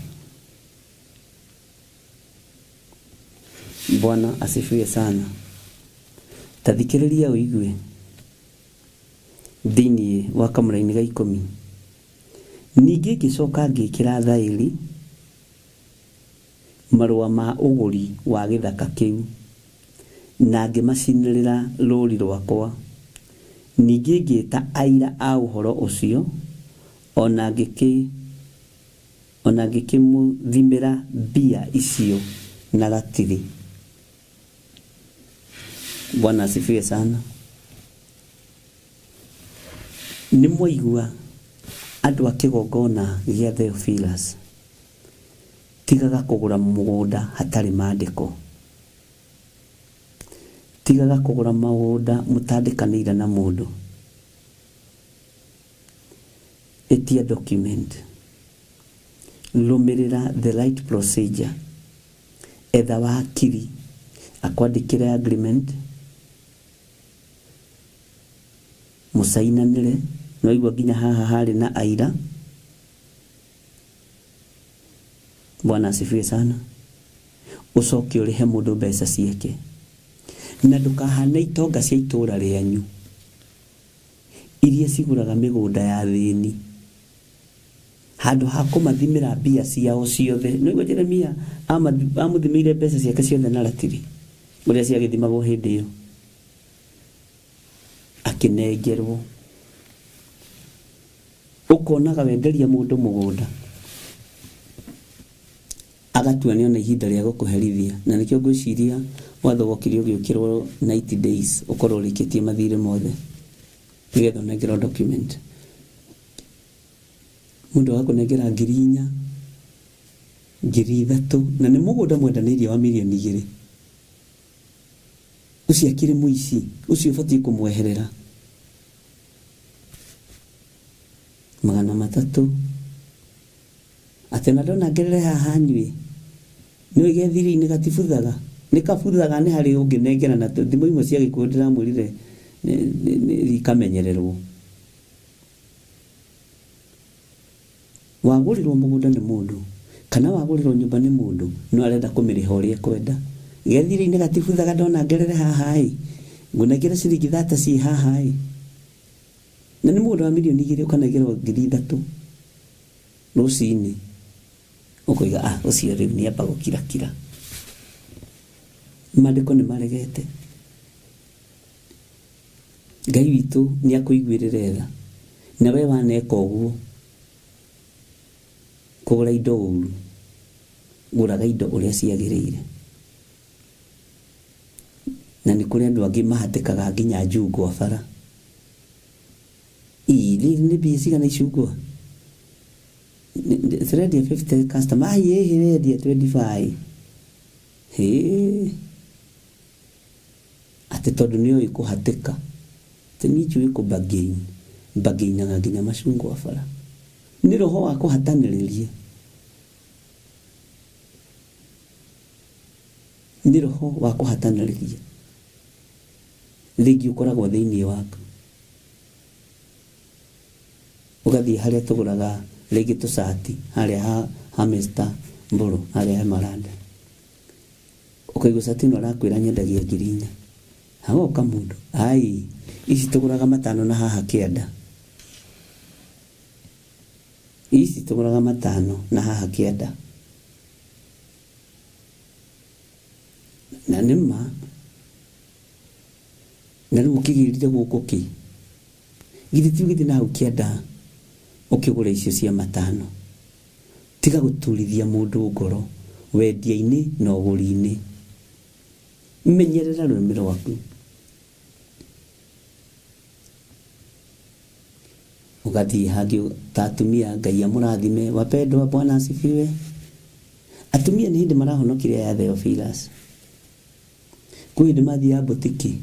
Bwana asifiwe sana. Ta thikĩrĩria ũigue thĩinĩ wa kamũraini ga ikũmi. Ningĩ ngĩcoka ngĩĩkĩra thaĩri marũa ma ũgũri wa gĩthaka kĩu, na ngĩmacinĩrĩra rũũri rwakwa. Ningĩ ngĩĩta aira a ũhoro ũcio, o na ngĩkĩ o na ngĩkĩmũthimĩra mbia icio na ratiri. Bwana asifiwe sana. Nĩ mwaigua andũ a kĩgongona gĩa Theophilus, tigaga kũgũra mũgũnda hatarĩ mandĩko. Tigaga kũgũra mũgũnda mũtandĩkanĩire na mũndũ. Ĩtia document. Rũmĩrĩra the right procedure. Etha wakiri akwandĩkĩre agreement. Mũcainanĩre. Nĩwaigua nginya haha harĩ na aira. Bwana asifiwe sana. Ũcoke ũrĩhe mũndũ mbeca ciake. Na ndũkahane itonga cia itũra rĩanyu iria cigũraga mĩgũnda ya athĩni handũ ha kũmathimĩra mbia ciao ciothe. Nĩwaigua Jeremia amũthimĩire mbeca ciake ciothe na ratiri ũrĩa ciagĩthimagwo hĩndĩ ĩyo. Akĩnengerwo. Ũkonaga wenderia mũndũ mũgũnda agatua nĩona ihinda rĩa gũkũherithia na nĩkĩo ngwĩciria watho wokire ũgĩũkĩrwo 90 days ũkorwo ũrĩkĩtie mathirĩ mothe nĩgetha ũnengerwo document. Mũndũ agakũnengera 4,000, 3,000 na nĩ mũgũnda mwendanĩirie wa mirioni 2. Ũcio akĩrĩ mũici, ũcio ũbatiĩ kũmweherera. 300. Atĩ ona ndona ngerere haha nyue, nĩũĩ gethiri-inĩ gatibuthaga? Nĩ kabuthaga nĩ harĩ ũngĩnengera na thimo imwe cia Gĩkũyũ ndĩramwĩrire ikamenyererwo. Wagũrĩrwo mũgũnda nĩ mũndũ, kana wagũrĩrwo nyũmba nĩ mũndũ, no arenda kũmĩrĩha ũrĩa ekwenda. Gethiri-inĩ gatibuthaga ndona ngerere haha-ĩ, ngũnengere ciringi thate ciĩ haha-ĩ. Na nĩ mũgũnda wa mirioni 2 ũkanengerwo 3,000 rũcinĩ, ũkoiga ah ũcio rĩu nĩ amba gũkirakira. Maandĩko nĩ maregete. Ngai witũ nĩ akũiguĩrĩre tha. Na we waneka ũguo, kũgũra indo ũru, gũraga indo ũrĩa ciagĩrĩire. Na nĩ kũrĩ andũ angĩ mahatĩkaga nginya njungwa bara. Ii, rĩrĩ nĩ mbia cigana icungwa? Tũrendia 50 customer. Ai, ĩhĩ wendia 25. Hĩĩ. Atĩ tondũ nĩ oĩ kũhatĩka. Atĩ niĩ njũĩ kũ bargain. Bargainaga nginya macungwa bara. Nĩ roho wa kũhatanĩrĩria. Nĩ roho wa kũhatanĩrĩria. Rĩngĩ ũkoragwo thĩinĩ waku. Ũgathiĩ harĩa tũgũraga rĩngĩ tũcati, harĩa ha, ha Mister Mbũrũ, harĩa he Maranda. Ũkaigua cati ĩno arakwĩra nyendagia 4,000. Hagoka mũndũ, ai, ici tũgũraga 5 na haha kĩanda. Ici tũgũraga 5 na haha kĩanda. Na nĩ ma. Na rĩu ũkĩ Ũkĩgĩrire gũkũ kĩ? Githĩ ti ũgĩthiĩ na hau kĩanda ũkĩgũre icio cia matano? Tiga gũturithia mũndũ ngoro wendia-inĩ na ũgũri-inĩ. Menyerera rũrĩmĩ rwaku. Ũgathiĩ hangĩ ta atumia, Ngai amũrathime, wapendwa, Bwana asifiwe. Atumia nĩ hĩndĩ marahonokire aya Theophilus. Kwĩ hĩndĩ mathiaga mbũtiki,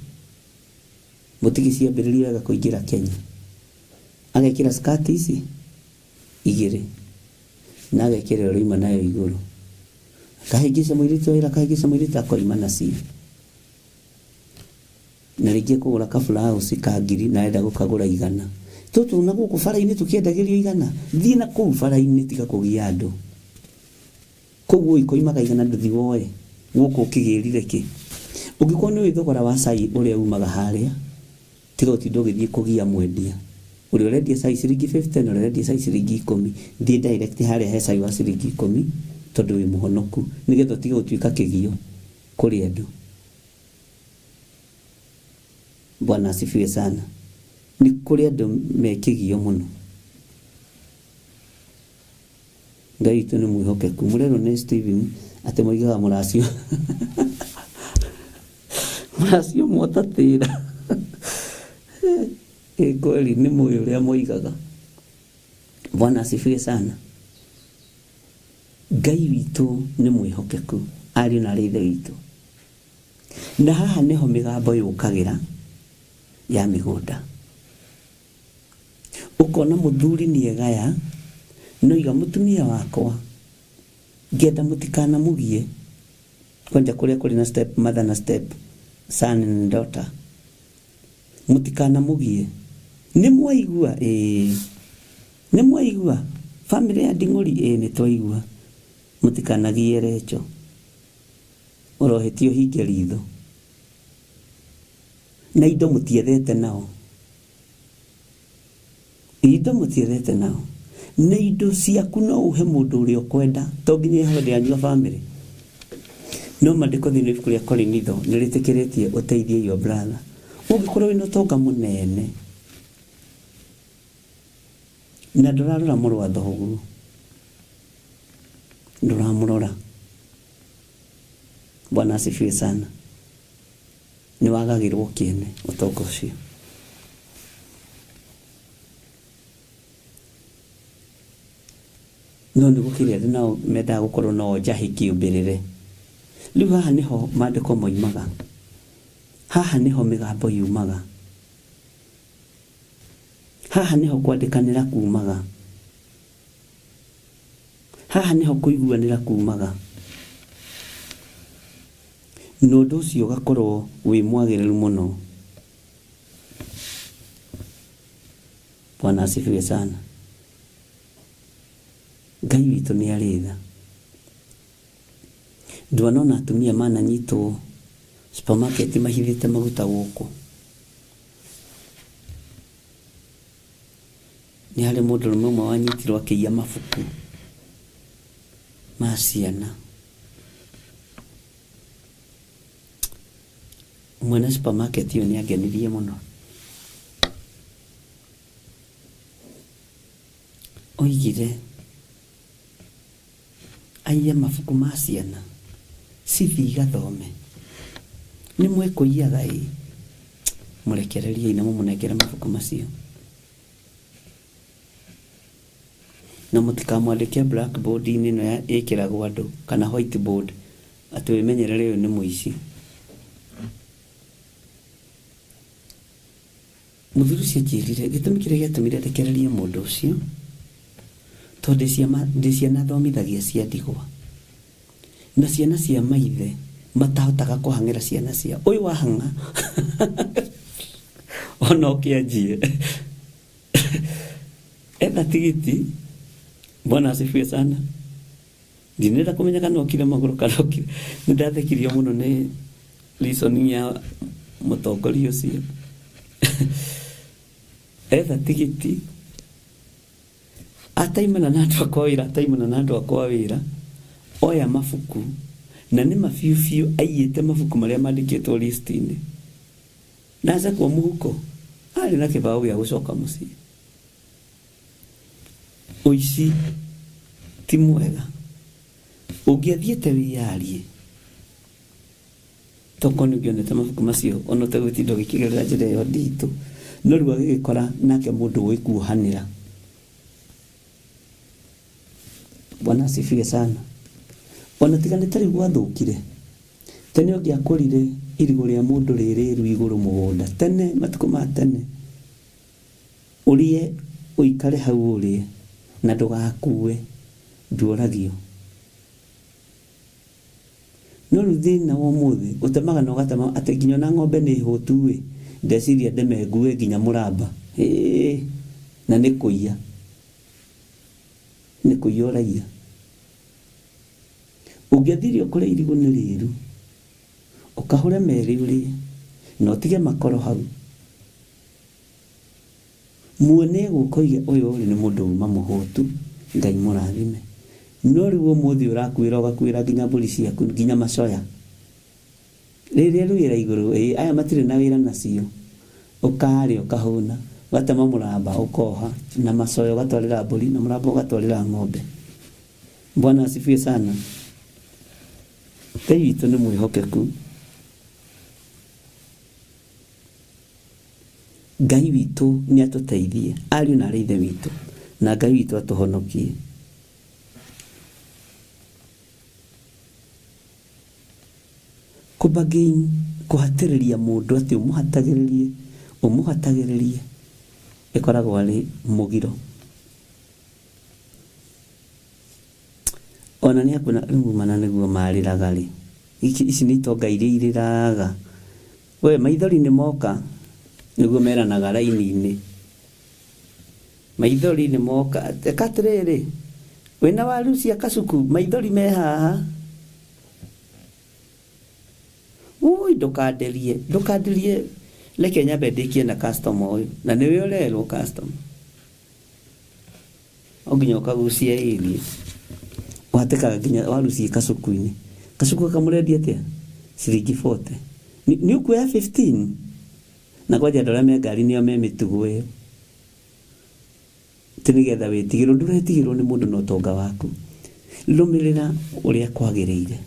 mbũtiki ciambĩrĩria wega kũingĩra Kenya. Agekĩra skirt ici igĩrĩ na agekĩra ĩrĩa ũrauma nayo igũrũ. Akahĩngĩca mũirĩtu wa wĩra, akahĩngĩca mũirĩtu akoima nacio. Na rĩngĩ ekũgũra kabulausi ka ngiri na arenda gũkagũra igana. Tũtũ na gũkũ bara-inĩ tũkĩendagĩrio igana? Thiĩ na kũu bara-inĩ tiga kũgia andũ. Kũu ũĩ koimaga igana ndũthi woe gũkũ ũkĩgĩrire kĩ? Ũngĩkorwo nĩ ũĩ thogora wa cai ũrĩa umaga harĩa, tiga gũtinda ũgĩthiĩ kũgia mwendia. Ũrĩa ũrendia cai ciringi 50 na ũrĩa ũrendia cai ciringi ikũmi, thiĩ direct harĩa he cai wa ciringi ikũmi tondũ wĩ mũhonoku nĩgetha ũtige gũtuĩka kĩgio kũrĩ andũ. Bwana asifiwe sana. Nĩ kũrĩ andũ me kĩgio mũno. Ngai witũ nĩ mwĩhokeku. Mũrerwo nĩ Stephen atĩ moigaga mũracio mũracio mwotatĩra. Ĩ kweli nĩ mũĩ ũrĩa moigaga. Bwana asifiwe sana. Ngai witũ nĩ mwĩhokeku ariũ na arĩ ithe witũ. Na haha nĩho mĩgambo yũkagĩra ya mĩgũnda. Ũkona mũthuri nĩ egaya, no iga mũtumia wakwa, ngenda mũtikanamũgie. Kwanja kũrĩa kũrĩ na step mother na step son and daughter. Mũtikanamũgie. Nĩ mwaigua? Ĩĩ. Nĩ mwaigua? Famĩlĩ ya Nding'ũri? Ĩĩ nĩ twaigua. Mũtikanagie Recho. Ũrohĩtia ũhinge ritho. Na indo mũtiethete nao. Indo mũtiethete nao. Na indo ciaku no ũhe mũndũ ũrĩa ũkwenda, to nginya ĩheo andũ anyu a famĩlĩ. No mandĩko thĩinĩ wa ibuku rĩa Korinitho nĩ rĩtĩkĩrĩtie ũteithie your brother. Ũngĩkorwo wĩna ũtonga mũnene na ndũrarora mũrũ wa thoguo, ndũramũrora. Bwana asifiwe sana. Nĩ wagagĩrwo kĩene ũtonga ũcio. No nĩ gũkĩrĩ andũ nao mendaga gũkorwo no njahĩ kĩũmbĩrĩre. Rĩu haha nĩho mandĩko moimaga. Haha nĩho mĩgambo yumaga. Haha nĩho kwandĩkanĩra kumaga. Haha nĩho kũiguanĩra kumaga. Na ũndũ ũcio ũgakorwo wĩ mwagĩrĩru mũno. Bwana asifiwe sana. Ngai witũ nĩ arĩ tha. Ndwanona atumia mananyitwo supermarket mahithĩte maguta gũkũ. Nĩ harĩ mũndũrũme ũmwe wanyitirwo akĩiya mabuku ma ciana. Mwene supermarket ĩyo nĩ angenirie mũno. Oigire aiye mabuku ma ciana cithiĩ igathome. Nĩ mwekũiyaga ĩ, mũrekereriei na mũmũnengere mabuku macio. Na mũtikamwandĩke blackboard-inĩ ĩno ĩkĩragwo andũ kana whiteboard atĩ wĩmenyerere ũyũ nĩ mũici. Mũthuri ũcio anjĩrire gĩtũmi kĩrĩa gĩatũmire ndekererie mũndũ ũcio tondũ ndĩ ciana thomithagia cia ndigwa na ciana cia maithe matahotaga kũhang'ĩra ciana ciao. Ũyũ wahang'a ona ũkĩanjie etha tigiti. Bwana asifiwe sana. Ndinenda kũmenya kana okire magũrũ kana okire. Nĩ ndathekirio mũno nĩ reasoning ya mũtongoria ũcio. Etha tigiti ataimana na andũ akwa wĩra, ataimana na andũ akwa wĩra, oya mabuku na nĩ ma biũ biũ aiyĩte mabuku marĩa mandĩkĩtwo list-inĩ. Ndacekwo mũhuko arĩ na kĩbaũ gĩa gũcoka mũciĩ. Ũici ti mwega. Ũngĩathiĩte wĩyarie tokorwo nĩ ũngĩonete mabuku macio ona ũtegũtinda ũgĩkĩgerera njĩra ĩyo nditũ. No rĩu agĩgĩkora nake mũndũ ũĩ kuohanĩra. Bwana asifiwe sana. Ona tiga nĩ ta rĩu gwathũkire, tene ũngĩakorire irigũ rĩa mũndũ rĩ rĩru igũrũ mũgũnda, tene matukũ ma tene, ũrĩe ũikare hau ũrĩe na ndũgakue, nduoragio. No rĩu thĩna wa ũmũthĩ ũtemaga na ũgatema atĩ nginya ona ng'ombe nĩ hũtu ĩ, ndeciria ndeme ngue nginya mũramba. Hĩĩ, na nĩ kũiya, nĩ kũiya ũraiya. Ũngĩathire ũkore irigũ nĩ rĩru, ũkahũre merĩ ũrĩe na ũtige makoro hau. Muone gũka oige ũyũ rĩ nĩ mũndũ uma mũhũtu, Ngai mũrathime. No rĩu ũmũthĩ ũrakuĩra ũgakuĩra nginya mbũri ciaku nginya macoya. Rĩrĩa rĩu wĩra igũrũ, ĩ aya matirĩ na wĩra nacio. Ũkarĩa ũkahũna, ũgatema mũramba ũkoha na macoya ũgatwarĩra mbũri na mũramba ũgatwarĩra ng'ombe. Bwana asifiwe sana. Ngai witũ nĩ mwĩhokeku. Ngai witũ nĩ atũteithie ariũ na arĩ ithe witũ na Ngai witũ atũhonokie. Kũbargain, kũhatĩrĩria mũndũ atĩ ũmũhatagĩrĩrie ũmũhatagĩrĩrie ĩkoragwo arĩ mũgiro. Ona nĩ akuona rĩu mana nĩguo marĩraga rĩ, ici nĩ itonga iria irĩraga. We maithori nĩ moka nĩguo meranaga raini-inĩ. Maithori nĩ moka, ĩka atĩrĩrĩ, wĩna waru cia kasuku maithori me haha. Ũi ndũkanderie, ndũkanderie reke nyambe ndĩkie na customer ũyũ. Na nĩwe ũrerwo customer. No nginya ũkagucia ĩrie. Ũhatĩkaga nginya waru ciĩ kasuku-inĩ. Kasuku gakamũrendia atĩa? Ciringi 40. Nĩ ũkuoya 15? Na kwanja andũ arĩa me ngari nĩo me mĩtugo ĩyo. Atĩ nĩgetha wĩtigĩrwo, ndũretigĩrwo nĩ mũndũ na ũtonga waku. Rũmĩrĩra ũrĩa kwagĩrĩire.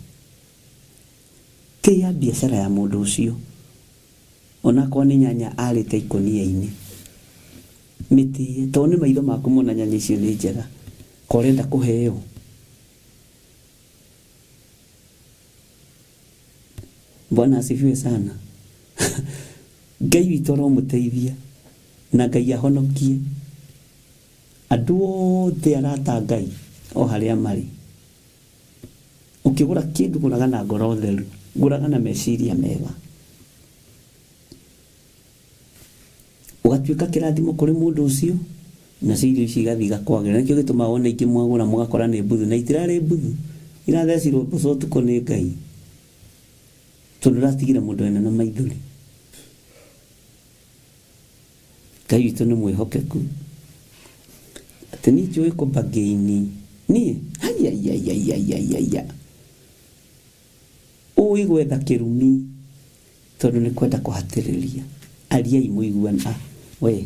Tĩa biacara ya mũndũ ũcio. Onakorwo nĩ nyanya arĩte ikũnia-inĩ. Mĩtĩe, tondũ nĩ maitho maku mona nyanya icio nĩ njega. Ka ũrenda kũheo. Bwana asifiwe sana. Ngai witũ aromũteithia na Ngai ahonokie andũ othe arata a Ngai o harĩa marĩ. Ũkĩgũra kĩndũ gũraga na ngoro theru, gũraga na meciria mega. Ũgatuĩka kĩrathimo kũrĩ mũndũ ũcio, nacio irio ici igathiĩ igakwagĩra. Nĩkĩo gĩtũmaga wone ingĩ mwagũra mũgakora nĩ mbuthu, na itirarĩ mbuthu, irathecirwo mboco ũtukũ nĩ Ngai, tondũ ũratigire mũndũ wĩna na maithori. Ngai witũ nĩ mwĩhokeku. Atĩ niĩ njũĩ kũbargain, niĩ haiaiaiaiaiaia, ũĩ gwetha kĩrumi tondũ nĩ kwenda kũhatĩrĩria. Ariai mũiguane, ah we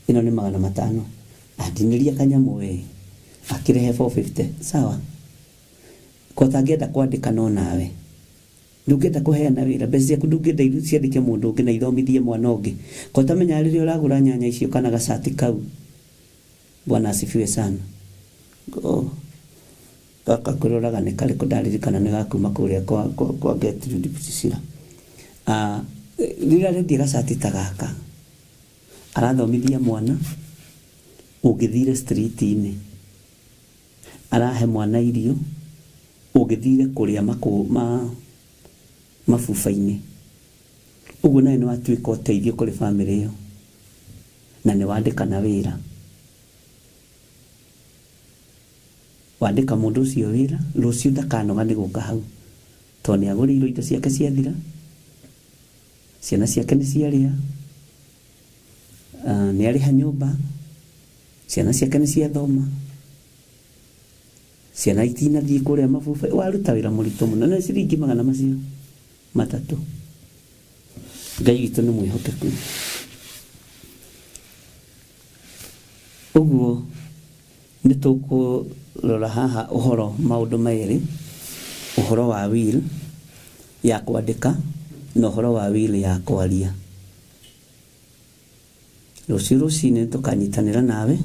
ĩno nĩ 500, ah ndinĩria kanyamũ we, akĩrehe 450, sawa. Ko ũtangĩenda kwandĩka no nawe. Ndũngĩenda kũheana wĩra, mbeca ciaku ndũngĩenda ciandĩke mũndũ ũngĩ na ithomithie mwana ũngĩ. Ko ũtamenyaga rĩrĩa ũragũra nyanya icio kana gacati kau. Bwana asifiwe sana. Oh. Gaka ngũroraga nĩ karĩkũ ndaririkana nĩ gakuma kũrĩa kwa, kwa, kwa Gertrude Cicira. Ah, rĩrĩa arendia gacati ta gaka arathomithia mwana ũngĩthire street-inĩ, arahe mwana irio ũngĩthire kũrĩa makũ, ma, mabuba-inĩ. Ũguo nawe nĩ watuĩka ũteithio kũrĩ bamĩrĩ ĩyo na nĩ wandĩkana wĩra. Wandĩka mũndũ ũcio wĩra, rũciũ ndakanoga nĩ gũka hau tondũ nĩ agũrĩirwo indo ciake ciathira, ciana ciake nĩ ciarĩa, nĩ arĩha nyũmba, ciana ciake nĩ ciathoma, ciana itinathiĩ kũrĩa mabuba. Waruta wĩra mũritũ mũno na ciringi 300. Ngai witũ nĩ mwĩhokeku. Ũguo nĩ tũkũrora haha ũhoro maũndũ merĩ, ũhoro wa will ya kwandĩka na ũhoro wa will ya kwaria. Rũciũ rũcinĩ nĩ tũkanyitanĩra nawe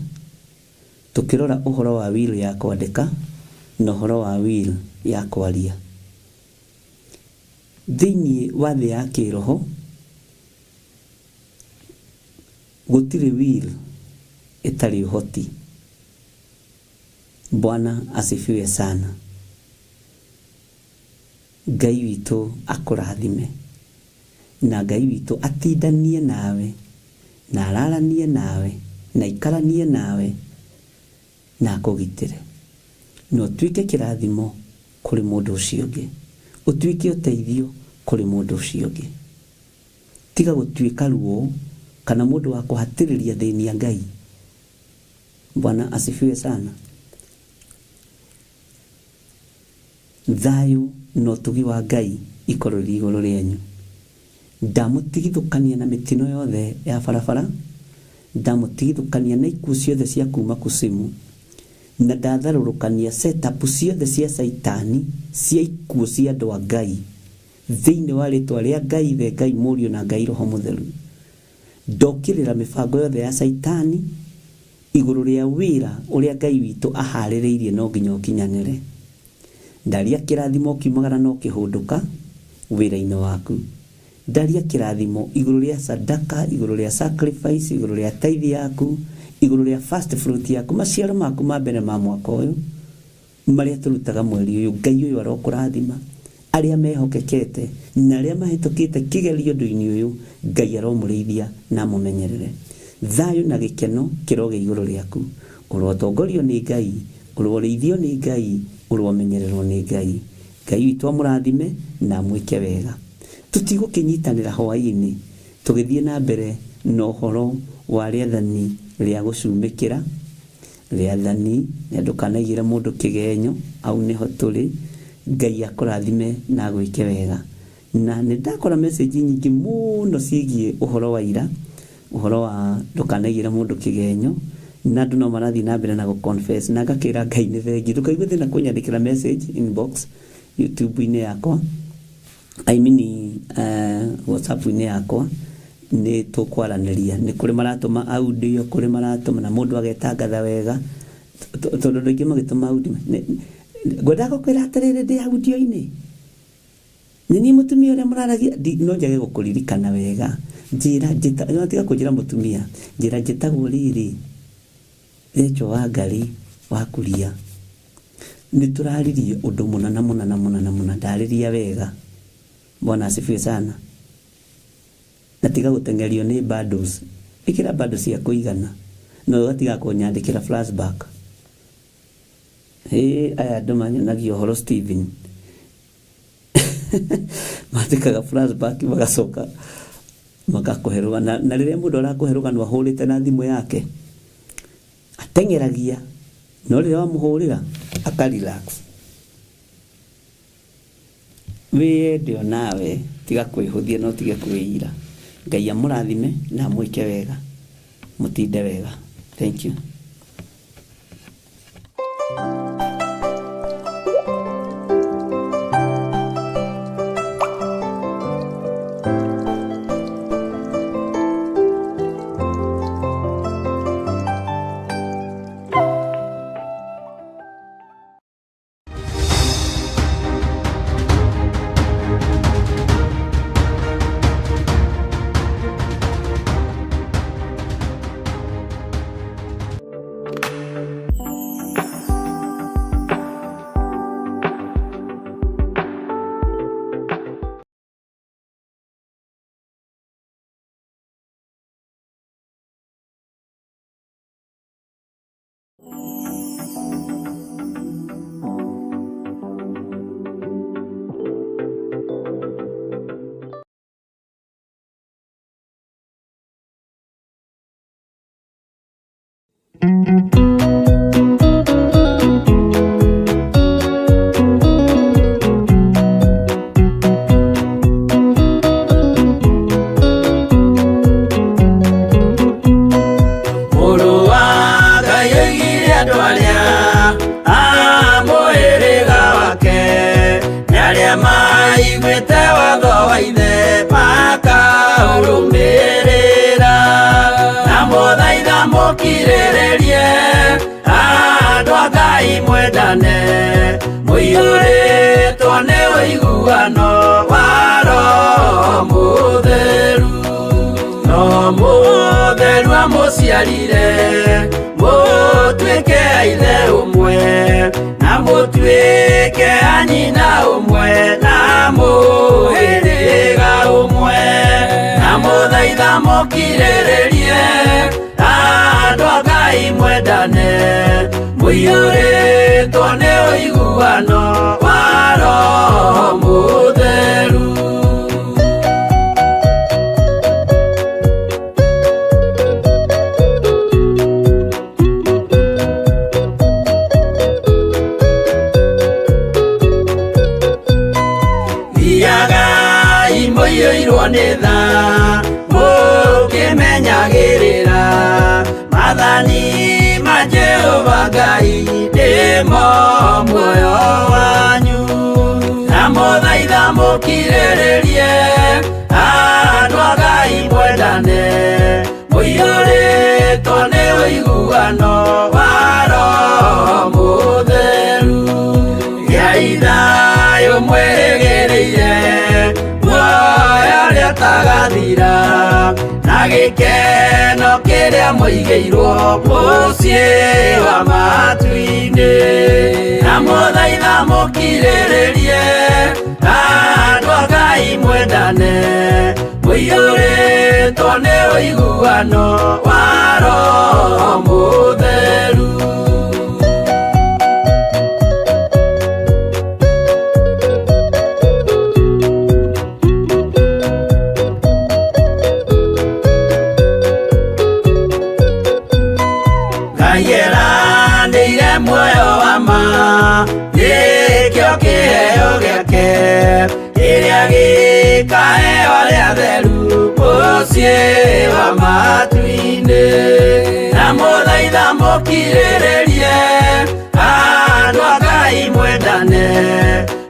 tũkĩrora ũhoro wa will ya kwandĩka na ũhoro wa will ya kwaria. Thĩinĩ wa thĩ ya kĩroho gũtirĩ will ĩtarĩ ũhoti. Bwana asifiwe sana. Ngai witũ akũrathime na Ngai witũ atindanie nawe na araranie nawe na aikaranie nawe na akũgitĩre na ũtuĩke kĩrathimo kũrĩ mũndũ ũcio ũngĩ, ũtuĩke ũteithio kũrĩ mũndũ ũcio ũngĩ. Tiga gũtuĩka ruo kana mũndũ wa kũhatĩrĩria thĩnia Ngai. Bwana asifiwe sana. Thayũ na ũtugi wa Ngai ikorwo irĩ igũrũ rĩanyu. Ndamũtigithũkania na mĩtino yothe ya barabara, ndamũtigithũkania na ikuũ ciothe cia kuma kusimu, na ndatharũrũkania setup ciothe cia caitani cia ikuũ cia andũ a Ngai thĩinĩ wa rĩtwa rĩa Ngai Ithe, Ngai Mũriũ na Ngai Roho Mũtheru. Ndokĩrĩra mĩbango yothe ya caitani igũrũ rĩa wĩra ũrĩa Ngai witũ aharĩrĩirie no nginya ũkinyanĩre. Ndaria kĩrathimo ũkiumagara na ũkĩhũndũka wĩra-inĩ waku. Ndaria kĩrathimo igũrũ rĩa sadaka, igũrũ rĩa sacrifice, igũrũ rĩa tithe yaku, igũrũ rĩa first fruit yaku, maciaro maku ma mbere ma mwaka ũyũ marĩa tũrutaga mweri ũyũ. Ngai ũyũ arokũrathima. Arĩa mehokekete na arĩa mahĩtũkĩte kĩgerio ũndũ-inĩ ũyũ, Ngai aromũrĩithia na amũmenyerere. Thayũ na gĩkeno kĩrogĩa igũrũ rĩaku. Ũrotongorio nĩ Ngai, ũrorĩithio nĩ Ngai, ũromenyererwo nĩ Ngai. Ngai witũ amũrathime na amwĩke wega. Tũtigũkĩnyitanĩra hwaĩ-inĩ tũgĩthiĩ na mbere na ũhoro wa rĩathani rĩa gũcumĩkĩra, rĩathani rĩa ndũkanaigĩre mũndũ kĩgenyo, hau nĩho tũrĩ. Ngai akũrathime na agwĩke wega. Na nĩ ndakora message nyingĩ mũno ciĩgiĩ ũhoro wa ira, ũhoro wa ndũkanaigĩre mũndũ kĩgenyo, na andũ no marathiĩ na mbere na gũ confess, na ngakĩra Ngai nĩ thengiũ. Ndũkaigue thĩna kũnyandĩkĩra message inbox YouTube-inĩ yakwa, I mean WhatsApp-inĩ yakwa, nĩ tũkwaranĩria. Nĩ kũrĩ maratũma audio, kũrĩ maratũma na mũndũ agetangatha wega, tondũ andũ aingĩ magĩtũma audio, ngwendaga gũkwĩra atĩrĩrĩ ndĩ audio-inĩ, nĩ niĩ mũtumia ũrĩa mũraragia, no njage gũkũririkana wega. Njĩra njĩta, no tiga kũnjĩra mũtumia, njĩra njĩtagwo rĩrĩ, Rachel Wangari wa Kuria. Nĩ tũraririe ũndũ mũna na mũna na mũna na mũna, ndarĩria wega. Bwana asifiwe sana. Na tiga gũteng'erio nĩ bundles. Ĩkĩra bundles cia kũigana na ũgatiga kũnyandĩkĩra flashback. Hĩ, aya andũ manyonagia ũhoro Steven. Mandĩkaga flashback magacoka magakũhe rũgano. Na rĩrĩa mũndũ arakũhe rũgano ahũrĩte na thimũ yake, ateng'eragia, no rĩrĩa wamũhũrĩra, aka relax. Wĩyende o nawe, tiga kwĩhũthia na ũtige kwĩira. Ngai amũrathime na amwĩke wega. Mũtinde wega. Thank you. mũkirĩrĩrie andũ a Ngai mwendane mũiyũrĩtwo nĩ ũiguano wa Roho Mũtheru. Roho Mũtheru amũciarire mũtuĩke a ithe ũmwe na mũtuĩke a nyina ũmwe na mũhĩrĩga ũmwe na mũthaitha mũkirĩrĩrie andũ a Ngai mwendane mũiyũrĩtwo nĩ ũiguano wa Roho Mũtheru. Thiagai mũiyũirwo nĩ tha mũkĩmenyagĩrĩra maathani ma Jehova Ngai nĩmo muoyo wanyu. Na mũthaitha mũkirĩrĩrie andũ a Ngai mwendane mũiyũrĩtwo nĩ ũiguano wa Roho Mũtheru. Gĩai thayũ mwĩrĩgĩrĩire muoyo ũrĩa ũtagathira na gĩkeno kĩrĩa mũigĩirwo mũciĩ wa matu-inĩ. Na mũthaitha mũkirĩrĩrie andũ a Ngai mwendane mũiyũrĩtwo nĩ ũiguano wa Roho Mũtheru. Ngai eranĩire muoyo wa ma nĩkĩo kĩheo gĩake kĩrĩa gĩkaheo arĩa atheru mũciĩ wa matu-inĩ. Na mũthaitha mũkirĩrĩrie andũ a Ngai mwendane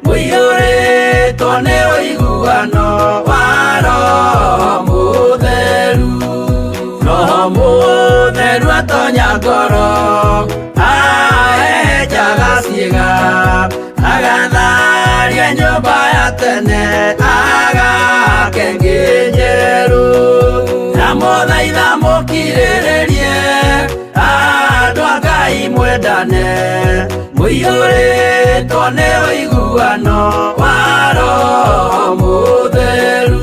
mũiyũrĩtwo nĩ ũiguano wa Roho Mũtheru. Roho Mũtheru atonya ngoro ahehenjaga ciĩga agatharia nyũmba ya tene agake ĩngĩ njerũ. Na mũthaitha mũkirĩrĩrie andũ a Ngai mwendane mũiyũrĩtwo nĩ ũiguano wa Roho Mũtheru.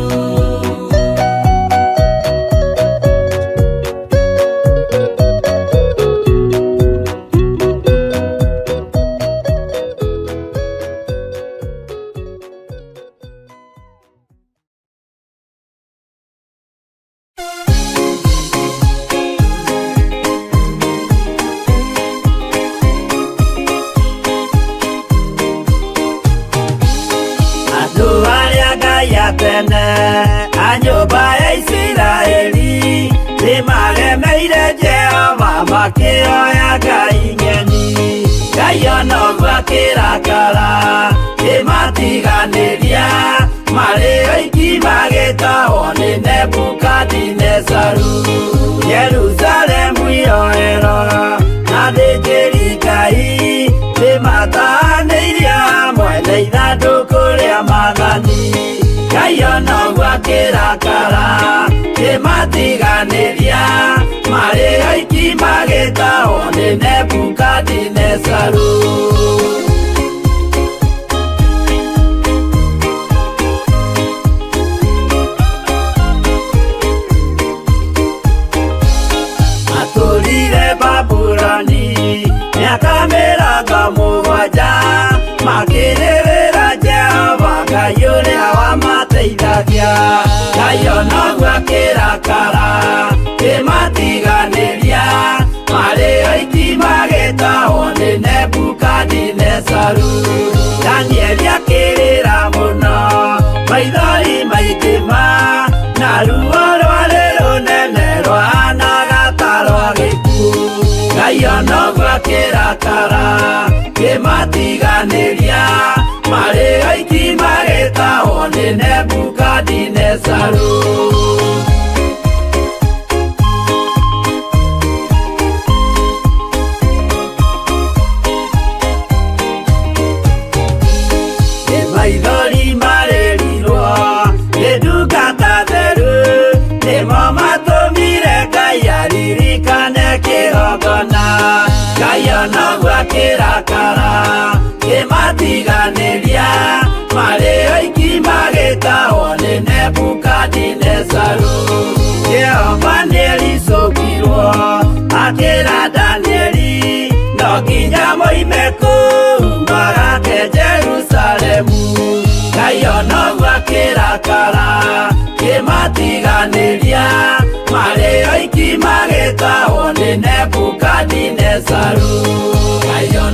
Andũ arĩa Ngai a tene a nyũmba ya Isiraeli nĩmaremeire Jehova makĩoya ngai ng'eni. Ngai ona ũguo akĩrakara kĩmatiganĩria marĩ oiki magĩtahwo nĩ Nebukadinezaru. Jerusalemu iroero na athĩnjĩri Ngai nĩmatahanĩirio hamwe na ithandũkũ rĩa maathani. Ngai ona ũguo akĩrakara kĩmatiganĩria marĩ oiki magĩtahwo nĩ Nebukadinezaru. Matũrire Babuloni mĩaka mĩrongo mũgwanja makĩrĩrĩra Jehova Ngai ũrĩa wamateithagia. Ngai ona ũguo akĩrakara kĩmatiganĩria marĩ oiki magĩtahwo nĩ Nebukadinezaru. Danieli akĩrĩra mũno maithori maingĩ ma na ruo rwarĩ rũnene rwahanaga ta rwa gĩkuũ. Ngai ona ũguo akĩrakara kĩmatiganĩria marĩ oiki magĩtahwo nĩ Nebukadinezaru. Ngai ona ũguo akĩrakara kĩmatiganĩria marĩ oiki magĩtahwo nĩ Nebukadinezaru. Jehova nĩericũkirwo akĩra Danieli no nginya moime kũu magake Jerusalemu. Ngai ona ũguo akĩrakara kĩmatiganĩria marĩ oiki magĩtahwo nĩ Nebukadinezaru. Ngai ona